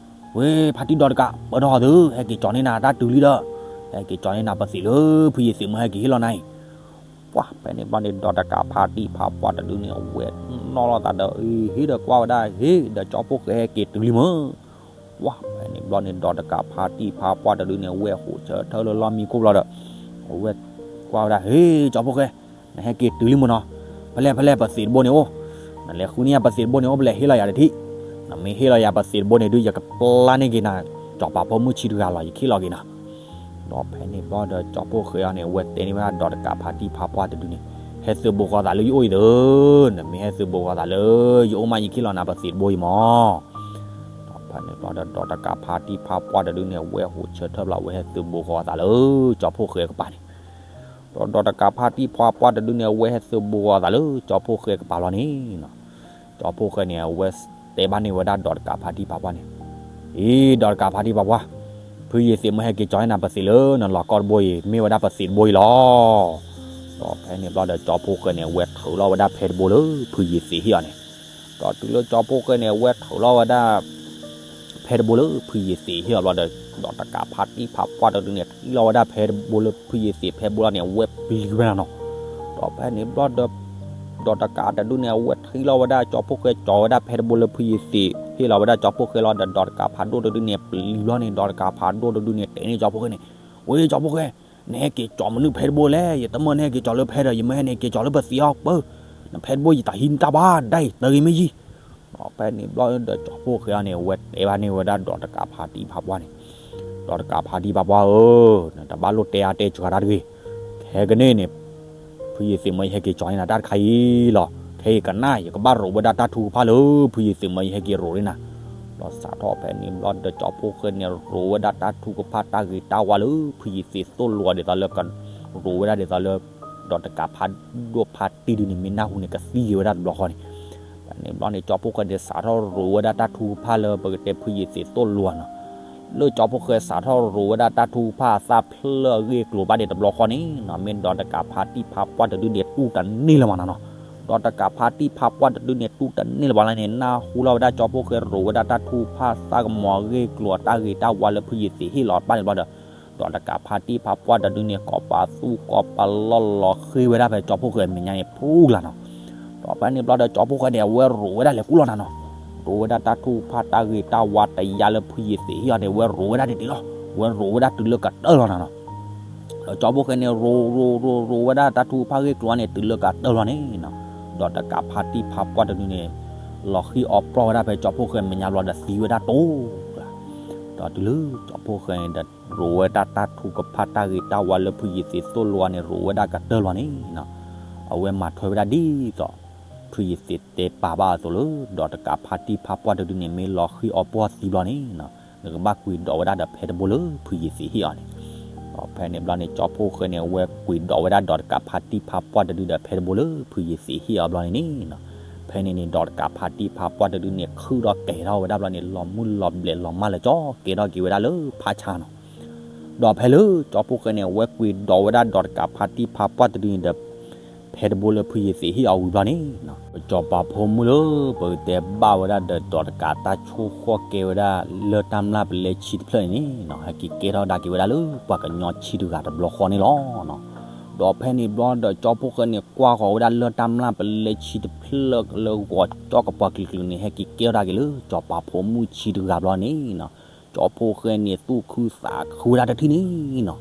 ဝ့ၢ်ဖါတံၢ်ဒီးတကး ပၢၢ်ထီၣ်သု ဟဲက့ၤကၠီၤန့ၢ်နၤတၢ်တုၤလံဒီး, ဟဲက့ၤကၠီၤန့ၢ်နၤပသံးလၢဖုယ့ၤသ့းမ့ၢ်ဟဲက့ၤဟ့ၣ်လီၤနၤအံၤ ပှၢ်ဖဲန့ၣ်ဘျီန့ၣ် ဒီးတကးဖါတံၢ်ဖါပှၢ်တဒုန့ၣ် အဝဲနီၣ်လိာ်သးဒီး ဟ့ၣ်ဒီးကွၢ်ဝဲဒၣ် ဟ့ၣ်ဒီးကၠီဖှိၣ်ဃဲဟဲက့ၤတုၤလံမ့ၢ်, ပှၢ်ဖဲန့ၣ်ဘျီန့ၣ် ဒီးတကးဖါတံၢ်ဖါပှၢ်တဒုန့ၣ် အဝဲဟိးဆၢထၢၣ်လၢလီၢ်မံခိၣ်ဘျီဒီး, အဝဲကွၢ်ဝဲဒၣ် ဟ့ၣ်ကၠီဖှိၣ်ဃဲ, နဟဲက့ၤတုၤလံမ့ၢ်နီၤ, ဖဲလဲၣ်ဖဲလဲၣ်ပသံးတဘိန့ၣ်အိၣ်, နလဲၤဃုန့ၢ်ယၤပသံးတဘိန့ၣ်အိၣ် ပလဲၤဟ့ၣ်လီၤယၤတထံၣ်, နမ့ၢ်ဟ့ၣ်လီၤယၤပသံးတဘိန့ၣ်ဒုး ယကပျၢ်န့ၢ်က့ၤနၤ, ကၠီၤပၤဖိမုၣ်ဆံတဂၤလီၤ ယကဟ့ၣ်လီၤက့ၤနၤ ဒီးဖဲန့ၣ်ဘျီဒီးကၠီဖှိၣ်ဃဲအံၤန့ၣ် အဝဲတဲန့ၢ်ဝဲဒၣ်ဒီးတကးဖါတံၢ်ဖါပှၢ်တဒုန့ၣ်, ဟဲသုးဘူးဃီၤသးလၢယအိၣ်အံၤသု, နမ့ၢ်ဟဲသုးဘူးဃီၤသးလၢယအိၣ်မး ယကဟ့ၣ်လီၤနၤပသံးတဘိအံၤမး, ဒီးဖဲန့ၣ်ဘျီဒီး ဒီးတကးဖါတံၢ်ဖါပှၢ်တဒုန့ၣ် အဝဲဟိးဆၢထၢၣ်ဘျီ အဝဲဟဲသုးဘူးဃီၤသးလၢကၠီဖှိၣ်ဃဲအကပၤန့ၣ်, ဒီးဒီးတကးဖါတံၢ်ဖါပှၢ်တဒုန့ၣ် အဝဲဟဲသုးဘူးဃီၤသးလၢကၠီဖှိၣ်ဃဲအကပၤလီၤန့ၣ် ကၠီဖှိၣ်ဃဲန့ၣ် အဝဲတဲဘၣ်န့ၢ်ဝဲဒၣ်ဒီးတကးဖါတံၢ်ဖါပှၢ်န့ၣ်, အံၤ ဒီးတကးဖါတံၢ်ဖါပှၢ်, ဖုယ့ၤသ့းမ့ၢ်ဟဲက့ၤကၠီၤန့ၢ်နၤပသံးလၢနလီၤကီၢ်တဘိအံၤ မ့ၢ်ဝဲဒၣ်ပသံးတဘိအံၤလီၤ. ဒီးဖဲန့ၣ်ဘျီဒီးကၠီဖှိၣ်ဃဲန့ၣ် အဝဲထုးလီၤဝဲဒၣ်ဖဲတဘိလၢဖုယ့ၤသ့းဟ့ၣ်အီၤန့ၣ်, ဒီးတုၤလၢကၠီဖှိၣ်ဃဲန့ၣ် အဝဲထုးလီၤဝဲဒၣ် ဖဲတဘိလၢဖုယ့ၤသ့းဟ့ၣ်အီၤဘျီဒီး, ဒီးတကးဖါတံၢ်ဖါပှၢ်တဒုန့ၣ် ထံၣ်လီၤဝဲဒၣ်ဖဲတဘိလၢဖုယ့ၤသ့းဖဲတဘိလီၤန့ၣ် အဝဲပျံၤဝဲဒၣ်နီၤ. ဒီးဖဲန့ၣ်ဘျီဒီး ဒီးတကးတဒုန့ၣ် အဝဲထံၣ်လီၤဝဲဒၣ်ကၠီဖှိၣ်ဃဲကၠီၤဝဲဒၣ်ဖဲတဘိလၢဖုယ့ၤသ့းဟ့ၣ်လီၤဝဲဒၣ်ကၠီဖှိၣ်ဃဲလီၤဒီး ဒီးတကးဖးဒိၣ်တဒုန့ၣ် ပျံၤဘျီန့ၣ် ဒီးတကးဖးဒိၣ်တဒုန့ၣ် တဲန့ၢ်ကၠီဖှိၣ်ဃဲန့ၣ်, ဝဲကၠီဖှိၣ်ဃဲ, နဟဲက့ၤကၠီၤမနုၤဖဲတဘိလဲၣ်, ယတမၢနဟဲက့ၤကၠီၤလၢဖဲဒီး ယမၢဟဲန့ၣ်က့ၤကၠီၤလၢပသံးအီၤပၢ, နဖဲတဘိယတၢ်ဟံးနတၢ်ဘၣ်ဒၣ်အံၤ တၢ်ဂ့ၤမ့ၢ်ယံၤ ဒီးဖဲန့ၣ်ဘျီဒီးကၠီဖှိၣ်ဃဲအံၤန့ၣ် အဝဲတဲဘၣ်န့ၢ်ဝဲဒၣ်ဒီးတကးဖါတံၢ်ဖါပှၢ်န့ၣ်, ဒီးတကးဖါတံၢ်ဖါပှၢ်ဧၢ, နတဘၣ်လိၣ်တဲအါတဲစှၤတၢ်တဂ့ၤ, ခဲကနံၣ်န့ၣ် ဖုယ့ၤသ့းမ့ၢ်ယဟဲက့ၤကၠီၤန့ၢ်နၤတၢ်တခါအံၤလီၤ. ခဲအံၤကနၣ် ယကဘၣ်ရိးဝဲဒၣ်တၢ်ထုကဖၣ်လၢဖုယ့ၤသ့းမ့ၢ်ယဟဲက့ၤရိးန့ၢ်နၤ, ဒီးစးထီၣ်ဖဲန့ၣ်ဘျီဒီးကၠီဖှိၣ်ဃဲန့ၣ် ရိးဝဲဒၣ်တၢ်ထုကဖၣ်တၢ်ဂ့ၤတၢ်ဝါလၢဖုယ့ၤသ့းသိၣ်လိဒ်သိးလၢကရိးဝဲဒၣ်ဒ်သိးလၢ ဒီးတကးဖးဒိၣ်ဖါတံၢ်ဒုန့ၣ် မ့ၢ်နၢ်ဟူန့ၣ် ကသံက့ၤဝဲဒၣ်တဘျီဃီန့ၣ်, ဖဲန့ၣ်ဘျီန့ၣ် ကၠီဖှိၣ်ဃဲန့ၣ် စးထီၣ်ရိးဝဲဒၣ်တၢ်ထုကဖၣ်လၢပကတဲဖုယ့ၤသ့းသိၣ်လိနီၤ, လၢကၠီဖှိၣ်ဃဲစးထီၣ်ရိးဝဲဒၣ်တၢ်ထုကဖၣ်အသၣ်ဖျၢၣ်အဂ့ၢ်အကျိၤဘၣ်ဒံးတဘျီဃီန့ၣ်နီၤ, မ့ၢ်ဒီးတကးဖါတံၢ်ဖါပှၢ်တဒုန့ၣ် တူၢ်တန့ၢ်လၢၤဘၣ်နီၤနီၤ, ဒီးတကးဖါတံၢ်ဖါပှၢ်တဒုန့ၣ် တူၢ်တန့ၢ်လၢၤဘၣ်လၢန့ၣ် နၢ်ဟူလီၤဝဲဒၣ်ကၠီဖှိၣ်ဃဲရိးဝဲဒၣ်တၢ်ထုကဖၣ်သၣ်ကမီၤအဂ့ၢ်အကျိၤအတၢ်ဂ့ၤတၢ်ဝါလၢဖုယ့ၤသ့းဟ့ၣ်လီၤဘၣ်န့ၣ်ဘျီဒီး ဒီးတကးဖါတံၢ်ဖါပှၢ်တဒုန့ၣ် ကိးပသူကိးပလီၢ်လီၤဃ့ဝဲဒၣ်ဖဲကၠီဖီၣ်ဃဲမဲာ်ညါန့ၣ် ဖူကလးနီၤ. ဒီးဖဲန့ၣ်ဘျီဒီးကၠီဖီၣ်ဃဲန့ၣ် အဝဲရိးဝဲဒၣ်လဲၤကူၣ်လီၤနၤနီၤ. ရိးဝဲဒၣ်တၢ်ထုကဖၣ်တၢ်ဂ့ၤတၢ်ဝါတယါလၢဖုယ့ၤသ့းဟ့ၣ်အီၤန့ၣ် အဝဲရိးဝဲဒၣ်တဒံးလီၤ. အဝဲရိးဝဲဒၣ်တုၤလၢကတၢၢ်လီၤနၤနီၤ. ဒီးကၠီဖီၣ်ဃဲန့ၣ် ရိးရိးရိးရိးဝဲဒၣ်တၢ်ထုကဖၣ်ဂ့ၢ်ကျိၤန့ၣ် တုၤလၢကတၢၢ်လီၤန့ၣ်နီၤ. ဒီးတကးဖါတံၢ်ဖါပှၢ်တဒုန့ၣ် လီၤဃံအီပျီၢ်ဝဲဒၣ်ဖဲကၠီဖီၣ်ဃဲမဲာ်ညါဘျီဒီးသံဝဲဒၣ်တိၤကျါ. ဒီးတုၤလၢကၠီဖီၣ်ဃဲန့ၣ်ဒီး ရိးဝဲဒၣ်တၢ်ထုကဖၣ်တၢ်ဂ့ၤတၢ်ဝါလၢဖုယ့ၤသ့းသိၣ်လိအီၤန့ၣ် ရိးဝဲဒၣ်ကတၢၢ်လီၤန့ၣ်နီၤ. အဝဲမၤထွဲဝဲဒၣ်ဒ်သိး ဖုယ့ၤသ့းတဲပာ်ဘၣ်အသိးလၢ ဒီးတကးဖါတံၢ်ဖါပှၢ်တဒုန့ၣ် မ့ၢ်လီၤဃံအီပျီၢ်သံဘျီန့ၣ်နီၤ နကဘၣ်ကွံာ်ဒိးဝဲဒၣ်ဒီးဖဲတဘိလၢဖုယ့ၤသ့းဟ့ၣ်အီၤန့ၣ်. ဒီးဖဲန့ၣ်ဘျီန့ၣ် ကၠီဖီၣ်ဃဲန့ၣ် အဝဲကွံာ်ဒိးဝဲဒၣ်ဒီးတကးဖါတံၢ်ဖါပှၢ်တဒုဒီးဖဲတဘိလၢဖုယ့ၤသ့းဟ့ၣ်အီၤဘျီန့ၣ်နီၤ. ဖဲန့ၣ်န့ၣ် ဒီးတကးဖါတံၢ်ဖါပှၢ်တဒုန့ၣ် ခုၣ်ထီၣ်ကဲၤထီၣ်ဝဲဒၣ်ဘျီန့ၣ် လီၤမုၢ်လီၤဘျဲးလီၤမၢ်လၢကၠီ ကဲထီၣ်က့ၤဝဲဒၣ်လၢဖးဆါနီၤ. ဒီးဖဲလၢကၠီဖီၣ်ဃဲန့ၣ် အဝဲကွံာ်ဒိးဝဲဒၣ်ဒီးတကးဖါတံၢ်ဖါပှၢ်တဒုန့ၣ်ဒီး ဖဲတဘိလၢဖုယ့ၤသ့းဟ့ၣ်အီၤဝံၤဘျီန့ၣ်နီၤ ပကၠီၤပၤဖိမုၣ်လၢ ပကတဲဘၣ်ဝဲဒၣ်ဒီးဒီးတကးတၢ်ဆိၣ်ဃီၣ်ကဲဝဲဒၣ်လၢတၢ်မျၢ်ပလဲဆံတဖျၢၣ်န့ၣ်နီၤ ဟဲက့ၤကဲထီၣ်ဒၣ်က့ၤဝဲဒၣ်လၢပှၤကညီဆံတဂၤတဘျီဃီန့ၣ်လီၤ. ဒီးဖဲန့ၣ်ဘျီဒီးကၠီဖီၣ်ဃဲန့ၣ် ကွၢ်ဃီၤဝဲဒၣ်လၢတၢ်မျၢ်ပလဲဆံတဖျၢၣ်လၢဂီၤကၠီကပှၤကလုာ်ကလုာ်န့ၣ် ဟဲက့ၤကဲထီၣ်ဒၣ်က့ၤလၢကၠီၤပၤဖိမုၣ်ဆံတဂၤဘျီန့ၣ်နီၤ ကၠီဖီၣ်ဃဲန့ၣ် သူၣ်ခုသးခုဝဲဒၣ်တထံၣ်န့ၣ်နီၤ.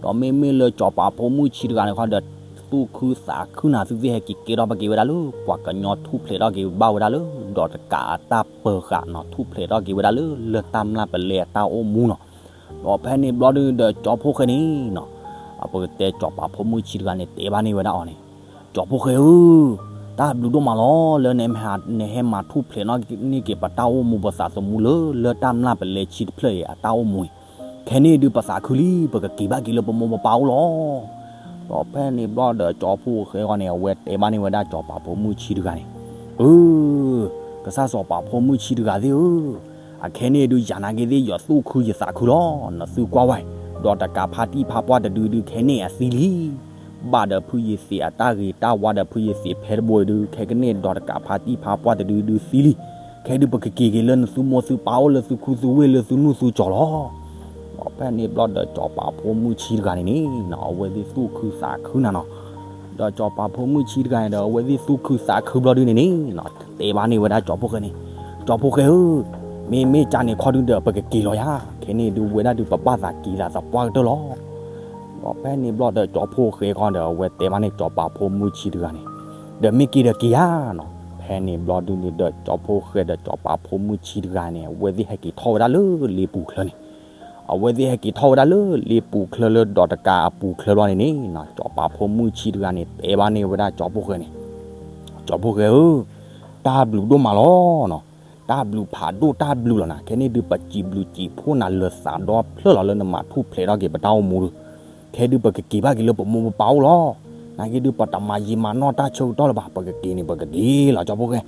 ဒီးမ့မ့ၢ်လၢကၠီၤပၤဖိမုၣ်ဆံတဂၤန့ၣ်ခီဒီး သူၣ်ခုသးခုနၤ သုသ့ၣ်ဟဲက့ၤကဲထီၣ်ဘၣ်က့ၤဝဲဒၣ်လၢ ပှၤကညီထူၣ်ဖျဲးထီၣ်က့ၤဘၣ်ဝဲဒၣ်လၢ ဒီးတကးအတၢ်ပၢၤဃာ်နီၤ ထူၣ်ဖျဲးထီၣ်က့ၤဝဲဒၣ်လၢ လၢတၢ်မျၢ်ပလဲအတၢ်အိၣ်မူနီၤ. ဒီးဖဲန့ၣ်ဘျီဒုဒီးကၠီဖီၣ်ဃဲန့ၣ်နီၤ အပကတဲကၠီၤပၤဖိမုၣ်ဆံတဂၤန့ၣ် တဲဘၣ်န့ၢ်ဝဲဒၣ်အီၤန့ၣ် ကၠီဖီၣ်ဃဲဧၢ, တၢ်ဘျုးဒိၣ်မးလီၤ လၢနဟဲမၤထူၣ်ဖျဲးထီၣ်န့ၢ်က့ၤပတၢ်အိၣ်မူပသးသမူလၢ လၢတၢ်မျၢ်ပလဲဆံတဖျၢၣ်အံၤအတၢ်အိၣ်မူအံၤ, ခဲန့ၣ်ဒုးပသးခုလံ ပကက့ၤဘၣ်က့ၤလၢပမိၢ်ပပၢ်အိၣ်လီၤ. ဒီးဖဲန့ၣ်ဘျီဒီးကၠီဖီၣ်ဃဲဃီန့ၣ် အဝဲတဲဘၣ်န့ၢ်ဝဲဒၣ်ကၠီၤပၤဖိမုၣ်ဆံတဂၤန့ၣ်, အၢ ကစၢ်စီၤပၤဖိမုၣ်ဆံတဂၤသ့ၣ်ဧၢ, အခဲန့ၣ်ဒုးယၤနာ်က့သ့ၣ် ယသူၣ်ခုယသးခုလီၤ. နသုကွၢ်ဝဲ, ဒီးတကးဖါတံၢ်ဖါပှၢ်တဒုဒုးခဲန့ၣ်အသံလံ ဘၣ်ဒီးဖုယ့ၤသ့းအတၢ်ဂ့ၤတၢ်ဝါဒီးဖုယ့ၤသ့းဖဲတဘိအံၤဒုး ခဲကနံၣ်ဒီးတကးဖါတံၢ်ဖါပှၢ်တဒုဒုးသံလံ. ခဲဒုးပကက့ၤက့ၤလၢနသုမိၢ်သုပၢ်အိၣ်လၢသုခူသုဝ့ၢ်လၢသုနူၢ်သုကၠီၤလီၤ. ဒီးဖဲန့ၣ်ဘျီဒီးကၠီၤပၤဖိမုၣ်ဆံတဂၤန့ၣ်န့ၣ် အဝဲသ့ၣ်သူၣ်ခုသးခုနၤနီၤ. ဒီးကၠီၤပၤဖိမုၣ်ဆံတဂၤန့ၣ်ဒီး အဝဲသ့ၣ်သူၣ်ခုသးခုဘျီဒုန့ၣ်န့ၣ် တဲဘၣ်န့ၢ်ဝဲဒၣ်ကၠီၤဖိၣ်ဃဲန့ၣ်, ကၠီၤဖိၣ်ဃဲဧၢ, မ့မ့ၢ်ကန့ၣ်ခီဒုဒီး ပကက့ၤလီၤယၤ, ခဲန့ၣ်ဒုးဝဲဒၣ်ဒုးပဘၣ်သးက့ၤသးသပှၢ်ကတၢၢ်လီၤ. ဒီးဖဲန့ၣ်ဘျီဒီးကၠီၤဖိၣ်ဃဲခီဒီး အဝဲတဲဘၣ်န့ၢ်ကၠီၤပၤဖိမုၣ်ဆံတဂၤန့ၣ်, ဒီးမ့ၢ်က့ၤဒီးက့ၤယၤနီၤ. ဖဲန့ၣ်ဘျီဒုန့ၣ်ဒီးကၠီၤဖိၣ်ဃဲဒီးကၠီၤပၤဖိမုၣ်ဆံတဂၤန့ၣ် အဝဲသ့ၣ်ဟဲက့ၤထီၣ်ဝဲဒၣ်လၢလ့ပူၤချၢန့ၣ် အဝဲသ့ၣ်ဟဲက့ၤထီၣ်ဝဲဒၣ်လၢလ့ပူၤချၢလၢဒီးတကးအပူၤချၢဘျီန့ၣ်န့ၣ် ကၠီၤပၤဖိမုၣ်ဆံတဂၤန့ၣ် တဲဘၣ်န့ၢ်ဝဲဒၣ်ကၠီၤဖိၣ်ဃဲန့ၣ်, ကၠီၤဖိၣ်ဃဲဧၢ, တၢ်ဘျုးဒိၣ်မးလီၤနီၤ. တၢ်ဘျုးဖးဒိၣ်တၢ်ဘျုးလီၤနၤ. ခဲန့ၣ်ဒုးပစံးဘျုးစံးဖှိၣ်နၤလၢသးဒီဖျၢၣ်လီၤလၢနမၤထူၣ်ဖျဲးထီၣ်က့ၤပတၢ်အိၣ်မူဒီး ခဲဒုးပကက့ၤဘၣ်က့ၤလၢပမိၢ်ပပၢ်အိၣ်လီၤ. နာ်က့ဒုးပတမၤယံာ်မၤနီၢ်တၢ်ဆၢကတီၢ်လၢၤဘၣ်, ပကက့ၤန့ၣ် ပကက့ၤလီၤကၠီၤဖိၣ်ဃဲ.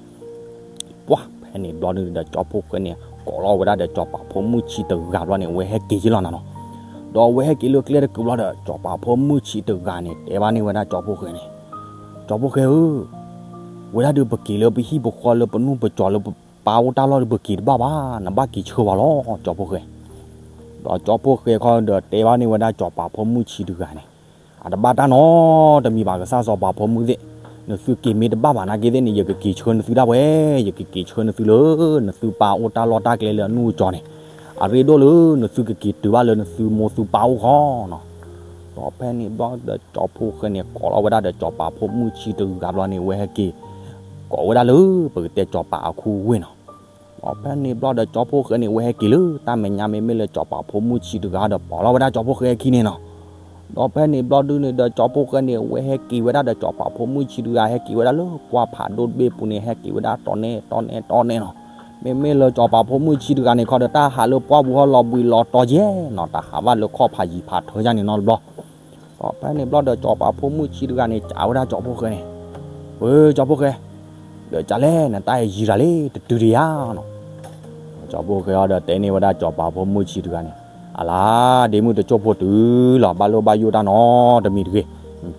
ပှၢ်ဖဲန့ၣ်ဘျီဒုဒီးကၠီၤဖိၣ်ဃဲန့ၣ် ကိးလီၤဝဲဒၣ်ဒီးကၠီၤပၤဖိမုၣ်ဆံတဂၤဘျီန့ၣ် အဝဲဟဲက့ၤက့ၤလီၤနၤနီၤ. ဒီးအဝဲဟဲက့ၤလၢကျဲတကုာ်ဘျီဒီး ကၠီၤပၤဖိမုၣ်ဆံတဂၤန့ၣ် တဲဘၣ်န့ၢ်ဝဲဒၣ်ကၠီၤဖိၣ်ဃဲန့ၣ်, ကၠီၤဖိၣ်ဃဲဧၢ, ဝဲဒၣ်ဒုးပက့ၤလၢပဟံၣ်ပဃီလၢပနူၢ်ပစီၤလၢပပၢ်အိၣ်တၢ်လီၢ်ဒုးပက့ၤတဘၣ်ဘၣ်, နဘၣ်က့ၤဆၢဝဲလီၤ ကၠီၤဖိၣ်ဃဲ. ဒီးကၠီၤဖိၣ်ဃဲခီဒီးတဲဘၣ်န့ၢ်ဝဲဒၣ်ကၠီၤပၤဖိမုၣ်ဆံတဂၤန့ၣ်, အတဘၣ်တၢ်နီတမံၤဘၣ် ကစၢ်စီၤပၤဖိမုၣ်သ့ၣ်, နသုက့ၤမ့ၢ်တဘၣ်ဘၣ်နာ်က့သ့ၣ်န့ၣ် ယကက့ၤဆၢနသုဒၣ်ဝဲ, ယကက့ၤဆၢနသုလၢ နသုပၢ်အိၣ်တၢ်လီၢ်တၢ်ကျဲလၢအနူၢ်အစီၤန့ၣ်, အရ့ဒိၣ်လၢနသုကက့ၤတုၤဘၣ်လၢနသုမိၢ်သုပၢ်အိၣ်ခီနီၤ. ဒီးဖဲန့ၣ်ဘျီဒီးကၠီၤဖိၣ်ဃဲန့ၣ် ကိးလီၤဝဲဒၣ်ဒီးကၠီၤပၤဖိမုၣ်ဆံတဂၤဘျီန့ၣ် အဝဲဟဲက့ၤ ကိးဝဲဒၣ်လၢ ပကတဲကၠီၤပၤအခိၣ်ဝ့ၢ်နီၤ. ဒီးဖဲန့ၣ်ဘျီဒီးကၠီၤဖိၣ်ဃဲန့ၣ် အဝဲဟဲက့ၤလၢတၢ်မဲာ်ညါ မ့မ့ၢ်လၢကၠီၤပၤဖိမုၣ်ဆံတဂၤဒီး ပိာ်လီၤဝဲဒၣ်ကၠီၤဖိၣ်ဃဲအခံန့ၣ်နီၤ. ဒီးဖဲန့ၣ်ဘျီဒုန့ၣ်ဒီး ကၠီၤဖိၣ်ဃဲန့ၣ် အဝဲဟဲက့ၤဝဲဒၣ်ဒီးကၠီၤပၤဖိမုၣ်ဆံတဂၤ ဟဲက့ၤဝဲဒၣ်လၢပှၢ်ဖးဒိၣ်တဘ့ၣ်ပူၤန့ၣ် ဟဲက့ၤဝဲဒၣ်တီၤနဲၣ်တီၤနဲၣ်တီၤနဲၣ်နီၤ. မ့မ့ၢ်လၢကၠီၤပၤဖိမုၣ်ဆံတဂၤန့ၣ်ခီဒီး တၢ်ဟးလၢပှၢ်ပူၤဟီလီၤဘှံးလီၤတီၤယဲနီၤ, တၢ်ဟးဘၣ်လၢခီၣ်ဖးယံၤဖးထၢယါန့ၣ်နီတဘျီ. ဒီးဖဲန့ၣ်ဘျီဒီး ကၠီၤပၤဖိမုၣ်ဆံတဂၤန့ၣ် စံးဝဲဒၣ်ကၠီၤဖိၣ်ဃဲန့ၣ်, ဝဲ ကၠီၤဖိၣ်ဃဲ, ဒီးကလဲၣ် နတၢ်အယံၤတၢ်လံ တတုၤတယါနီၤ. ကၠီၤဖိၣ်ဃဲအီၤဒီးတဲန့ၢ်ဝဲဒၣ်ကၠီၤပၤဖိမုၣ်ဆံတဂၤန့ၣ်, အလါ ဒ့မုၢ်တစိၢ်ဖိတုၤလီၤ ဘၣ်လိၣ်ဘၣ်ယိၣ်တၢ်နီတမံၤတ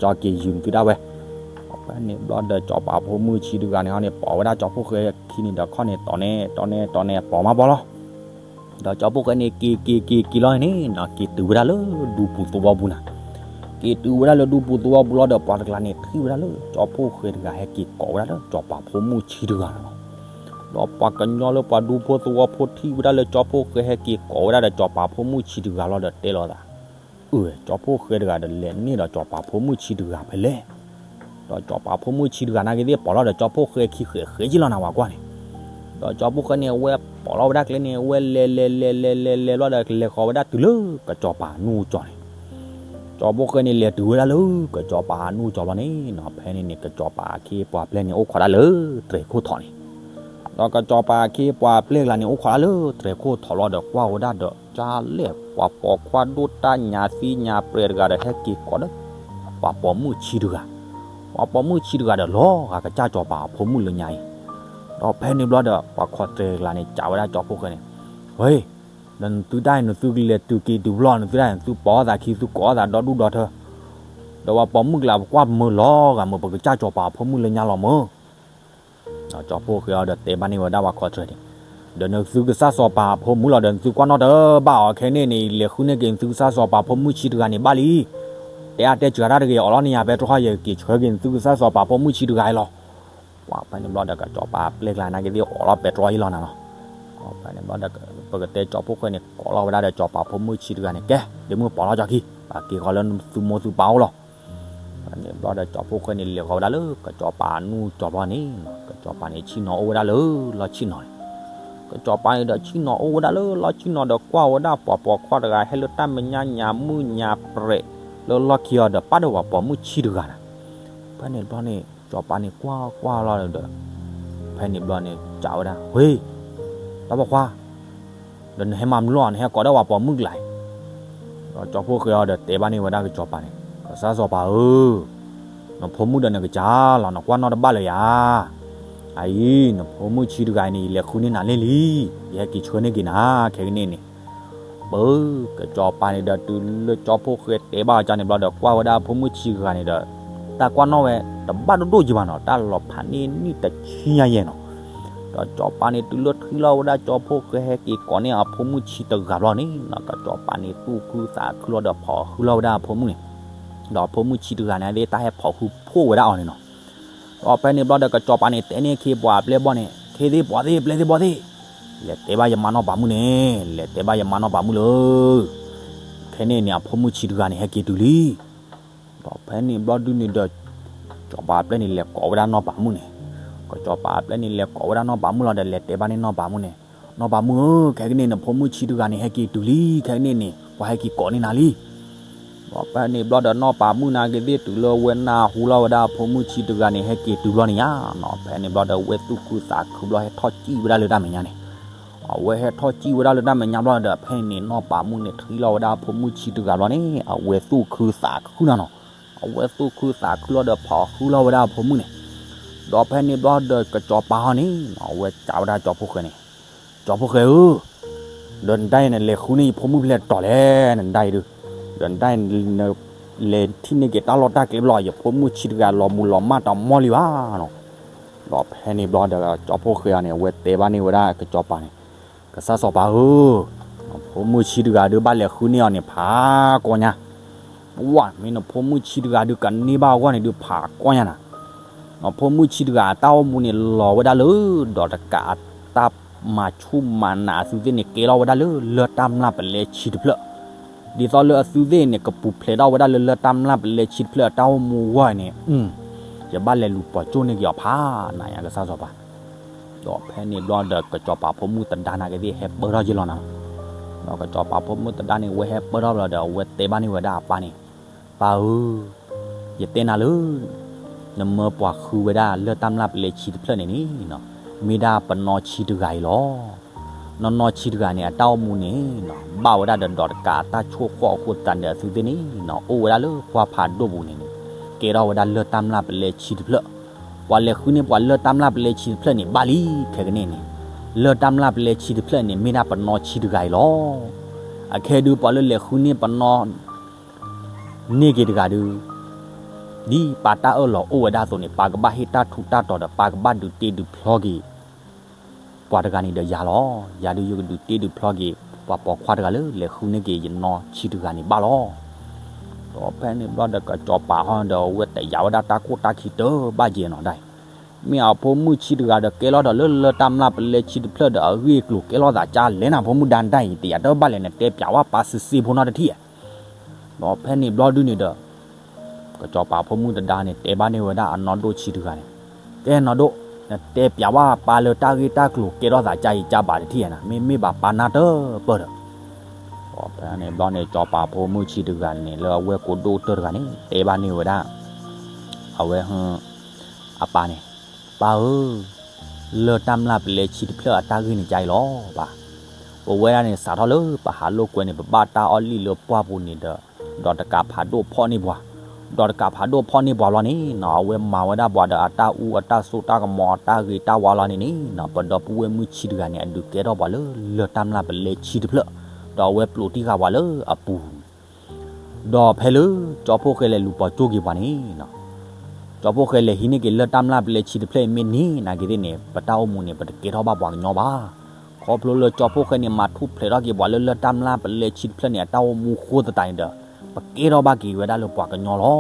ဂ့ၤ, ကၠီက့ၤယုာ်နသုဒၣ်ဝဲ. ဒီးဖဲန့ၣ်ဘျီဒီး ကၠီၤပၤဖိမုၣ်ဆံတဂၤန့ၣ်ဟီန့ၣ် ပိာ်ဝဲဒၣ်ကၠီၤဖိၣ်ဃဲအခံန့ၣ်ဒီး ခီၣ်န့ၣ်တီၤနဲၣ်တီၤနဲၣ်တီၤနဲၣ် ပိာ်မးပိာ်လီၤ. ဒီးကၠီဖှိၣ်ဃဲန့ၣ် က့ၤက့ၤက့ၤက့ၤလီၤန့ၣ်နီၤ က့ၤတုၤဝဲဒၣ်လၢဒူပူၤသဝီပူၤနၤ. က့ၤတုၤဝဲဒၣ်လၢဒူပူၤသဝီပူၤလီၤဒီး ပှၤတကျါန့ၣ်ထံၣ်ဝဲဒၣ်လၢ ကၠီဖှိၣ်ဃဲတဂၤဟဲက့ၤကိးဝဲဒၣ်လၢကၠီပၤဖိမုၣ်ဆံးတဂၤလီၤ. ဒီးပှၤကညီလၢပှၤဒူဖိသဝီဖိထံၣ်ဝဲဒၣ်လၢကၠီဖှိၣ်ဃဲဟဲက့ၤကိးဝဲဒၣ်ဒီးကၠီပၤဖိမုၣ်ဆံးတဂၤလီၤဒီးတဲလိာ်သး, အၢ ကၠီဖှိၣ်ဃဲတဂၤဒီးလဲၤန့ၢ်ဒီးကၠီပၤဖိမုၣ်ဆံးတဂၤဖဲလဲၣ်. ဒီးကၠီပၤဖိမုၣ်ဆံးတဂၤနာ်က့သ့ၣ်ပိာ်လီၤဒီးကၠီဖှိၣ်ဃဲခံဃဲးဃဲးက့လီၤနၤဝဲကွၢ်န့ၣ်. ဒီးကၠီဖှိၣ်ဃဲန့ၣ် အဝဲပိာ်လီၤဝဲဒၣ်ကျဲန့ၣ် အဝဲလဲၤလဲၤလဲၤလဲၤလဲၤလဲၤဘျီဒီး လဲၤဃီၤဝဲဒၣ်တုၤလၢကၠီပၤအနူၢ်ကၠီန့ၣ်. ကၠီဖှိၣ်ဃဲန့ၣ် လဲၤတုၤဝဲဒၣ်လၢကၠီပၤအနူၢ်ကၠီဘျီန့ၣ်နီၤ ဖဲန့ၣ်န့ၣ် ကၠီပၤအခ့အပှၤပျဲၢ်န့ၣ် အိၣ်ခိးဒၣ်လၢတြဲၤခိၣ်ထီးန့ၣ်. ဒီးကၠီပၤအခ့အပှၤပျဲၢ်ကျါန့ၣ် အိၣ်ခိးဒၣ်လၢတြဲၤခိၣ်ထီးလီၤဒီးကွၢ်ဝဲဒၣ်ဒီး ကၠါလဲၣ် ပှၤပိာ်ခွါဒိၣ်တၢ်ညၣ်သံညၣ်ပြဲၤတဂၤဒီး ဟဲက့ၤကိးဒီး ပှၤပိာ်မုၣ်ဆံးတဂၤ, ပှၤပိာ်မုၣ်ဆံးတဂၤဒီးလီၤဂာ်ကစၢ်ကၠီပၤအဖိမုၣ်လၢညါအံၤ. ဒီးဖဲန့ၣ်ဘျီဒီး ပှၤခိးတြဲၤကျါန့ၣ် စံးဝဲဒၣ်ကၠီဖှိၣ်ဃဲန့ၣ်, ဝဲ, ဒီးနသုတၢ်အံၤ နသုကလဲၤတုၤက့ၤတုၤဘျီ နသုတၢ်အံၤ နသုပိာ်အီၣ်သးခံ သုကိးအီၣ်သးဒီဒူၣ်ဒီထၢ ဒီးပှၤပိာ်မုၣ်ကျါ ပကွၢ်မုာ်လီၤဂာ်မုာ် ပကစၢ်ကၠီပၤအဖိမုၣ်လၢညါလီၤမုာ်. ဒီးကၠီဖှိၣ်ဃဲအီၤဒီးတဲဘၣ်န့ၢ်ဝဲဒၣ်ပှၤခိးတြဲၤန့ၣ်, ဒီးနသုကစၢ်စီၤပၤအဖိမုၣ်လီၤဒီး နသုကွၢ်နီၣ်တဘၣ်အီၤ ခဲန့ၣ်န့ၣ် လဲၤဃုန့ၢ်က့ၤနသုကစၢ်စီၤပၤဖိမုၣ်ဆံးတဂၤန့ၣ်ဘၣ်လံ. တဲအါတဲစှၤတၢ်တဂ့ၤ အိးလီၤန့ၢ်ယၤပဲတြီ ယက့ၤဆှၢက့ၤနသုကစၢ်စီၤပၤဖိမုၣ်ဆံးတဂၤအံၤလီၤ. ပှၤဖဲန့ၣ်ဘျီဒီး ကစၢ်စီၤပၤအပျဲၢ်ကျါနာ်က့သ့ၣ် အိးလီၤပဲတြီအံၤလီၤနၤလီၤ. ဖဲန့ၣ်ဘျီဒီး ပကတဲကၠီဖှိၣ်ဃဲန့ၣ် ကိးလီၤဝဲဒၣ်ဒီးကၠီပၤဖိမုၣ်ဆံးတဂၤန့ၣ် ကဲ ဒ့မုၣ်ပိာ်လီၤကၠီခံ ပက့ၤဃီၤလၢသုမိၢ်သုပၢ်အိၣ်လီၤ. ဖဲန့ၣ်ဘျီဒီး ကၠီဖှိၣ်ဃဲန့ၣ် လဲၤဃီၤဝဲဒၣ်လၢကစၢ်စီၤပၤအနူၢ်ကၠီဘျီန့ၣ် ကစၢ်စီၤပၤန့ၣ် ဆ့ၣ်နီၤအိၣ်ဝဲဒၣ်လၢလီၢ်ဆ့ၣ်နီၤန့ၣ်. ကစၢ်စီၤပၤန့ၣ်ဒီး ဆ့ၣ်နီၤအိၣ်ဝဲဒၣ်လၢလီၢ်ဆ့ၣ်နီၤဒီး ကွၢ်ဝဲဒၣ်ပှၤပိာ်ခွါတဂၤ ဟဲလၢတၢ်မဲာ်ညါညၣ်မုၣ်ညၣ်ပြဲၤ လၢလီၢ်ခံအီၤဒီး ပၣ်ဒီးပှၤပိာ်မုၣ်ဆံးတဂၤန့ၣ်. ဖဲန့ၣ်ဘျီန့ၣ် ကစၢ်စီၤပၤန့ၣ် ကွၢ်ကွၢ်လီၤဒီး ဖဲန့ၣ်ဘျီန့ၣ် စံးဝဲဒၣ်, ဝ့, တၢ်ပိာ်ခွါ ဒီးနဟဲမၤမနုၤလီၤ နဟဲကိးဒီးပှၤပိာ်မုၣ်ကျါအံၤ. ဒီးကၠီဖှိၣ်ဃဲအီၤဒီးတဲဘၣ်န့ၢ်ဝဲဒၣ်ကစၢ်စီၤပၤန့ၣ်, ကစၢ်စီၤပၤဧၢ, နဖိမုၣ်ဒီးနကစၢ်လီၤ နကွၢ်နီၣ်တဘၣ်လၢၤယၤ. အအံၤ နဖိမုၣ်ဆံးတဂၤအံၤန့ၣ် ယလဲၤဃုန့ၢ်နၤလံလံ, ယဟဲက့ၤဆှၢန့ၢ်က့ၤနၤ ခဲကနံၣ်န့ၣ်. ပၢ်, ကစၢ်စီၤပၤန့ၣ်ဒီး တုၤလၢကၠီဖှိၣ်ဃဲတဲဘၣ်အီၤန့ၣ်ဘျီဒီး ကွၢ်ဝဲဒၣ်အဖိမုၣ်ဆံးတဂၤန့ၣ်ဒီး တၢ်ကွၢ်နီၣ်ဝဲ တဘၣ်ဒိၣ်ဒိၣ်ယံၤဘၣ်နီၤ တၢ်လီၤဖးန့ၢ်နံၣ်တဆံညါယဲၢ်နီၤ. ဒီးကစၢ်စီၤပၤန့ၣ် တုၤလၢထံၣ်လီၤဝဲဒၣ်ကၠီဖှိၣ်ဃဲဟဲက့ၤကိးန့ၢ်အဖိမုၣ်ဆံးတဂၤဘျီန့ၣ်နီၤ ကစၢ်စီၤပၤန့ၣ် သူၣ်ခုသးခုလီၤဒီး ဖီၣ်ဃုလီၤဝဲဒၣ်အဖိမုၣ်န့ၣ်. ဒီးအဖိမုၣ်ဆံးတဂၤန့ၣ်သ့ၣ် တၢ်ဟဲဖီၣ်ဃုဖှိၣ်ဝဲဒၣ်အီၤန့ၣ်နီၤ. ဒီးဖဲန့ၣ်ဘျီဒီး ကစၢ်စီၤပၤန့ၣ် တဲန့ၢ်အခ့အပှၤအပျဲၢ်ဘီန့ၣ် ခ့သ့ၣ်ပှၤသ့ၣ် ပျဲၢ်သ့ၣ်ဘီသ့ၣ်, လဲၤတဲဘၣ်ယမါနီၢ်ပၤမုၣ်န့ၣ်, လဲၤတဲဘၣ်ယမါနီၢ်ပၤမုၣ်လၢ ခဲန့ၣ်န့ၣ် အဖိမုၣ်ဆံးတဂၤန့ၣ် ဟဲက့ၤတုၤလံ. ဒီးဖဲန့ၣ်ဘျီဒုန့ၣ်ဒီး ကစၢ်စီၤပၤအပျဲၢ်န့ၣ် လဲၤကိးဝဲဒၣ်နီၢ်ပၤမုၣ်န့ၣ်. ကစၢ်စီၤပၤအပျဲၢ်န့ၣ် လဲၤကိးဝဲဒၣ်နီၢ်ပၤမုၣ်လီၤဒီး လဲၤတဲဘၣ်န့ၢ်နီၢ်ပၤမုၣ်န့ၣ်, နီၢ်ပၤမုၣ်ဧၢ, ခဲကနံၣ်န့ၣ် နဖိမုၣ်ဆံးတဂၤန့ၣ် ဟဲက့ၤတုၤလံ, ခဲကနံၣ်န့ၣ် ပှၤဟဲက့ၤကိးန့ၢ်နၤလံ. ဒီးဖဲန့ၣ်ဘျီဒီး နီၢ်ပၤမုၣ်နာ်က့သ့ၣ် တုၤလၢဝဲနၢ်ဟူလီၤဝဲဒၣ်အဖိမုၣ်ဆံးတဂၤန့ၣ် ဟဲက့ၤတုၤဘျီန့ၣ်ယါနီၤ, ဖဲန့ၣ်ဘျီဒီး အဝဲသူၣ်ခုသးခုဘျီ ဟဲထီၣ်စံၣ်ဝဲဒၣ်လၢတၢ်မဲာ်ညါန့ၣ်. အဝဲဟဲထီၣ်စံၣ်ဝဲဒၣ်လၢတၢ်မဲာ်ညါဘျီဒီး ဖဲန့ၣ် နီၢ်ပၤမုၣ်န့ၣ် ထံၣ်လီၤဝဲဒၣ်အဖိမုၣ်ဆံးတဂၤဘျီန့ၣ် အဝဲသူၣ်ခုသးခုနၤနီၤ. အဝဲသူၣ်ခုသးခုလီၤဒီး ဖီၣ်ဃုလီၤဝဲဒၣ်အဖိမုၣ်န့ၣ်. ဒီးဖဲန့ၣ်ဘျီဒီး ကစၢ်စီၤပၤဟီန့ၣ် အဝဲစံးဝဲဒၣ်ကၠီဖှိၣ်ဃဲန့ၣ်, ကၠီဖှိၣ်ဃဲဧၢ, ဒီးနတၢ်အံၤ နလဲၤဃုန့ၢ်ယဖိမုၣ်ဖဲလဲၣ်တီၤလဲၣ် နတၢ်အံၤဒုး, ဒီးနတၢ်အံၤ နလဲၤထံၣ်န့ၢ်က့ၤတၢ်လီၢ်တၢ်ကျဲဘျီ ယဖိမုၣ်ဆံးတဂၤလီၤမူၤလီၤမၢ်တမီၢ်လံဘၣ်နီၤ. ဒီးဖဲန့ၣ်ဘျီဒီး ကၠီဖှိၣ်ဃဲအီၤန့ၣ် အဝဲတဲဘၣ်န့ၢ်ဝဲဒၣ်ကစၢ်စီၤပၤန့ၣ်, ကစၢ်စီၤပၤဧၢ, နဖိမုၣ်ဆံးတဂၤဒုး ဘၣ်လဲၤဃုန့ၢ်အီၤန့ၣ် ဖးကီညါ ပှၢ် မ့ၢ်နဖိမုၣ်ဆံးတဂၤဒုး ကန့ၢ်ဘၣ်အဂီၢ်န့ၣ်ဒုး ဖးကီညါနၤ. နဖိမုၣ်ဆံးတဂၤအတၢ်အိၣ်မူန့ၣ် လီၤဝဲဒၣ်လၢ ဒီးတကးအတၢ်မၤဆူၣ်မၤနးအသုသ့ၣ်န့ၣ် ကဲထီၣ်ဝဲဒၣ်လၢ လၢၢ်တၢ်မျၢ်ပလဲဆံးတဖျၢၣ်. ဒ်သိးလၢအသုသ့ၣ်န့ၣ် ကပူၤဖျဲးထီၣ်ဝဲဒၣ်လၢ လၢၢ်တၢ်မျၢ်ပလဲဆံးတဖျၢၣ်အတၢ်အိၣ်မူအဂီၢ်န့ၣ်, ယဘၣ်လဲၤလူၤပိာ်ကၠိၣ်န့ၢ်က့ၤအီၤဖး နၤယၤ ကစၢ်စီၤပၤ. ဒီးဖဲန့ၣ်ဘျီဒီး ကစၢ်စီၤပၤဖိမုၣ်သဒါနာ်က့သ့ၣ် ဟဲပၢၢ်ထီၣ်ယဲၢ်လီၤနၤ. ဒီးကစၢ်စီၤပၤဖိမုၣ်သဒါန့ၣ် ဝဲဟဲပၢၢ်ထီၣ်ဘျီဒီး အဝဲတဲဘၣ်န့ၢ်ဝဲဒၣ်အပၢ်န့ၣ်, ပၢ်ဧၢ, ယတဲနၤလၢ နမၢပှၤဃုဝဲဒၣ်လၢၢ်တၢ်မျၢ်ပလဲဆံးတဖျၢၣ်န့ၣ်န့ၣ်, မ့ၢ်ဒၣ်ပနီၢ်ဆံးတဂၤအံၤလီၤ. နီၢ်နီၢ်ဆံးတဂၤန့ၣ် အတၢ်အိၣ်မူန့ၣ် ဘၣ်ဝဲဒၣ်ဒီး ဒီးတကးအတၢ်ဆိၣ်ဃီၣ်အဃိသတးန့ၣ် အသုသ့ၣ်န့ၣ် အိၣ်ဝဲဒၣ်လၢပှၢ်ဖးဒိၣ်ပူၤန့ၣ်န့ၣ် ကဲထီၣ်ဝဲဒၣ်လၢၢ်တၢ်မျၢ်ပလဲဆံးတဖျၢၣ်. ပှၤလဲၤဃုန့ၢ်ပှၤလၢၢ်တၢ်မျၢ်ပလဲဆံးတဖျၢၣ်န့ၣ် ဘၣ်လံခဲကနံၣ်န့ၣ်, လၢၢ်တၢ်မျၢ်ပလဲဆံးတဖျၢၣ်န့ၣ် မ့ၢ်ဒၣ်ပနီၢ်ဆံးတဂၤအံၤလီၤ. အခဲဒုး ပှၤလၢလဲၤဃုန့ၢ်ပနီၢ် န့ၢ်က့ၤတဂၤဒုး, ဒ်ပၢ်တၢ်အၢၣ်လီၤအိၣ်ဝဲဒၣ်အသိးန့ၣ် ပၢ်ကဘၣ်ဟ့ၣ်တၢ်ထူးတၢ်တီၤဒီး ပၢ်ကဘၣ်ဒုးတ့ဒုးဖျီက့ၤ ပှၤတဂၤန့ၣ်ဒီးယၤလီၤ. ယၤဒုးယကဒုးတ့ဒုးဖျီက့ၤ ပှၤပိာ်ခွါတဂၤလၢလဲၤဃုန့ၢ်က့ၤယနီၢ်ဆံးတဂၤန့ၣ်ဘၣ်လီၤ. ဒီးဖဲန့ၣ်ဘျီဒီးကစီၤပၤဟီဒီး အဝဲတယာ်ဝဲဒၣ်တၢ်ကိၢ်တၢ်ခံတၢ်ဘၣ်ယဲနီၤဒၣ်အံၤ, မ့ၢ်အဖိမုၣ်ဆံးတဂၤဒီးကဲလီၤဒီးလၢလၢၢ်တၢ်မျၢ်ပလဲဆံးတဖျၢၣ်ဒီးအဂ့ၢ်အကျိၤကဲလီၤသးကၢ်လဲၣ်နၤ ဖိမုၣ်ဒါဒၣ်အံၤ တယာ်တၢ်ဘၣ်လဲၣ် နတဲပျးဝဲပၢ်စ့စ့ဖိနီတထံၣ်ဧါ. ဒီးဖဲန့ၣ်ဘျီဒုန့ၣ်ဒီး ကစီၤပၤဖိမုၣ်တဒါန့ၣ် တဲဘၣ်န့ၢ်ဝဲဒၣ်အနီၢ်ဒိၣ်ဆံးတဂၤန့ၣ်, ကဲနီၢ်ဒိၣ်, နတဲပျးဝဲပၢ်လၢတၢ်ဂ့ၢ်တၢ်ကျိၤကဲထီၣ်သးကၢ်အံၤကၢ်ဘၣ်တထံၣ်ဧါနၤ, မ့မ့ၢ်ဘၣ်ပၢ်နၢ်တပၢၢ်ဒီး. ဒီးဖဲန့ၣ်ဘျီန့ၣ် ကစီၤပၤဖိမုၣ်ဆံးတဂၤန့ၣ် လၢအဝဲၢ်ကိးဒိၣ်ကတၢၢ်တဂၤန့ၣ် တဲဘၣ်န့ၢ်ဝဲဒၣ် အဝဲ အပၢ်န့ၣ်, ပၢ်ဧၢ, လၢၢ်တၢ်မျၢ်ပလဲဆံးတဖျၢၣ်အတၢ်ဂ့ၢ်န့ၣ်ကၢ်အံၤလီၤပၢ်. ပဝဲဒၣ်န့ၣ် စးထီၣ်လၢပဟးလိာ်ကွဲန့ၣ် ပဘၣ်တၢ်အီၣ်လံၣ်လၢပှၢ်ပူၤန့ၣ်ဒီး, ဒီးတကးဖးဒိၣ်ဖီၣ်န့ၢ်ပှၤ, ဒီးတကးဖးဒိၣ်ဖီၣ်န့ၢ်ပှၤလီၤန့ၣ်နီၤ အဝဲမၤဝဲဒၣ်ပှၤဒီးအတၢ်အူအတၢ်စိတၢ်ကမီၤအတၢ်ဂ့ၤတၢ်ဝါလီၤန့ၣ်န့ၣ်နီၤ ပဒီပုၢ်ဝဲၢ်မုၣ်ဆံးတဂၤန့ၣ် အဒုးကဲထီၣ်ပှၤလၢလၢၢ်တၢ်မျၢ်ပလဲဆံးတဖျၢၣ်, ဒီးအဝဲပျိးတံၢ်ဃာ်ပှၤလၢအပူၤ ဒီးဖဲလၢကၠီဖှိၣ်ဃဲလဲၤလူၤပိာ်ကၠိက့ၤပှၤန့ၣ်နီၤ, ကၠီဖှိၣ်ဃဲလဲၤဟံးန့ၢ်က့ၤလၢၢ်တၢ်မျၢ်ပလဲဆံးတဖျၢၣ်အံၤမ့ၢ်န့ၢ်နာ်က့ၤသ့ၣ်န့ၣ် ပတၢ်အိၣ်မူန့ၣ် ပတကဲထီၣ်ဘၣ်ပှၤကညီဘၣ်. ခီဖျိလၢကၠီဖှိၣ်ဃဲန့ၣ် မၤထူၣ်ဖျဲးထီၣ်က့ၤပှၤလၢလၢၢ်တၢ်မျၢ်ပလဲဆံးတဖျၢၣ်န့ၣ် အတၢ်အိၣ်မူဃိသတးန့ၣ်ဒီး ပကဲထီၣ်ဘၣ်က့ၤဝဲဒၣ်လၢပှၤကညီလီၤ.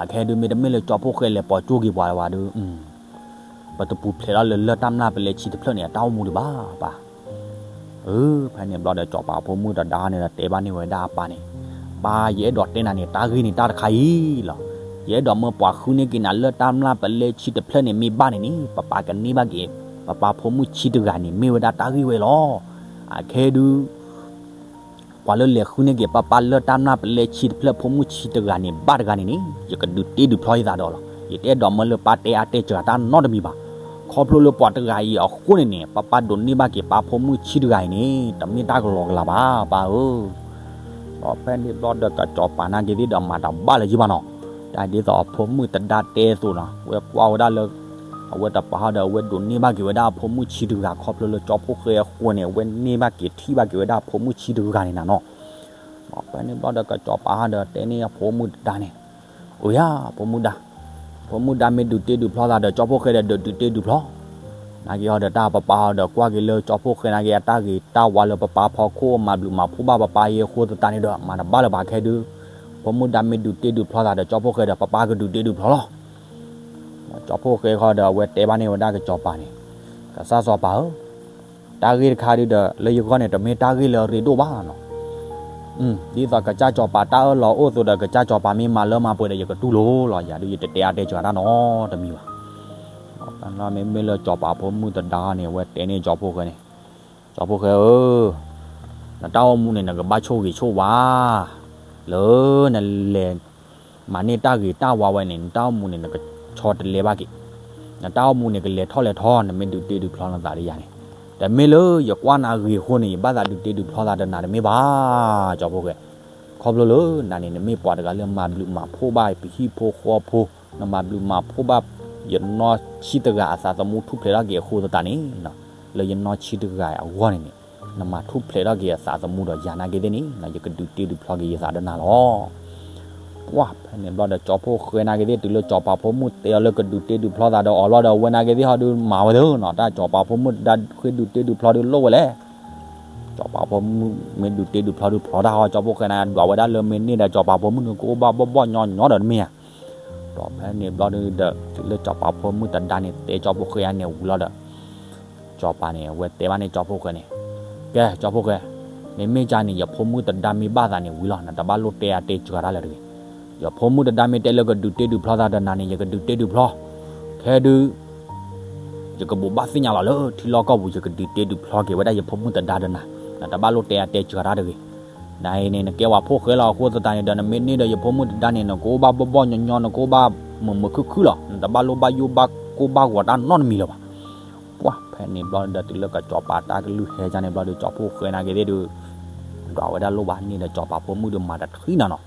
အခဲဒုးမ့တမ့ၢ်လၢကၠီဖှိၣ်ဃဲလဲၤပိာ်ကၠိက့ၤပှၤဝဲဒုး ပတပူၤဖျဲးထီၣ်လၢလၢၢ်တၢ်မျၢ်ပလဲဆံးတဖျၢၣ်န့ၣ် အတၢ်အိၣ်မူဒံးဘၣ်ပၢ်. အၢ ဖဲန့ၣ်ဘျီဒီး စီၤပၤဖိမုၣ်တဒါန့ၣ်ဒီးတဲဘၣ်န့ၢ်ဝဲဒၣ်အပၢ်န့ၣ်, ပၢ် ယအဲၣ်ဒိးတဲနၤန့ၣ် တၢ်ဂ့ၢ်န့ၣ်တၢ်တခါအံၤလီၤ. ယအဲၣ်ဒိးမၢပှၤဃုန့ၢ်က့ၤနၤလၢၢ်တၢ်မျၢ်ပလဲဆံးတဖျၢၣ်န့ၣ် မ့ၢ်ဘၣ်န့ၣ်န့ၣ် ပပၢ်ကန့ၢ်ဘၣ်က့ၤ ပပၢ်ဖိမုၣ်ဆံးတဂၤန့ၣ် မ့ၢ်ဝဲဒၣ်တၢ်ဂ့ၢ်ဝဲလီၤ. အခဲဒုး ပှၤလၢလဲၤဃုန့ၢ်က့ၤပၢ်ပၢ်လၢၢ်တၢ်မျၢ်ပလဲဆံးတဖျၢၣ်ဖိမုၣ်ဆံးတဂၤန့ၣ် ဘၣ်တဂၤန့ၣ်န့ၣ် ယကဒုးတ့ဒုးဖျီယသးဒီးလီၤ. ယတအဲၣ်ဒိးမၢလၢပၢ်တဲအါတဲစှၤတၢ်နီတမံၤဘၣ်. ခီဖျိလၢပှၤတဂၤအံၤအဃိန့ၣ်န့ၣ် ပၢ်ပၢ်ဒိးန့ၢ်ဘၣ်က့ၤပၢ်ဖိမုၣ်ဆံးတဂၤအံၤန့ၣ် တမ့ၢ်တၢ်ကလီကလီဘၣ် ပၢ်ဧၢ. ဒီးဖဲန့ၣ်ဘျီဒီး ကစီၤပၤနာ်က့ၤသ့ၣ်ဒီးမၤတဘၣ်လၢၤယံဘၣ်နီၤ, တၢ်ဒ်သိးအဖိမုၣ်တဒါတဲအသိးနီၤ ဝဲကွၢ်ဝဲဒၣ်လၢ အဝဲတပၤဟီဒီး အဝဲဒိးန့ၢ်ဘၣ်က့ၤဝဲဒၣ်အဖိမုၣ်ဆံးတဂၤ ခီဖျိလၢကၠီဖှိၣ်ဃဲအဃိန့ၣ် အဝဲန့ၢ်ဘၣ်က့ၤထံၣ်ဘၣ်က့ၤဝဲဒၣ်အဖိမုၣ်ဆံးတဂၤန့ၣ်နၤနီၤ. ဒီးဖဲန့ၣ်ဘျီဒီး ကစီၤပၤဟီဒီးတဲန့ၢ်အဖိမုၣ်တဒါန့ၣ်, အိယၤ ဖိမုၣ်ဒါ, ဖိမုၣ်ဒါမ့ၢ်ဒုးတ့ဒုးဖျီသးဒီး ကၠီဖှိၣ်ဃဲဒီးဒုးတ့ဒုးဖျီ နာ်က့ၤဟီဒီးတၢ်ပပၢ်ဟီဒီးကွၢ်က့ၤလၢကၠီဖှိၣ်ဃဲနာ်က့ၤအတၢ်ဂ့ၤတၢ်ဝါလၢပပၢ်ဖီခိၣ်မၤဘျုးမၤဖှိၣ်ဘၣ်ပပၢ်အံၤအဃိသတးန့ၣ်ဒီး မၤတဘၣ်လၢၤဘၣ်ခဲဒုး, ဖိမုၣ်ဒါမ့ၢ်ဒုးတ့ဒုးဖျီသးဒီး ကၠီဖှိၣ်ဃဲဒီး ပပၢ်ကဒုးတ့ဒုးဖျီလီၤ. ကၠီဖှိၣ်ဃဲဃီဒီး အဝဲတဲဘၣ်န့ၢ်ဝဲဒၣ်ကစီၤပၤန့ၣ်, ကစၢ်စီၤပၤဧၢ, တၢ်ဂ့ၢ်တခါဒုးဒီး လၢယဂီၢ်န့ၣ် တမ့ၢ်တၢ်ဂ့ၢ်လၢအရ့ဒိၣ်ဘၣ်နီၤ. ဒ်သိးကစၢ်စီၤပၤတၢ်အၢၣ်လီၤအိၣ်အသိးဒီး ကစၢ်စီၤပၤမ့ၢ်မၤလၢမၤပှဲၤဒီး ယကတူၢ်လိာ်လီၤ. ယၤဒုးယတတဲအါတဲစှၤတၢ်နီတမံၤဘၣ်. မ့မ့ၢ်လၢစီၤပၤဖိမုၣ်တဒါန့ၣ် အဝဲတဲန့ၢ်ကၠီဖှိၣ်ဃဲန့ၣ်, ကၠီဖှိၣ်ဃဲဧၢ, နတၢ်အိၣ်မူန့ၣ် နကဘၣ်ဆိၣ်ဂ့ၤဆိၣ်ဝါ လၢနလဲၤ မၤန့ၢ်တၢ်ဂ့ၤတၢ်ဝါဝဲန့ၣ် နတၢ်အိၣ်မူန့ၣ် နကဆီတလဲဘၣ်က့ၤ, နတၢ်အိၣ်မူန့ၣ် ကလဲၤထီၣ်လဲၤထီ နမ့ၢ်ဒုးတ့ဒုးဖျီနသးဒီးယၤန့ၣ်, တမ့ၢ်လၢယကွၢ်နၤဂ့ၤအဃိန့ၣ် ယဘၣ်သးဒုးတ့ဒုးဖျီသးဒီးနၤတမ့ၢ်ဘၣ်, ကၠီဖှိၣ်ဃဲ, ခီဖျိလၢနၤန့ၣ် နမ့ၢ်ပှၤတဂၤလၢမၤဘျုးမၤဖှိၣ်ဘၣ်ပဟံၣ်ဖိဃီဖိ, နမၤဘျုးမၤဖှိၣ်ဘၣ် ယနီၢ်ဆံးတဂၤအသးသမူထူၣ်ဖျဲးထီၣ်က့ၤအဃိသတးန့ၣ်, လၢယနီၢ်ဆံးတဂၤအဂီၢ်န့ၣ်န့ၣ် နမၤထူၣ်ဖျဲးထီၣ်က့ၤအသးသမူဒီးယၤနာ်က့ၤသ့ၣ်န့ၣ် ယကဒုးတ့ဒုးဖျီက့ၤယသးဒီးနၤလီၤ. ပှၢ်ဖဲန့ၣ်ဘျီဒီး ကၠီဖှိၣ်ဃဲနာ်က့ၤသ့ၣ် တုၤလၢစီၤပၤဖိမုၣ်တဲအီၤလၢကဒုးတ့ဒုးဖျီသးဒီးအီၤလီၤဒီး အဝဲနာ်က့ၤသ့ၣ်ဟီဒုးမၤဝဲသ့နီၤ, တၢ်စီၤပၤဖိမုၣ်တဒါဃ့ဒုးတ့ဒုးဖျီဒုးလိၣ်ဝဲလဲၣ်. စီၤပၤဖိမုၣ်မ့ၢ်ဒုးတ့ဒုးဖျီဒုးဖျီတၢ်ဟီ ကၠီဖှိၣ်ဃဲန့ၣ် ဒွးဝဲဒၣ်လၢမ့ၢ်န့ၢ်ဒီးစီၤပၤဖိမုၣ်န့ၣ် ကအိၣ်ဘၣ်ဘီၣ်ဘီၣ်ညီညီဒီးတမ့ၢ်ဧါ. ဒီးဖဲန့ၣ်ဘျီဒုးဒီး တုၤလၢစီၤပၤဖိမုၣ်တဒါန့ၣ် တဲကၠီဖှိၣ်ဃဲအံၤန့ၣ်ဝံၤလီၤဒီး စီၤပၤန့ၣ် အဝဲတဲဘၣ်န့ၣ်ကၠီဖှိၣ်ဃဲန့ၣ်, ကဲ ကၠီဖှိၣ်ဃဲ, မ့မ့ၢ်ကန့ၣ် ယဖိမုၣ်တဒါမ့ၢ်ဘၣ်သးန့ၣ်ဝံၤလီၤ, နတဘၣ်လိၣ်တဲအါတဲစှၤတၢ်လၢၤတဂ့ၤ. ယဖိမုၣ်တဒါမ့ၢ်တဲလၢကဒုးတ့ဒုးဖျီသးဒီးနၤန့ၣ် ယကဒုးတ့ဒုးဖျီ, ခဲဒုး ယကဘိးဘၣ်သ့ၣ်ညါလီၤလၢထံလီၢ်ကီၢ်ပူၤ ယကဒုးတ့ဒုးဖျီက့ၤဝဲဒၣ်ယဖိမုၣ်တဒါဒီးနၤ, နတဘၣ်လိၣ်တဲအါတဲစှၤတၢ်တဂ့ၤ. နအံၤန့ၣ် နကဲဝဲဖိၣ်ဃဲလီၤအဃိသတးန့ၣ်ဒီး နမ့ၢ်န့ၢ်ဒီးယဖိမုၣ်တဒါန့ၣ် နကအိၣ်ဘၣ်ဘီၣ်ဘီၣ်ညီညီ နကအိၣ်ဘၣ်မုာ်မုာ်ခုၣ်ခုၣ်လီၤ, နတဘၣ်လိၣ်ဘၣ်ယိၣ်ဘၣ်ကိၢ်ဘၣ်ဂီၤတၢ်နီတမံၤလၢၤဘၣ်. ပှၢ်ဖဲန့ၣ်ဘျီဒီး တုၤလၢကစီၤပၤတၢ်ကလုၢ်ဟဲကန့ၣ်ဘျီဒီး ကၠီဖှိၣ်ဃဲနာ်က့ၤသ့ၣ်ဒုး ဒွးဝဲဒၣ်လိၣ်ဘၣ်န့ၣ်ဒီး စီၤပၤဖိမုၣ်ဒုးမၤတထံၣ်နၤနီၤ.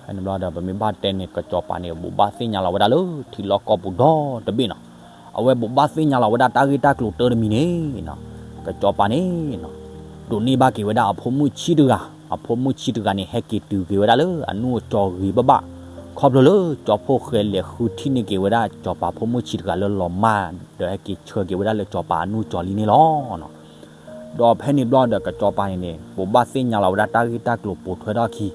ဖဲန့ၣ်ဘျီဒီး ပမ့ၢ်ဘၣ်တဲန့ၣ် ကစီၤပၤန့ၣ် ဘိးဘၣ်သ့ၣ်ညါလီၤဝဲဒၣ်လၢထံလီၢ်ကီၢ်ပူၤဒီတဘ့ၣ်နီၤ. အဝဲဘိးဘၣ်သ့ၣ်ညါလီၤဝဲဒၣ်တၢ်ဂ့ၢ်တၢ်ကျိၤတၢ်တမံၤန့ၣ်နီၤ, ကစီၤပၤန့ၣ်နီၤ ဒိးန့ၢ်ဘၣ်က့ၤဝဲဒၣ်အဖိမုၣ်ဆံးတဂၤ, အဖိမုၣ်ဆံးတဂၤန့ၣ် ဟဲက့ၤတုၤက့ၤဝဲဒၣ်လၢအနူၢ်အစီၤဂ့ၤဘၣ်ဘၣ်. ခီဖျိလၢကၠီဖှိၣ်ဃဲလဲၤဃုထံၣ်န့ၢ်က့ၤဝဲဒၣ်စီၤပၤဖိမုၣ်ဆံးတဂၤလၢလီၤမၢ်, ဒီးဟဲက့ၤဆှၢက့ၤဝဲဒၣ်လၢစီၤပၤအနူၢ်ကၠီလံန့ၣ်လီၤ. ဒီးဖဲန့ၣ်ဘျီဒီးကစီၤပၤန့ၣ်န့ၣ် ဘိးဘၣ်သ့ၣ်ညါလီၤဝဲဒၣ်တၢ်ဂ့ၢ်တၢ်ကျိၤပိာ်ထွဲထီၣ်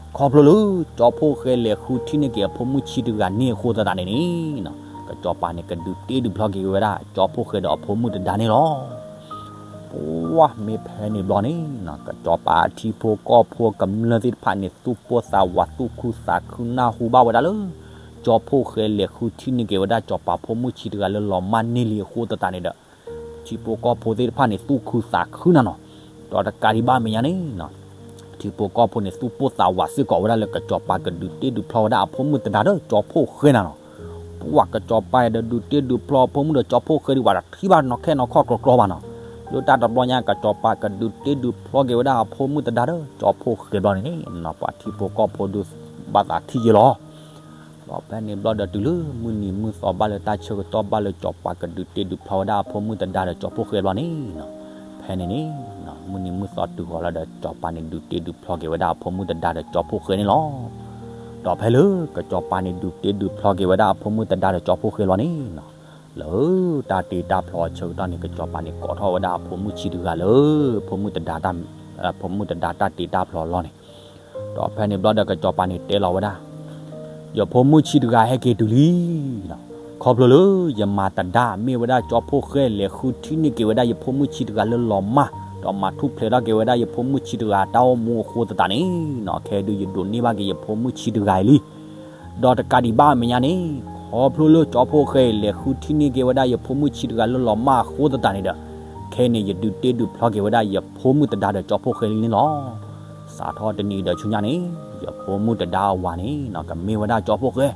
အခံ, ခီဖျိလၢကၠီဖှိၣ်ဃဲလဲၤဃုထံၣ်န့ၢ်က့ၤအဖိမုၣ်ဆံးတဂၤန့ၣ်အဃိသတးန့ၣ်န့ၣ်, ကစီၤပၤန့ၣ် ကဒုးတ့ဒုးဖျီက့ၤဝဲဒၣ်ကၠီဖှိၣ်ဃဲဒီးအဖိမုၣ်တဒါန့ၣ်လီၤ. ပှၢ်မ့ၢ်ဖဲန့ၣ်ဘျီန့ၣ်, ကစီၤပၤအထံဖိကီၢ်ဖိကမျၢၢ်သ့ၣ်တဖၣ်န့ၣ် သူၣ်ပိၢ်သးဝး သူၣ်ခုသးခုနၢ်ဟူဘၣ်ဝဲဒၣ်လၢ ကၠီဖှိၣ်ဃဲလဲၤဃုထံၣ်န့ၢ်က့ၤဝဲဒၣ်စီၤပၤဖိမုၣ်ဆံးတဂၤလၢလီၤမၢ်န့ၢ်လံအဃိသတးန့ၣ်ဒီး, ထံဖိကီၢ်ဖိသ့ၣ်တဖၣ်န့ၣ် သူၣ်ခုသးခုနၤနီၤ, ဒီးတကးဒံးဘၣ်မဲာ်ညါန့ၣ် ထံဖိကီၢ်ဖိန့ၣ် သူၣ်ပိၢ်သးဝးစ့ၢ်ကီးဝဲဒၣ်လၢကစီၤပၤကဒုးတ့ဒုးဖျီဝဲဒၣ်အဖိမုၣ်တဒါဒီးကၠီဖှိၣ်ဃဲနၤနီၤ. ပှၢ်ကစီၤပၤဒီးဒုးတ့ဒုးဖျီအဖိမုၣ်ဒီးကၠီဖှိၣ်ဃဲဒံးဘၣ်ဒီးထံၣ်ဘၣ်နီၢ်ခဲနီၢ်ခီၣ်ကြီကြီဘၣ်နီၤ. လၢတၢ်တဘျီညါ ကစီၤပၤကဒုးတ့ဒုးဖျီက့ၤဝဲဒၣ်အဖိမုၣ်တဒါဒီးကၠီဖှိၣ်ဃဲဘျီန့ၣ်န့ၣ်, ပှၤထံဖိကီၢ်ဖိဒုးဘၣ်သးထံၣ်ယဲလီၤ. ဒီးဖဲန့ၣ်ဘျီဒီးတုၤလၢမုၢ်နံၤမုၢ်သီဘၣ်လၢတၢ်ဆၢကတီၢ်ဘၣ်လၢကစီၤပၤကဒုးတ့ဒုးဖျီဝဲဒၣ်အဖိမုၣ်တဒါဒီးကၠီဖှိၣ်ဃဲဘျီန့ၣ်, ဖဲန့ၣ်န့ၣ်, မုၢ်နံၤမုၢ်သီတုၤဃီၤလီၤဒီးကစီၤပၤန့ၣ်ဒုးတ့ဒုးဖျီက့ၤဝဲဒၣ်အဖိမုၣ်တဒါဒီးကၠီဖှိၣ်ဃဲန့ၣ်လီၤ. ဒီးဖဲလၢကစီၤပၤန့ၣ်ဒုးတ့ဒုးဖျီက့ၤဝဲဒၣ်အဖိမုၣ်တဒါဒီးကၠီဖှိၣ်ဃဲလီၤန့ၣ်, လၢတၢ်တ့တၢ်ဖျီအဆၢကတီၢ်န့ၣ် ကစီၤပၤန့ၣ်ကိးထီၣ်ဝဲဒၣ်အဖိမုၣ်ဆံးတဂၤလၢ ဖိမုၣ်တဒါတၢ်, ဖိမုၣ်တဒါတၢ်တ့တၢ်ဖျီအလီၢ်န့ၣ်, ဒီးဖဲန့ၣ်ဘျီဒီးကစီၤပၤန့ၣ်တဲလီၤဝဲဒၣ် ယဖိမုၣ်ဆံးတဂၤဟဲက့ၤတုၤလံ. ခီဖျိလၢယမၤတဒါမ့ၢ်ဝဲဒၣ်ကၠီဖှိၣ်ဃဲလဲၤဃုထံၣ်န့ၢ်က့ၤဝဲဒၣ်ယဖိမုၣ်ဆံးတဂၤလၢလီၤမၢ်, ဒီးမၤထူၣ်ဖျဲးထီၣ်က့ၤဝဲဒၣ်ယဖိမုၣ်ဆံးတဂၤအတၢ်အိၣ်မူအဃိသတးန့ၣ်, ခဲဒုးယဒိးန့ၢ်ဘၣ်က့ၤယဖိမုၣ်ဆံးတဂၤအံၤလံ. ဒီးတကးဒံးဘၣ်အမဲာ်ညါန့ၣ်, ခီဖျိလၢကၠီဖှိၣ်ဃဲလဲၤဃုထံၣ်န့ၢ်က့ၤဝဲဒၣ်ယဖိမုၣ်ဆံးတဂၤလၢလီၤမၢ်အဃိသတးန့ၣ်ဒီး, ခဲန့ၣ်ယဒုးတ့ဒုးဖျီက့ၤဝဲဒၣ်ယဖိမုၣ်တဒါဒီးကၠီဖှိၣ်ဃဲလံန့ၣ်လီၤ. စးထီၣ်တနံၤဒီးဆူညါန့ၣ်, ယဖိမုၣ်တဒါအဝၤန့ၣ် ကမ့ၢ်ဝဲဒၣ်ကၠီဖှိၣ်ဃဲ,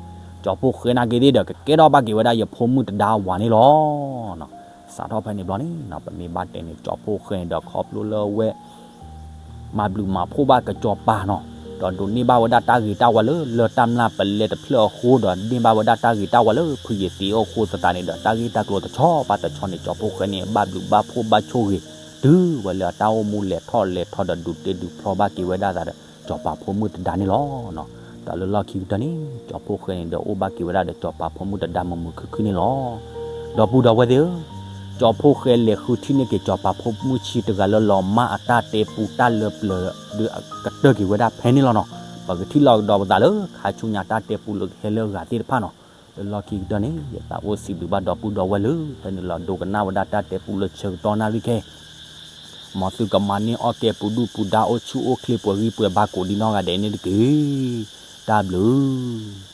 ကၠီဖှိၣ်ဃဲနာ်က့ၤသ့ၣ်ဒီး ကကဲထီၣ်ဘၣ်က့ၤဝဲဒၣ်ယဖိမုၣ်တဒါအဝၤန့ၣ်လီၤ. စးထီၣ်ဖဲန့ၣ်ဘျီန့ၣ် ပမ့ၢ်ဘၣ်တဲန့ၣ် ကၠီဖှိၣ်ဃဲန့ၣ်ဒီးခီဖျိလၢအဝဲ မၤဘျုးမၤဖှိၣ်ဘၣ်ကစီၤပၤနီၤ, ဒီးဒိးန့ၢ်ဘၣ်ဝဲဒၣ်တၢ်ဂ့ၤတၢ်ဝါလၢ လၢတၢ်မျၢ်ပလဲတဖျၢၣ်အဃိ ဒီးန့ၢ်ဘၣ်ဝဲဒၣ်တၢ်ဂ့ၤတၢ်ဝါလၢဖုယသံးအဃိသတးန့ၣ်ဒီး တၢ်ဂ့ၢ်တၢ်ကျိၤတဆီဘၣ်တဆီန့ၣ် ကၠီဖှိၣ်ဃဲန့ၣ် ဘၣ်ဘျုးဘၣ်ဖှိၣ်ဘၣ်ဆိၣ်ဂ့ၤ တုၤဝဲလၢအတၢ်အိၣ်မူလဲၤထီၣ်လဲၤထီဒီးဒုးတ့ဒုးဖျီဘၣ်က့ၤဝဲဒၣ်သးဒီး ကၠီၤပၤဖိမုၣ်တဒါန့ၣ်လီၤ. ဒီးလၢလီၢ်ခံကတၢၢ်န့ၣ် ကၠီၤဖိၣ်ဃဲန့ၣ်ဒီးအိၣ်ဘၣ်က့ၤဝဲဒၣ်ဒီးကၠီၤပၤဖိမုၣ်တဒါမုာ်မုာ်ခုၣ်ခုၣ်န့ၣ်လီၤ. ဒီပုၢ်ဒီဝဲၢ်သ့ၣ်ဧၢ, ကၠီၤဖိၣ်ဃဲလဲၤဃုထံၣ်န့ၢ်က့ၤ ကၠီၤပၤဖိမုၣ်ဆံးတဂၤလၢလီၤမၢ်အတၢ်တဲပူတၢ်လၢပျၢၤဒီးကတၢၢ်က့ၤဝဲဒၣ်ဖဲန့ၣ်လီၤနီၤ. ပကထံၣ်လိာ်ကဒီးပသးလၢခါဆူညါတၢ်တဲပူလၢကဟဲလၢအဂၤသ့ၣ်တဖၣ်နီၤ. လၢလီၢ်ခံကတၢၢ်န့ၣ် ယသးအိၣ်စံးဘျုးဘၣ်ဒီပုၢ်ဒီဝဲၢ်လၢ ဖဲန့ၣ်လီၤဒိကနၣ်ဝဲဒၣ်တၢ်တဲပူလၢဆၢကတီၢ်နၣ်ရံၣ်ခဲ မ်သုကမၤန့ၢ်အီၣ်ကဲပူၤဒုၣ်ပူၤဒါအိၣ်ဆူၣ်အိၣ်ချ့ပှဲၤဂံၢ်ပှဲၤဘါကိးဒံနီၢ်ဂၤဒဲးန့ၣ်တက့ၢ်. တၢ်ဘျုး